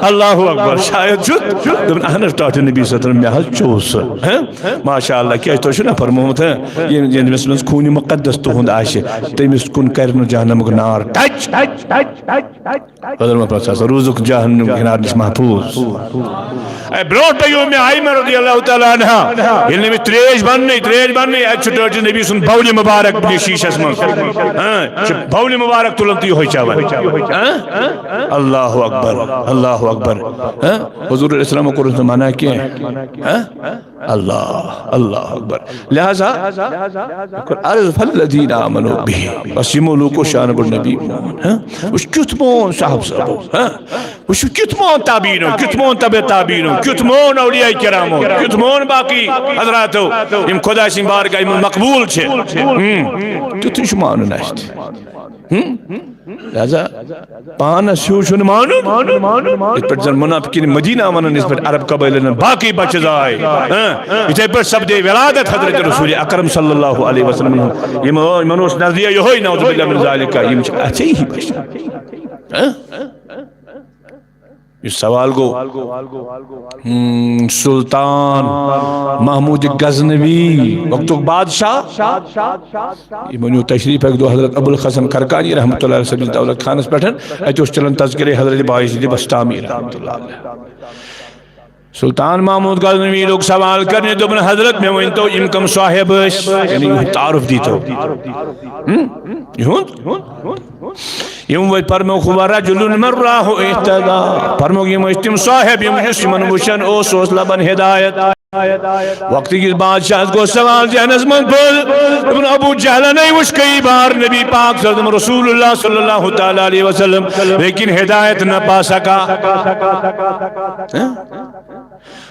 اللہ اکبر، شاید چھُ۔ دوٚپُن، اہن حظ، ٹاٹھہِ نبی صلی اللہ علیہ وسلم، مےٚ حظ چوٚو سُہ۔ ہہ؟ ماشاء اللہ، کیٛازِ تۄہہِ چھُو نا فرمومُت، ہہ؟ ییٚمِس، ییٚمِس منٛز خوٗنہِ مُقدس تُہُنٛد آسہِ، تٔمِس کُن کرِ نہٕ جہنمُک نار ٹچ۔ بدل ما پرٛژھ سا، روٗزُکھ جہنم کِنار نِش محفوٗظ۔ اے، برونٛٹھ پیوٚو مےٚ آیمہ رضی اللہ تعالیٰ عنہا، ییٚلہِ نہٕ أمِس ترٛیش بننٕے، ترٛیش بننٕے، اَتہِ چھُ ٹٲٹھِس نبی سُنٛد بولہِ مُبارک یہِ شیٖشس منٛز۔ ہاں، چھُ بولہِ مُبارک تُلان تہٕ یِہوٚے چٮ۪وان۔ ہاں؟ اللہ اکبر، اللہ اکبر۔ ہاں؟ حضور علیہ السلام کوٚرُس نہٕ منع کینٛہہ۔ ہاں؟ اللہ، اللہ اکبر۔ لہذا کوٚر عرض، فالذین آمنوا بہ، بس یِمو لوٗکو شانہ بہ نبی مون، ہاں؟ وٕچھ کیُتھ مون صاحب صٲبو، ہاں؟ وٕچھ کیُتھ مون تابعینو، کیُتھ مون تبع تابعینو، کیُتھ مون اولیاء کرامو، کیُتھ مون باقی حضراتو، یِم خدا سٕنٛدِ بارگاہہِ منٛز مقبوٗل چھِ۔ ہم، تیُتھُے چھُ مانُن اَسہِ تہِ۔ ہم؟ لہذا پانس ہیوٗ چھُنہٕ مانُن۔ یِتھ پٲٹھۍ زن منافقین مدینہ ونان، یِتھ پٲٹھۍ عرب قبٲیلن باقی بچہِ زاے۔ ہاں؟ یِتھے پٲٹھۍ سپدے ولادت حضرت رسول اکرم صلی اللہ علیہ وسلم۔ یِم، یِمن اوس نظریہ یِہوٚے، نعوذ باللہ من ذالک، یِم چھِ اَتھے ہی بچہِ۔ ہاں؟ یہِ سوال گوٚو، ہم، سلطان محمود غزنوی، وقتُک بادشاہ، یِمو نیوٗ تشریف اکہِ دۄہ حضرت ابوالحسن خرقانی رحمتہ اللہ علیہ سٕنٛدِس دولت خانس پٮ۪ٹھ۔ اَتہِ اوس چلان تذکرے حضرت بایزید بستامی رحمتہ اللہ علیہ۔ سلطان محمود غزنوی لوٚگ سوال کرنہِ، دوٚپُن، حضرت، مےٚ ؤنۍتو، یِم کم صاحب ٲسۍ؟ یعنی یِہُنٛد تعارُف دیٖتو۔ ہم؟ یِہُنٛد؟ یِم وۄنۍ فرموکھ، "ورجل من رآہ اہتدی۔" فرموکھ، یِم ٲسۍ تِم صاحب، یِم یُس یِمن وٕچھان اوس، سُہ اوس لبان ہدایت۔ وقتہٕ کِس بادشاہس گوٚو سوال ذہنس منٛز پٲدٕ، دوٚپُن، ابو جہلنے وٕچھ کئی بار نبی پاک صلی اللہ علیہ وسلم، رسول اللہ صلی اللہ تعالیٰ علیہ وسلم، لیکن ہدایت نہ پا سکا۔ ہاں؟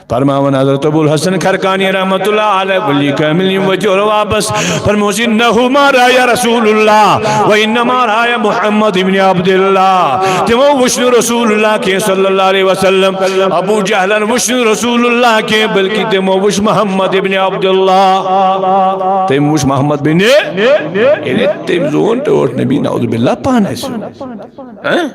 فرماوان حضرت ابو الحسن خرقانی رحمۃ اللہ علیہ، ولی کامل، یِم وٲتۍ یورٕ واپس۔ فرموس، "انہ ما رأی رسول اللہ و انما رأی محمد ابن عبداللہ۔" تِمو وٕچھ نہٕ رسول اللہ کینٛہہ صلی اللہ علیہ وسلم۔ ابو جہلن وٕچھ نہٕ رسول اللہ کینٛہہ، بلکہ تِمو وٕچھ محمد ابن عبداللہ۔ تٔمۍ وٕچھ محمد بن، یعنی تٔمۍ زون ٹٲٹھ نبی، نعوذ باللہ، پانس۔ ہاں؟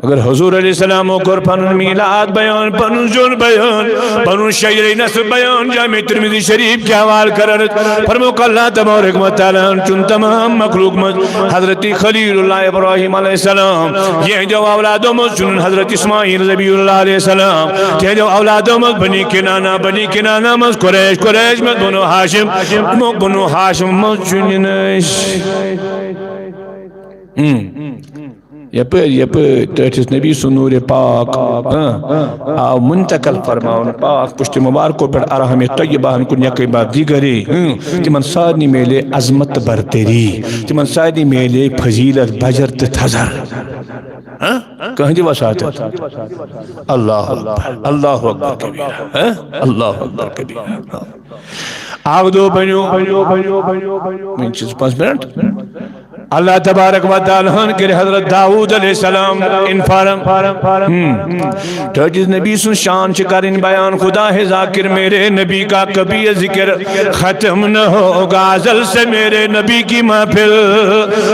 مگر حضور علیہ السلامو کوٚر پنُن میلاد بیان، پنُن زیُن بیان، پنُن شجرِ نسب بیان۔ جامع ترمذی شریف کہِ حوالہٕ کران فرمووُکھ، اللہ تبارک و تعالیٰ ہن چُن تمام مخلوق منٛز حضرت خلیل اللہ ابراہیم علیہ السلام، یہنٛدیو اولادو منٛز چُنُن حضرت اسماعیل ذبیح اللہ علیہ السلام، تہنٛدیو اولادو منٛز بنی کنانہ، بنی کنانہ منٛز قریش، قریش منٛز بنو ہاشم، بنو ہاشم منٛز چُنِن أسۍ۔ ہم۔ یپٲرۍ، یپٲرۍ ٹٲٹھِس نبی سُنٛد نوٗرِ پاک، ہاں، آو منتقل فرماونہٕ پاک پُشتِ مبارکو پٮ۪ٹھ ارحامِ طیبہ ہن کُن یقین بار دیگرے، ہاں، تِمن سارنٕے میلے عظمت برتری، تِمن سارنٕے میلے فضیلت بجر تہٕ تھزر۔ ہاں؟ کٕہٕنٛدِ وساطت۔ اللہ اکبر، اللہ اکبر کبیرہ، ہاں؟ اللہ اکبر کبیرہ۔ اکھ دۄہ بنیو، وۄنۍ چھِ زٕ پانٛژھ منٹ۔ اللہ تبارک و تعالیٰ ہن کٔرۍ حضرت داؤد علیہ السلام انفارم۔ ہم۔ ٹھٔہرِس نبی سٕنٛز شان چھِ کرٕنۍ بیان۔ خدا ہے ذاکر، میرے نبی کا کبھی یہ ذکر ختم نہ ہوگا۔ ازل سے میرے نبی کی محفل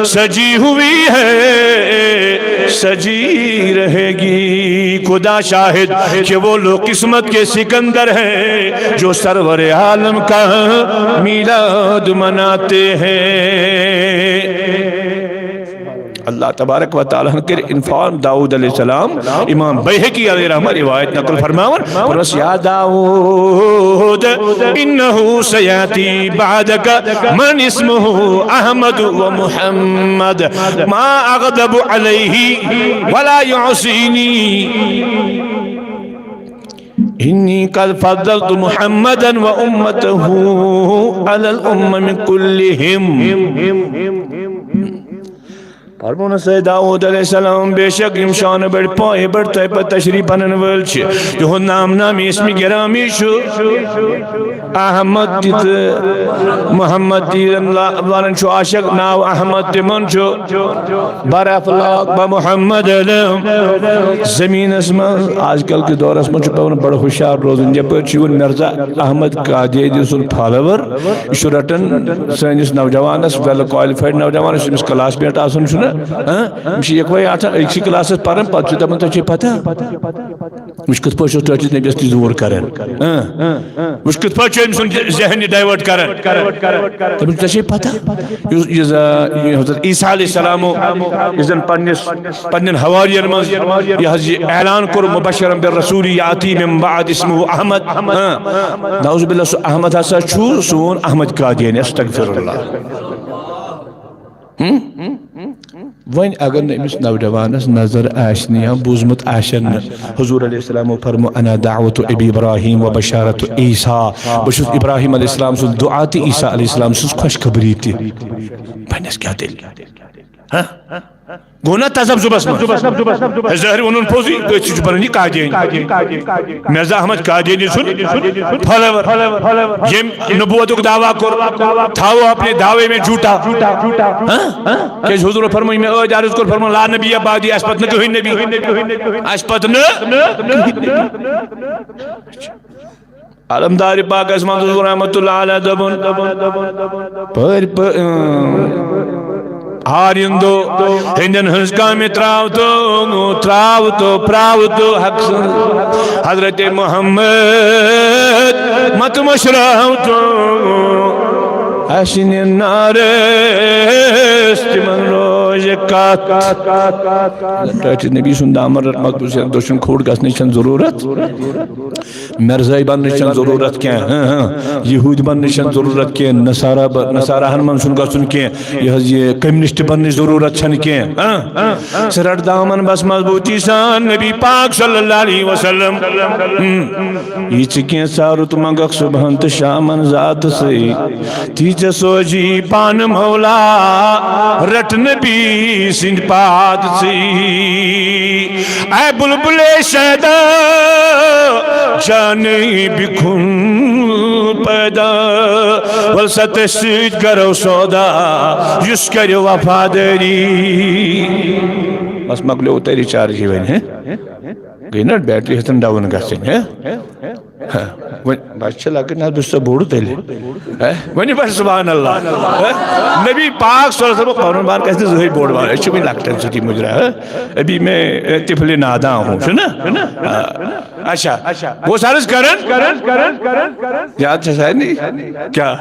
سجی ہوئی ہے، سجی رہے گی۔ خدا شاہد کہ وہ لوگ قسمت کے سکندر ہیں جو سرور عالم کا میلاد مناتے ہیں۔ اللہ تبارک و تعالیٰ ہن کٔرۍ انفارم داؤد علیہ السلام۔ امام بیہقی علیہ رحمہ روایت نقل فرماون، فرمس، یا داؤد، انہ سیاتی بعدک من اسمہ احمد و محمد، ما اغضب علیہ ولا یعصینی، انی قد فضلت محمدا و امتہ علی الامم کلہم۔ فرمونس، اے داؤد علیہ السلام، بے شک یِم شانہٕ بٔڑۍ پایہِ بٔڑۍ تۄہہِ پتہٕ تشریف انن وٲلۍ چھِ، تِہُنٛد نام نامی اسمِ گرامی چھُ احمد تہِ تہٕ محمد تہِ، یِم لا-، ونان چھُ عاشق ناو احمد، تِمن چھُ۔ بر افلاک بہ محمد علم۔ زمینس منٛز آز کل کِس دورس منٛز چھُ پٮ۪وان بڑٕ ہوشیار روزُن۔ یپٲرۍ چھُ یِوان مرزا احمد قادیانی سُنٛد follower۔ یہِ چھُ رٹان سٲنِس نوجوانس، well qualified نوجوانس، یُس أمِس classmate آسان چھُنہ، ہاں؟ یِم چھِ یِکوَے آسان أکسٕے classس پران، پتہٕ چھُ دپان، "تۄہہِ چھے پتہ؟" وٕچھ کِتھ پٲٹھۍ چھُ ٹٲٹھِس نبیَس تہِ زوٗر کران۔ ہاں۔ وٕچھ کِتھ پٲٹھۍ چھُ أمۍ سُنٛد ذہن یہِ divert کران۔ دَپان، "ژےٚ چھے پتہ؟" یُس، یُس، آ، یہِ حضرت عیسیٰ علیہ السلام، یُس زن پننِس، پننٮ۪ن حواریَن منٛز یہِ حظ یہِ اعلان کوٚر، "مبشرا بالرسول یاتی من بعد اسمہ احمد۔" ہاں۔ نعوذ باللہ، سُہ احمد ہسا چھُ سون احمد قادیانی، استغفر اللہ۔ ہم؟ وۄنۍ اگر نہٕ أمِس نوجوانس نظر آسہِ نہٕ یا بوٗزمُت آسن نہٕ حضور علیہ السلام فرمو، "انا دعوت ابی ابراہیم و بشارت عیسیٰ"، بہٕ چھُس ابراہیم علیہ السلام سُنٛد دُعا تہٕ عیسیٰ علیہ السلام سٕنٛز خۄشخبری تہِ۔ پننِس کیٛاہ تیٚلہِ؟ ہاں؟ گوٚو نا تذبذبس منٛز؟ ہے، ظٲہِر ووٚنُن پوٚزُے، أتھۍ سۭتۍ چھُ بنان یہِ قادیٲنی۔ مرزا احمد قادیانی سُنٛد follower، ییٚمۍ نبوتُک دعویٰ کوٚر، تھاو اپنے دعوے میں جھوٹا۔ ہاں؟ کیٛازِ حضورو فرموو، مےٚ ٲدۍ عرض کوٚر، فرموو، "لا نبی بعدی"، اَسہِ پتہٕ نہٕ کٕہٕنۍ نبی۔ اَسہِ پتہٕ نہٕ۔ علمدار پاکس منٛز حضور رحمت اللہ علیہ دوٚپُن، پٔرۍ پٔ-، اۭں، آریندو ہٕنٛدٮ۪ن ہٕنٛز کامہِ ترٛاو تو، ترٛاو تو، پرٛاو تو حق سٕنٛز۔ حضرت محمد مت مشراو تو، اَسہِ نہِ نارس تِمن روے۔ کتھ۔ ٹاٹھۍ نبی سُنٛد دامن رٹنس دٔچھُن کھوٚٹ گژھنٕچ چھنہٕ ضروٗرت، مرزٲے بننٕچ چھنہٕ ضروٗرت کینٛہہ۔ ہاں، ہاں۔ یہوٗدۍ بننٕچ چھنہٕ ضروٗرت کینٛہہ، نصارہ ب-، نصاراہن منٛز چھُنہٕ گژھُن کینٛہہ، یہِ حظ یہِ کمیونسٹ بننٕچ ضروٗرت چھنہٕ کینٛہہ۔ ہاں؟ ژٕ رٹ دامن بس مضبوٗطی سان نبی پاک صلی اللہ علیہ وسلم۔ ہم۔ یہِ ژٕ کینٛژھا رُت منٛگکھ صبحن تہٕ شامن ذاتہٕ سۭتۍ، تی ژےٚ سوزی پانہٕ مولا، رٹ نبی سٕنٛدۍ پاد ژٕے۔ اے بلبلے شیدا، جانٕے بِکھُن پیدا، ول سا تٔسۍ سۭتۍ کرو سودا، یُس کرِ وفادٲری۔ بس مۄکلیو تۄہہِ ریچارجی وۄنۍ، ہے؟ گٔے نا بیٹری ہیٚژٕن ڈاوُن گژھٕنۍ، ہے؟ ہاں، وۄنۍ بس چھِ لۄکٕٹ، نہ بہٕ چھُس سا بوٚڑ تیٚلہِ۔ ہہ؟ ؤنِو بس سبحان اللہ۔ ہہ؟ نبی پاک صلی اللہ علیہ وسلم پنُن پان گژھِ نہٕ زٕہٕے بوٚڑ بارٕ، أسۍ چھِ وٕنہِ لۄکٹٮ۪ن سۭتی مُجرا، ہہ؟ ابھی میں طفل ناداں ہوں، چھُ نا؟ آ، اچھا، بہٕ اوسُس عرض کران، یاد چھا سارنٕے؟ کیٛاہ؟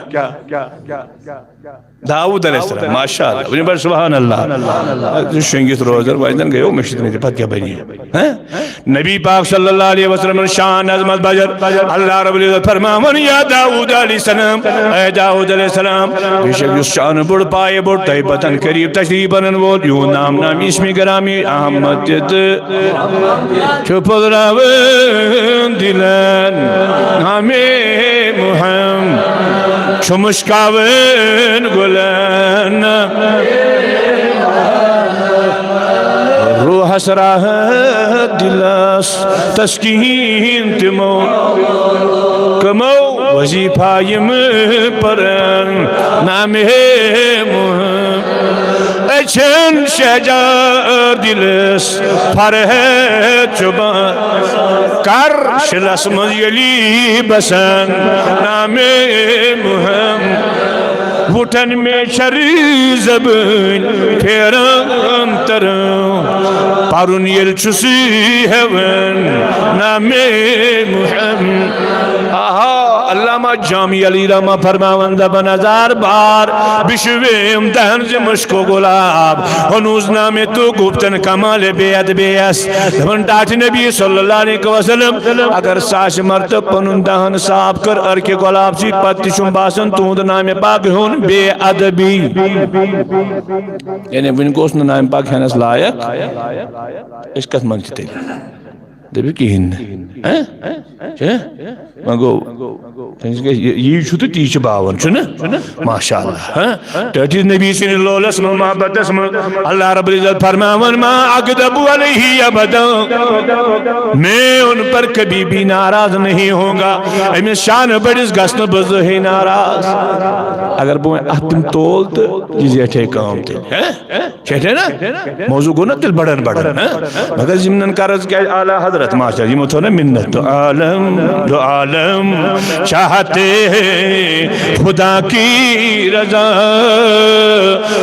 داؤد علیہ السلام، ماشاء اللہ، ؤنِو بس سبحان اللہ۔ شۄنٛگِتھ روزدر وۄنۍ زن گٔیو مٔشِتھ مےٚ تہِ، پتہٕ کیٛاہ بنہِ؟ ہہ؟ نبی پاک صلی اللہ علیہ وسلم شان عظمت بجر۔ اللہ رب العزت فرماون، یا داؤد علیہ السلام، اے داؤد علیہ السلام، بے شک یُس شان بوٚڑ پایہِ بوٚڑ تۄہہِ پتن قریب تشریف انن وول، یِہُنٛد نام نامی اسم گرامی احمد تہِ تہٕ چھُ پھٔلراوان دِلن نامِ محمد، چھُ مُشکاوان گُلن۔ روحس راحت دِلس تسکین تِمو کمو وظیفہ یِم پرن نامِ محمد۔ أچھن شجار دِلس فرحت چھُ بان کر شِلس منٛز ییٚلی بسن نامِ محمد۔ وُٹھن مےٚ شرِ زبٲنۍ پھیران تران، پرُن ییٚلہِ چھُ سُے ہٮ۪وان نامِ محمد۔ آہا، علامہ جامی علی رحمہ فرماوان دپان ہزار بار بشویم دہن زِ مشک و گلاب، ہنوز نام تو گفتن کمال بے ادبی است۔ دپان ٹاٹھۍ نبی صلی اللہ علیہ وسلم اگر ساسہِ مرتبہ پنُن دہن صاف کر ارکہِ گۄلاب سۭتۍ، پتہٕ تہِ چھُم باسان تُہُنٛد نامِ پاک ہیوٚن بے ادبی۔ یعنی وٕنہِ گوٚژھ نہٕ نامِ پاک ہٮ۪نس لایق، أسۍ کتھ منٛز چھِ تیٚلہِ؟ دٔپِو کِہیٖنۍ نہٕ۔ ہہ؟ چھِ؟ وۄنۍ گوٚو، تٔمِس گژھِ یہِ، یی چھُ تہٕ تی چھُ باوان، چھُنہٕ؟ ماشاء اللہ۔ ہہ؟ ٹٲٹھِس نبی سٕنٛدِس لولس منٛز، محبتس منٛز، اللہ رب العزت فرماوان، ما اغضب علیہ ابدا، میں ان پر کبھی بھی ناراض نہیں ہوں گا۔ أمِس شانہٕ بٔڑِس گژھٕ نہٕ بہٕ زٕہٕے ناراض۔ اگر بہٕ وۄنۍ اتھ تِم تول تہٕ یہِ زیٹھے کٲم تیٚلہِ۔ ہہ؟ چھٹے نا؟ موضوع گوٚو نا تیٚلہِ بڑان بڑان، ہہ؟ مگر ضمنن قرض کیٛازِ اعلیٰ حضرت ماشاء اللہ، یِمو تھوٚو نا منت، دو عالم، دو عالم چاہتے ہیں خدا کی رضا،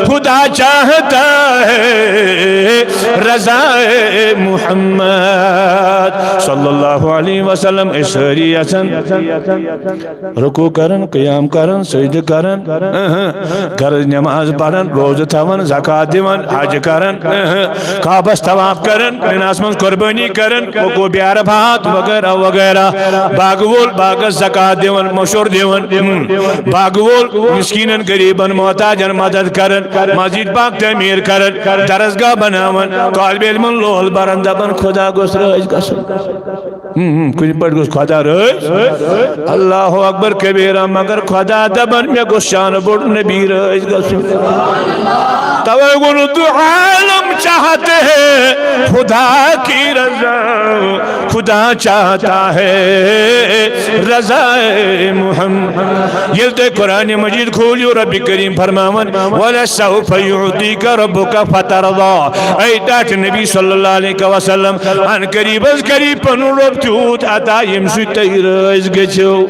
خدا چاہتا ہے رضا محمد صلی اللہ علیہ وسلم۔ أسۍ سٲری یژھان رکوع کران، قیام کران، سجدٕ کران، اہاں، گرس نماز پران، روزٕ تھاوان، زکوٰۃ دِوان، حج کران، اہاں، کعبس طواف کران، مِناہس منٛز قربٲنی کران، وقوع بعرفات وغیرہ وغیرہ، باغہٕ وول باغس زکوٰۃ دِوان، مشور دِوان، اہم، باغہٕ وول مسکیٖنن، غریبن، محتاجن مدد کران، مسجد پاک تعمیٖر کران، درسگاہ بناوان، طالب علمن لول بران، دپان خدا گوٚژھ رٲضۍ گژھُن۔ ہم، ہم، کُنہِ پٲٹھۍ گوٚژھ خۄدا رٲضۍ۔ اللہ اکبر کبیرہ، مگر خۄدا دپان، مےٚ گوٚژھ شانہٕ بوٚڑ نبی رٲضۍ گژھُن۔ توے ووٚن، دو عالم چاہتے ہیں خدا کی رضا، خدا چاہتا ہے رضا محمد۔ ییٚلہِ تُہۍ قرآن مجید کھوٗلِو، رب کریم فرماوان، ولسوف یعطیک ربک فترضی۔ اے ٹاٹھۍ نبی صلی اللہ علیہ وسلم، ان قریب از قریب پنُن رب تیوٗت عطا، ییٚمہِ سۭتۍ تُہۍ رٲضۍ گٔژھِو۔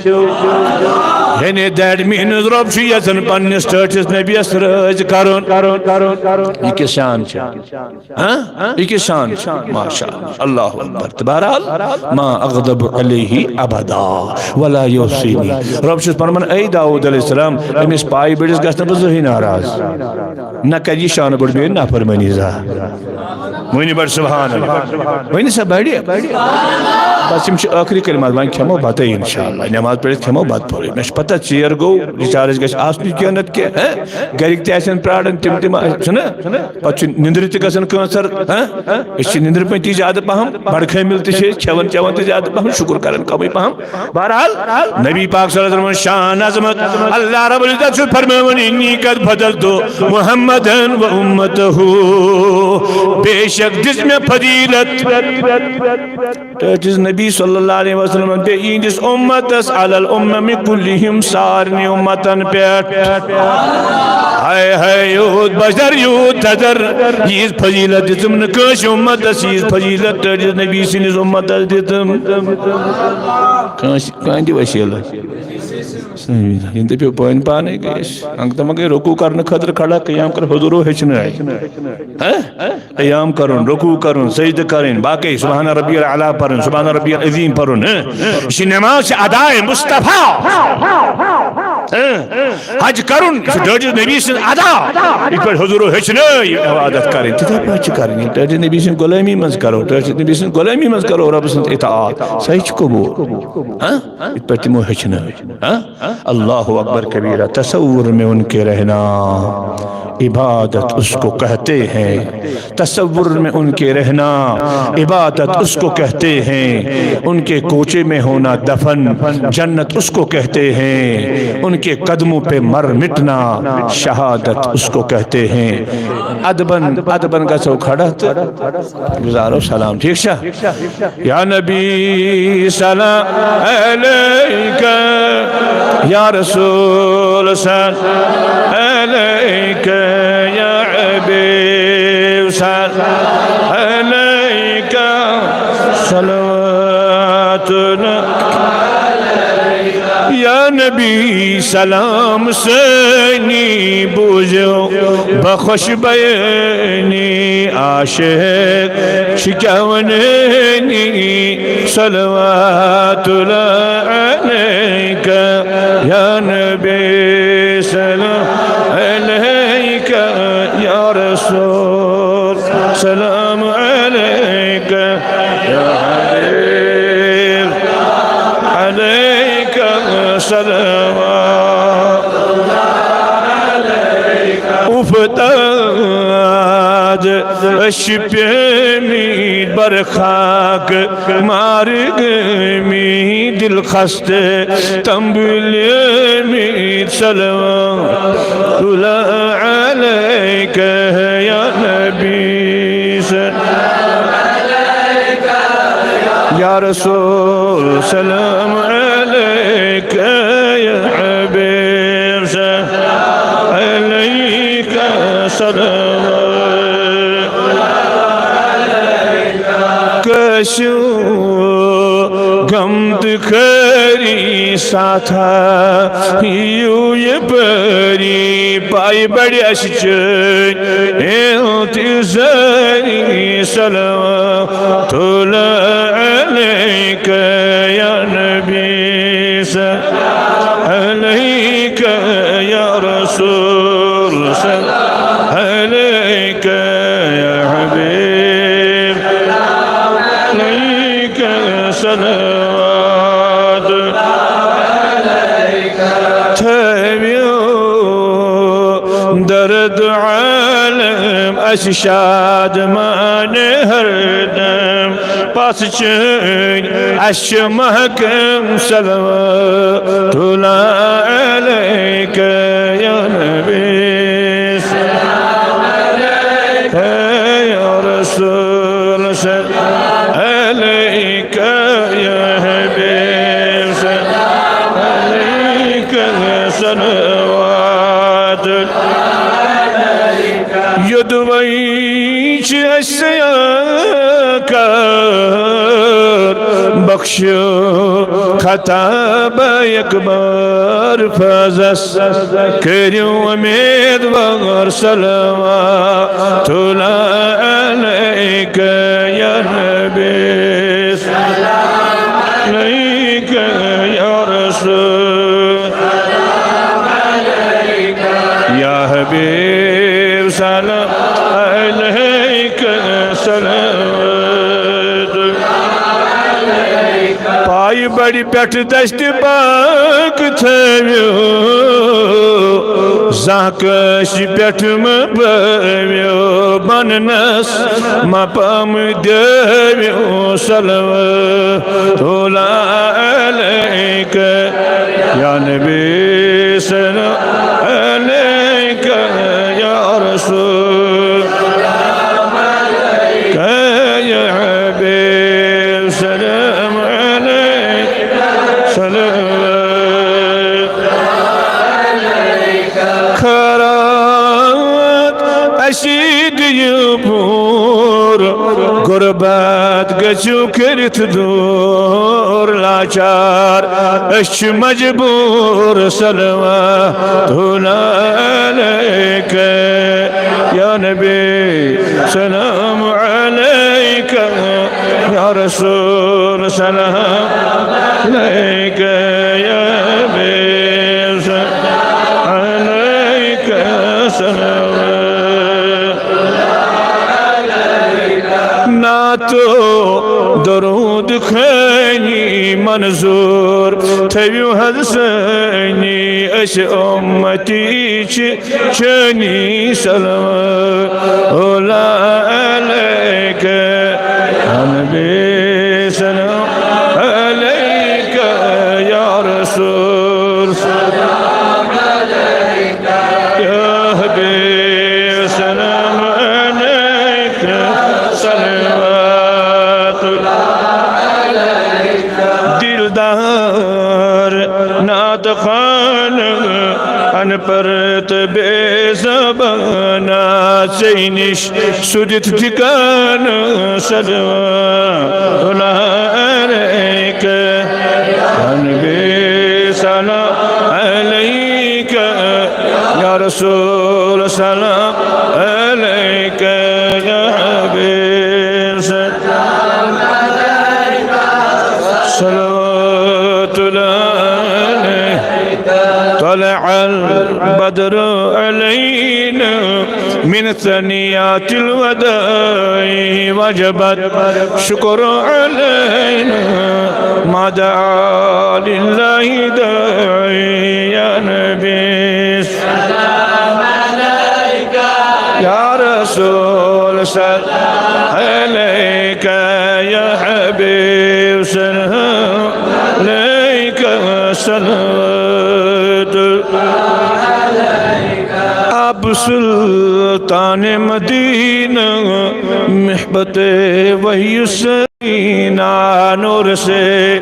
یعنی that means رۄب چھُ یژھان پننِس ٹٲٹھِس نبیَس رٲضۍ کرُن۔ یہِ کِژھ شان چھِ؟ ہاں؟ یہِ کِژھ شان چھِ؟ ماشاء اللہ، اللہ اکبر۔ تہٕ بہرحال، ما اغضب علیہ ابدا ولا یوصینی۔ رۄب چھُس فرمان، اے داؤد علیہ السلام، أمِس پایہِ بٔڑِس گژھٕ نہٕ بہٕ زٕہٕے ناراض۔ نہ کرِ یہِ شانہٕ بٔڑ میٲنۍ نافرمٲنی زانٛہہ۔ ؤنِو بڑٕ سبحان اللہ۔ ؤنِو سا بڑِ۔ بس یِم چھِ ٲخری کلمات، وۄنۍ کھٮ۪مو بتہٕ انشاءاللہ۔ نماز پٔرِتھ کھٮ۪مو بتہٕ پوٚرُے۔ مےٚ چھِ پتہ ژیر گوٚو، recharge گژھِ آسنُے کینٛہہ نتہٕ کینٛہہ، ہہ؟ گرِکۍ تہِ آسن پراران، تِم تہِ ما چھِنہ؟ پتہٕ چھِ نِندرِ تہِ گژھان کٲنٛسہِ ہر، ہہ؟ أسۍ چھِ نِندرِ پٔتی زیادٕ پہم، بڑٕ کھٲمِل تہِ چھِ أسۍ، کھٮ۪وان چٮ۪وان تہِ زیادٕ پہم، شُکر کران کمٕے پہم۔ بہرحال، نبی پاک صلی اللہ علیہ وسلم شان عظمت، اللہ رب العزت چھُ فرماوان، انی قد فضلت محمدا و امتہ، بے شک دِژ مےٚ فضیلت ٹٲٹھِس نبی صلی اللہ علیہ وسلم بیٚیہِ یِہنٛدِس امتس علی الامم کلہم، سارنٕے امتن پٮ۪ٹھ۔ ہاے ہاے، یوٗت بشر، یوٗت تدر، ییٖژ فضیلت دِژٕم نہٕ کٲنٛسہِ امتس، ییٖژ فضیلت ٹٲٹھِس نبی سٕنٛدِس امتس دِژٕم۔ کٲنٛسہِ کانٛہہ تہِ وسیلہٕ۔ صحیح۔ یِم دٔپِو پٲنۍ پانے گٔے أسۍ۔ انگ تمہ گٔے رکوع کرنہٕ خٲطرٕ کھڑا، قیام کر حضورو ہیٚچھنٲے۔ ہہ؟ قیام کرُن، رکوع کرُن، سجدٕ کرٕنۍ، باقی سبحان ربی الاعلیٰ پرُن، سبحان ربی العظیم پرُن۔ ہہ؟ یہِ چھِ نماز، چھِ ادائے مصطفیٰ۔ ہہ؟ حج کرُن، یہِ چھُ ٹٲٹھِس نبی سٕنٛز ادا۔ یِتھ پٲٹھۍ حضورو ہیٚچھنٲے یہِ عبادت کرٕنۍ، تِتھے پٲٹھۍ چھِ کرٕنۍ۔ ییٚلہِ ٹٲٹھِس نبی سٕنٛز غلٲمی منٛز کرو، ٹٲٹھِس نبی سٕنٛز غلٲمی منٛز کرو رۄب سٕنٛز اطاعت، سۄے چھِ قبول۔ ہہ؟ یِتھ پٲٹھۍ تِمو ہیٚچھنٲے۔ ہاں؟ اللہ اکبر کبیرہ۔ تصور میں ان کے رہنا، عبادت اس کو کہتے ہیں۔ تصور میں ان کے رہنا، عبادت اس کو کہتے ہیں۔ ان کے کوچے میں ہونا دفن، جنت اس کو کہتے ہیں۔ ان کے قدموں پہ مر مٹنا، شہادت اس کو کہتے ہیں۔ ادبن، ادبن گژھو کھڑا تہٕ گزارو سلام۔ ٹھیک چھا؟ یا نبی سلام علیک، یا رسول سلام علیک، یا حبیب سلام علیک، صلوات اللہ۔ یا نبی سلام سٲنی بوٗزِو بخوش بیٲنی، عاشق چھِ کیٛاہ وَنٲنی، صلوات اللہ علیک یا نبی سلام علیک یا رسول سلام علیک یا حبیب علیک صلوات۔ افتاد أسۍ چھِ پیٚمٕتۍ برخاک، مارٕ گٔمٕتۍ دِل خستہٕ، تنبلیمٕتۍ، صلوات اللہ علیک یا نبی صلی یا رسول سلام علیک یا حبیب سلام علیک صلوات۔ کٲشِو غم تہٕ خٲری ساتھا، یِیِو یہِ پٲری، پایہِ بڑِ اَسہِ چٲنۍ انتظاری۔ صلوات اللہ علیک یا نبی، سلام علیک یا رسول، سلام علیک یا حبیب، علیک صلوات۔ تھٲوِو درد عالم اَسہِ شادمان ہردم، پس چٲنۍ اَسہِ چھِ محکم، صلوات اللہ علیک یا نبی، یا رسول، سلام علیک یا حبیب، سلام علیک صلوات۔ یوٚدوَے چھِ اَسہِ سیاکار بخشو خطا بہ اکبر فضس، کٔرِو امیدوار صلوات اللہ علیک یا نبی، علیک یا رسول، یا حبیب سلام علیک، صلوات۔ پایہِ بڑِ پٮ۪ٹھ دستِ پاک تھٲوِو، زانٛہہ کٲنٛسہِ پٮ۪ٹھ مہ بٲوِو، بننس مقام دٲوِو، صلوات اللہ علیک یا نبی، سلام علیک یا رسول، یا حبیب، سلام علیک، صلوات۔ خٲرات اَسہِ دِیِو پوٗرٕ، غُربت گٔژھِو کٔرِتھ دوٗر، لاچار أسۍ چھِ مجبوٗر، صلوات علیک یا نبی، سلام علیک یا رسول، سلام علیک یا حبیب، علیک صلوات۔ نعت و درود خوانی منظور تھٲوِو حظ سٲنی، أسۍ اُمتی چھِ چٲنی، صلوات اللہ علیک یا نبی، سلام علیک یا رسول، یا حبیب، سلام علیک، صلوات۔ دلدار نعت خوان ان پڑھ تہٕ بے زبان، ژے نِش سُہ دِتھ ٹھِکانہٕ، صلوات اللہ علیک یا نبی، سلام علیک یا رسول، سلام علیک یا حبیب، صلوات اللہ علیک۔ طلع البدر علينا من ثنيات الوداع وجب الشكر علينا ما دعا لله داعي يا نبي، سلام عليك يا رسول، سلام عليك يا حبيب، سلام عليك، صلوات۔ آپ سلطان مدینہ، محبت وحی سکینہ، نور سے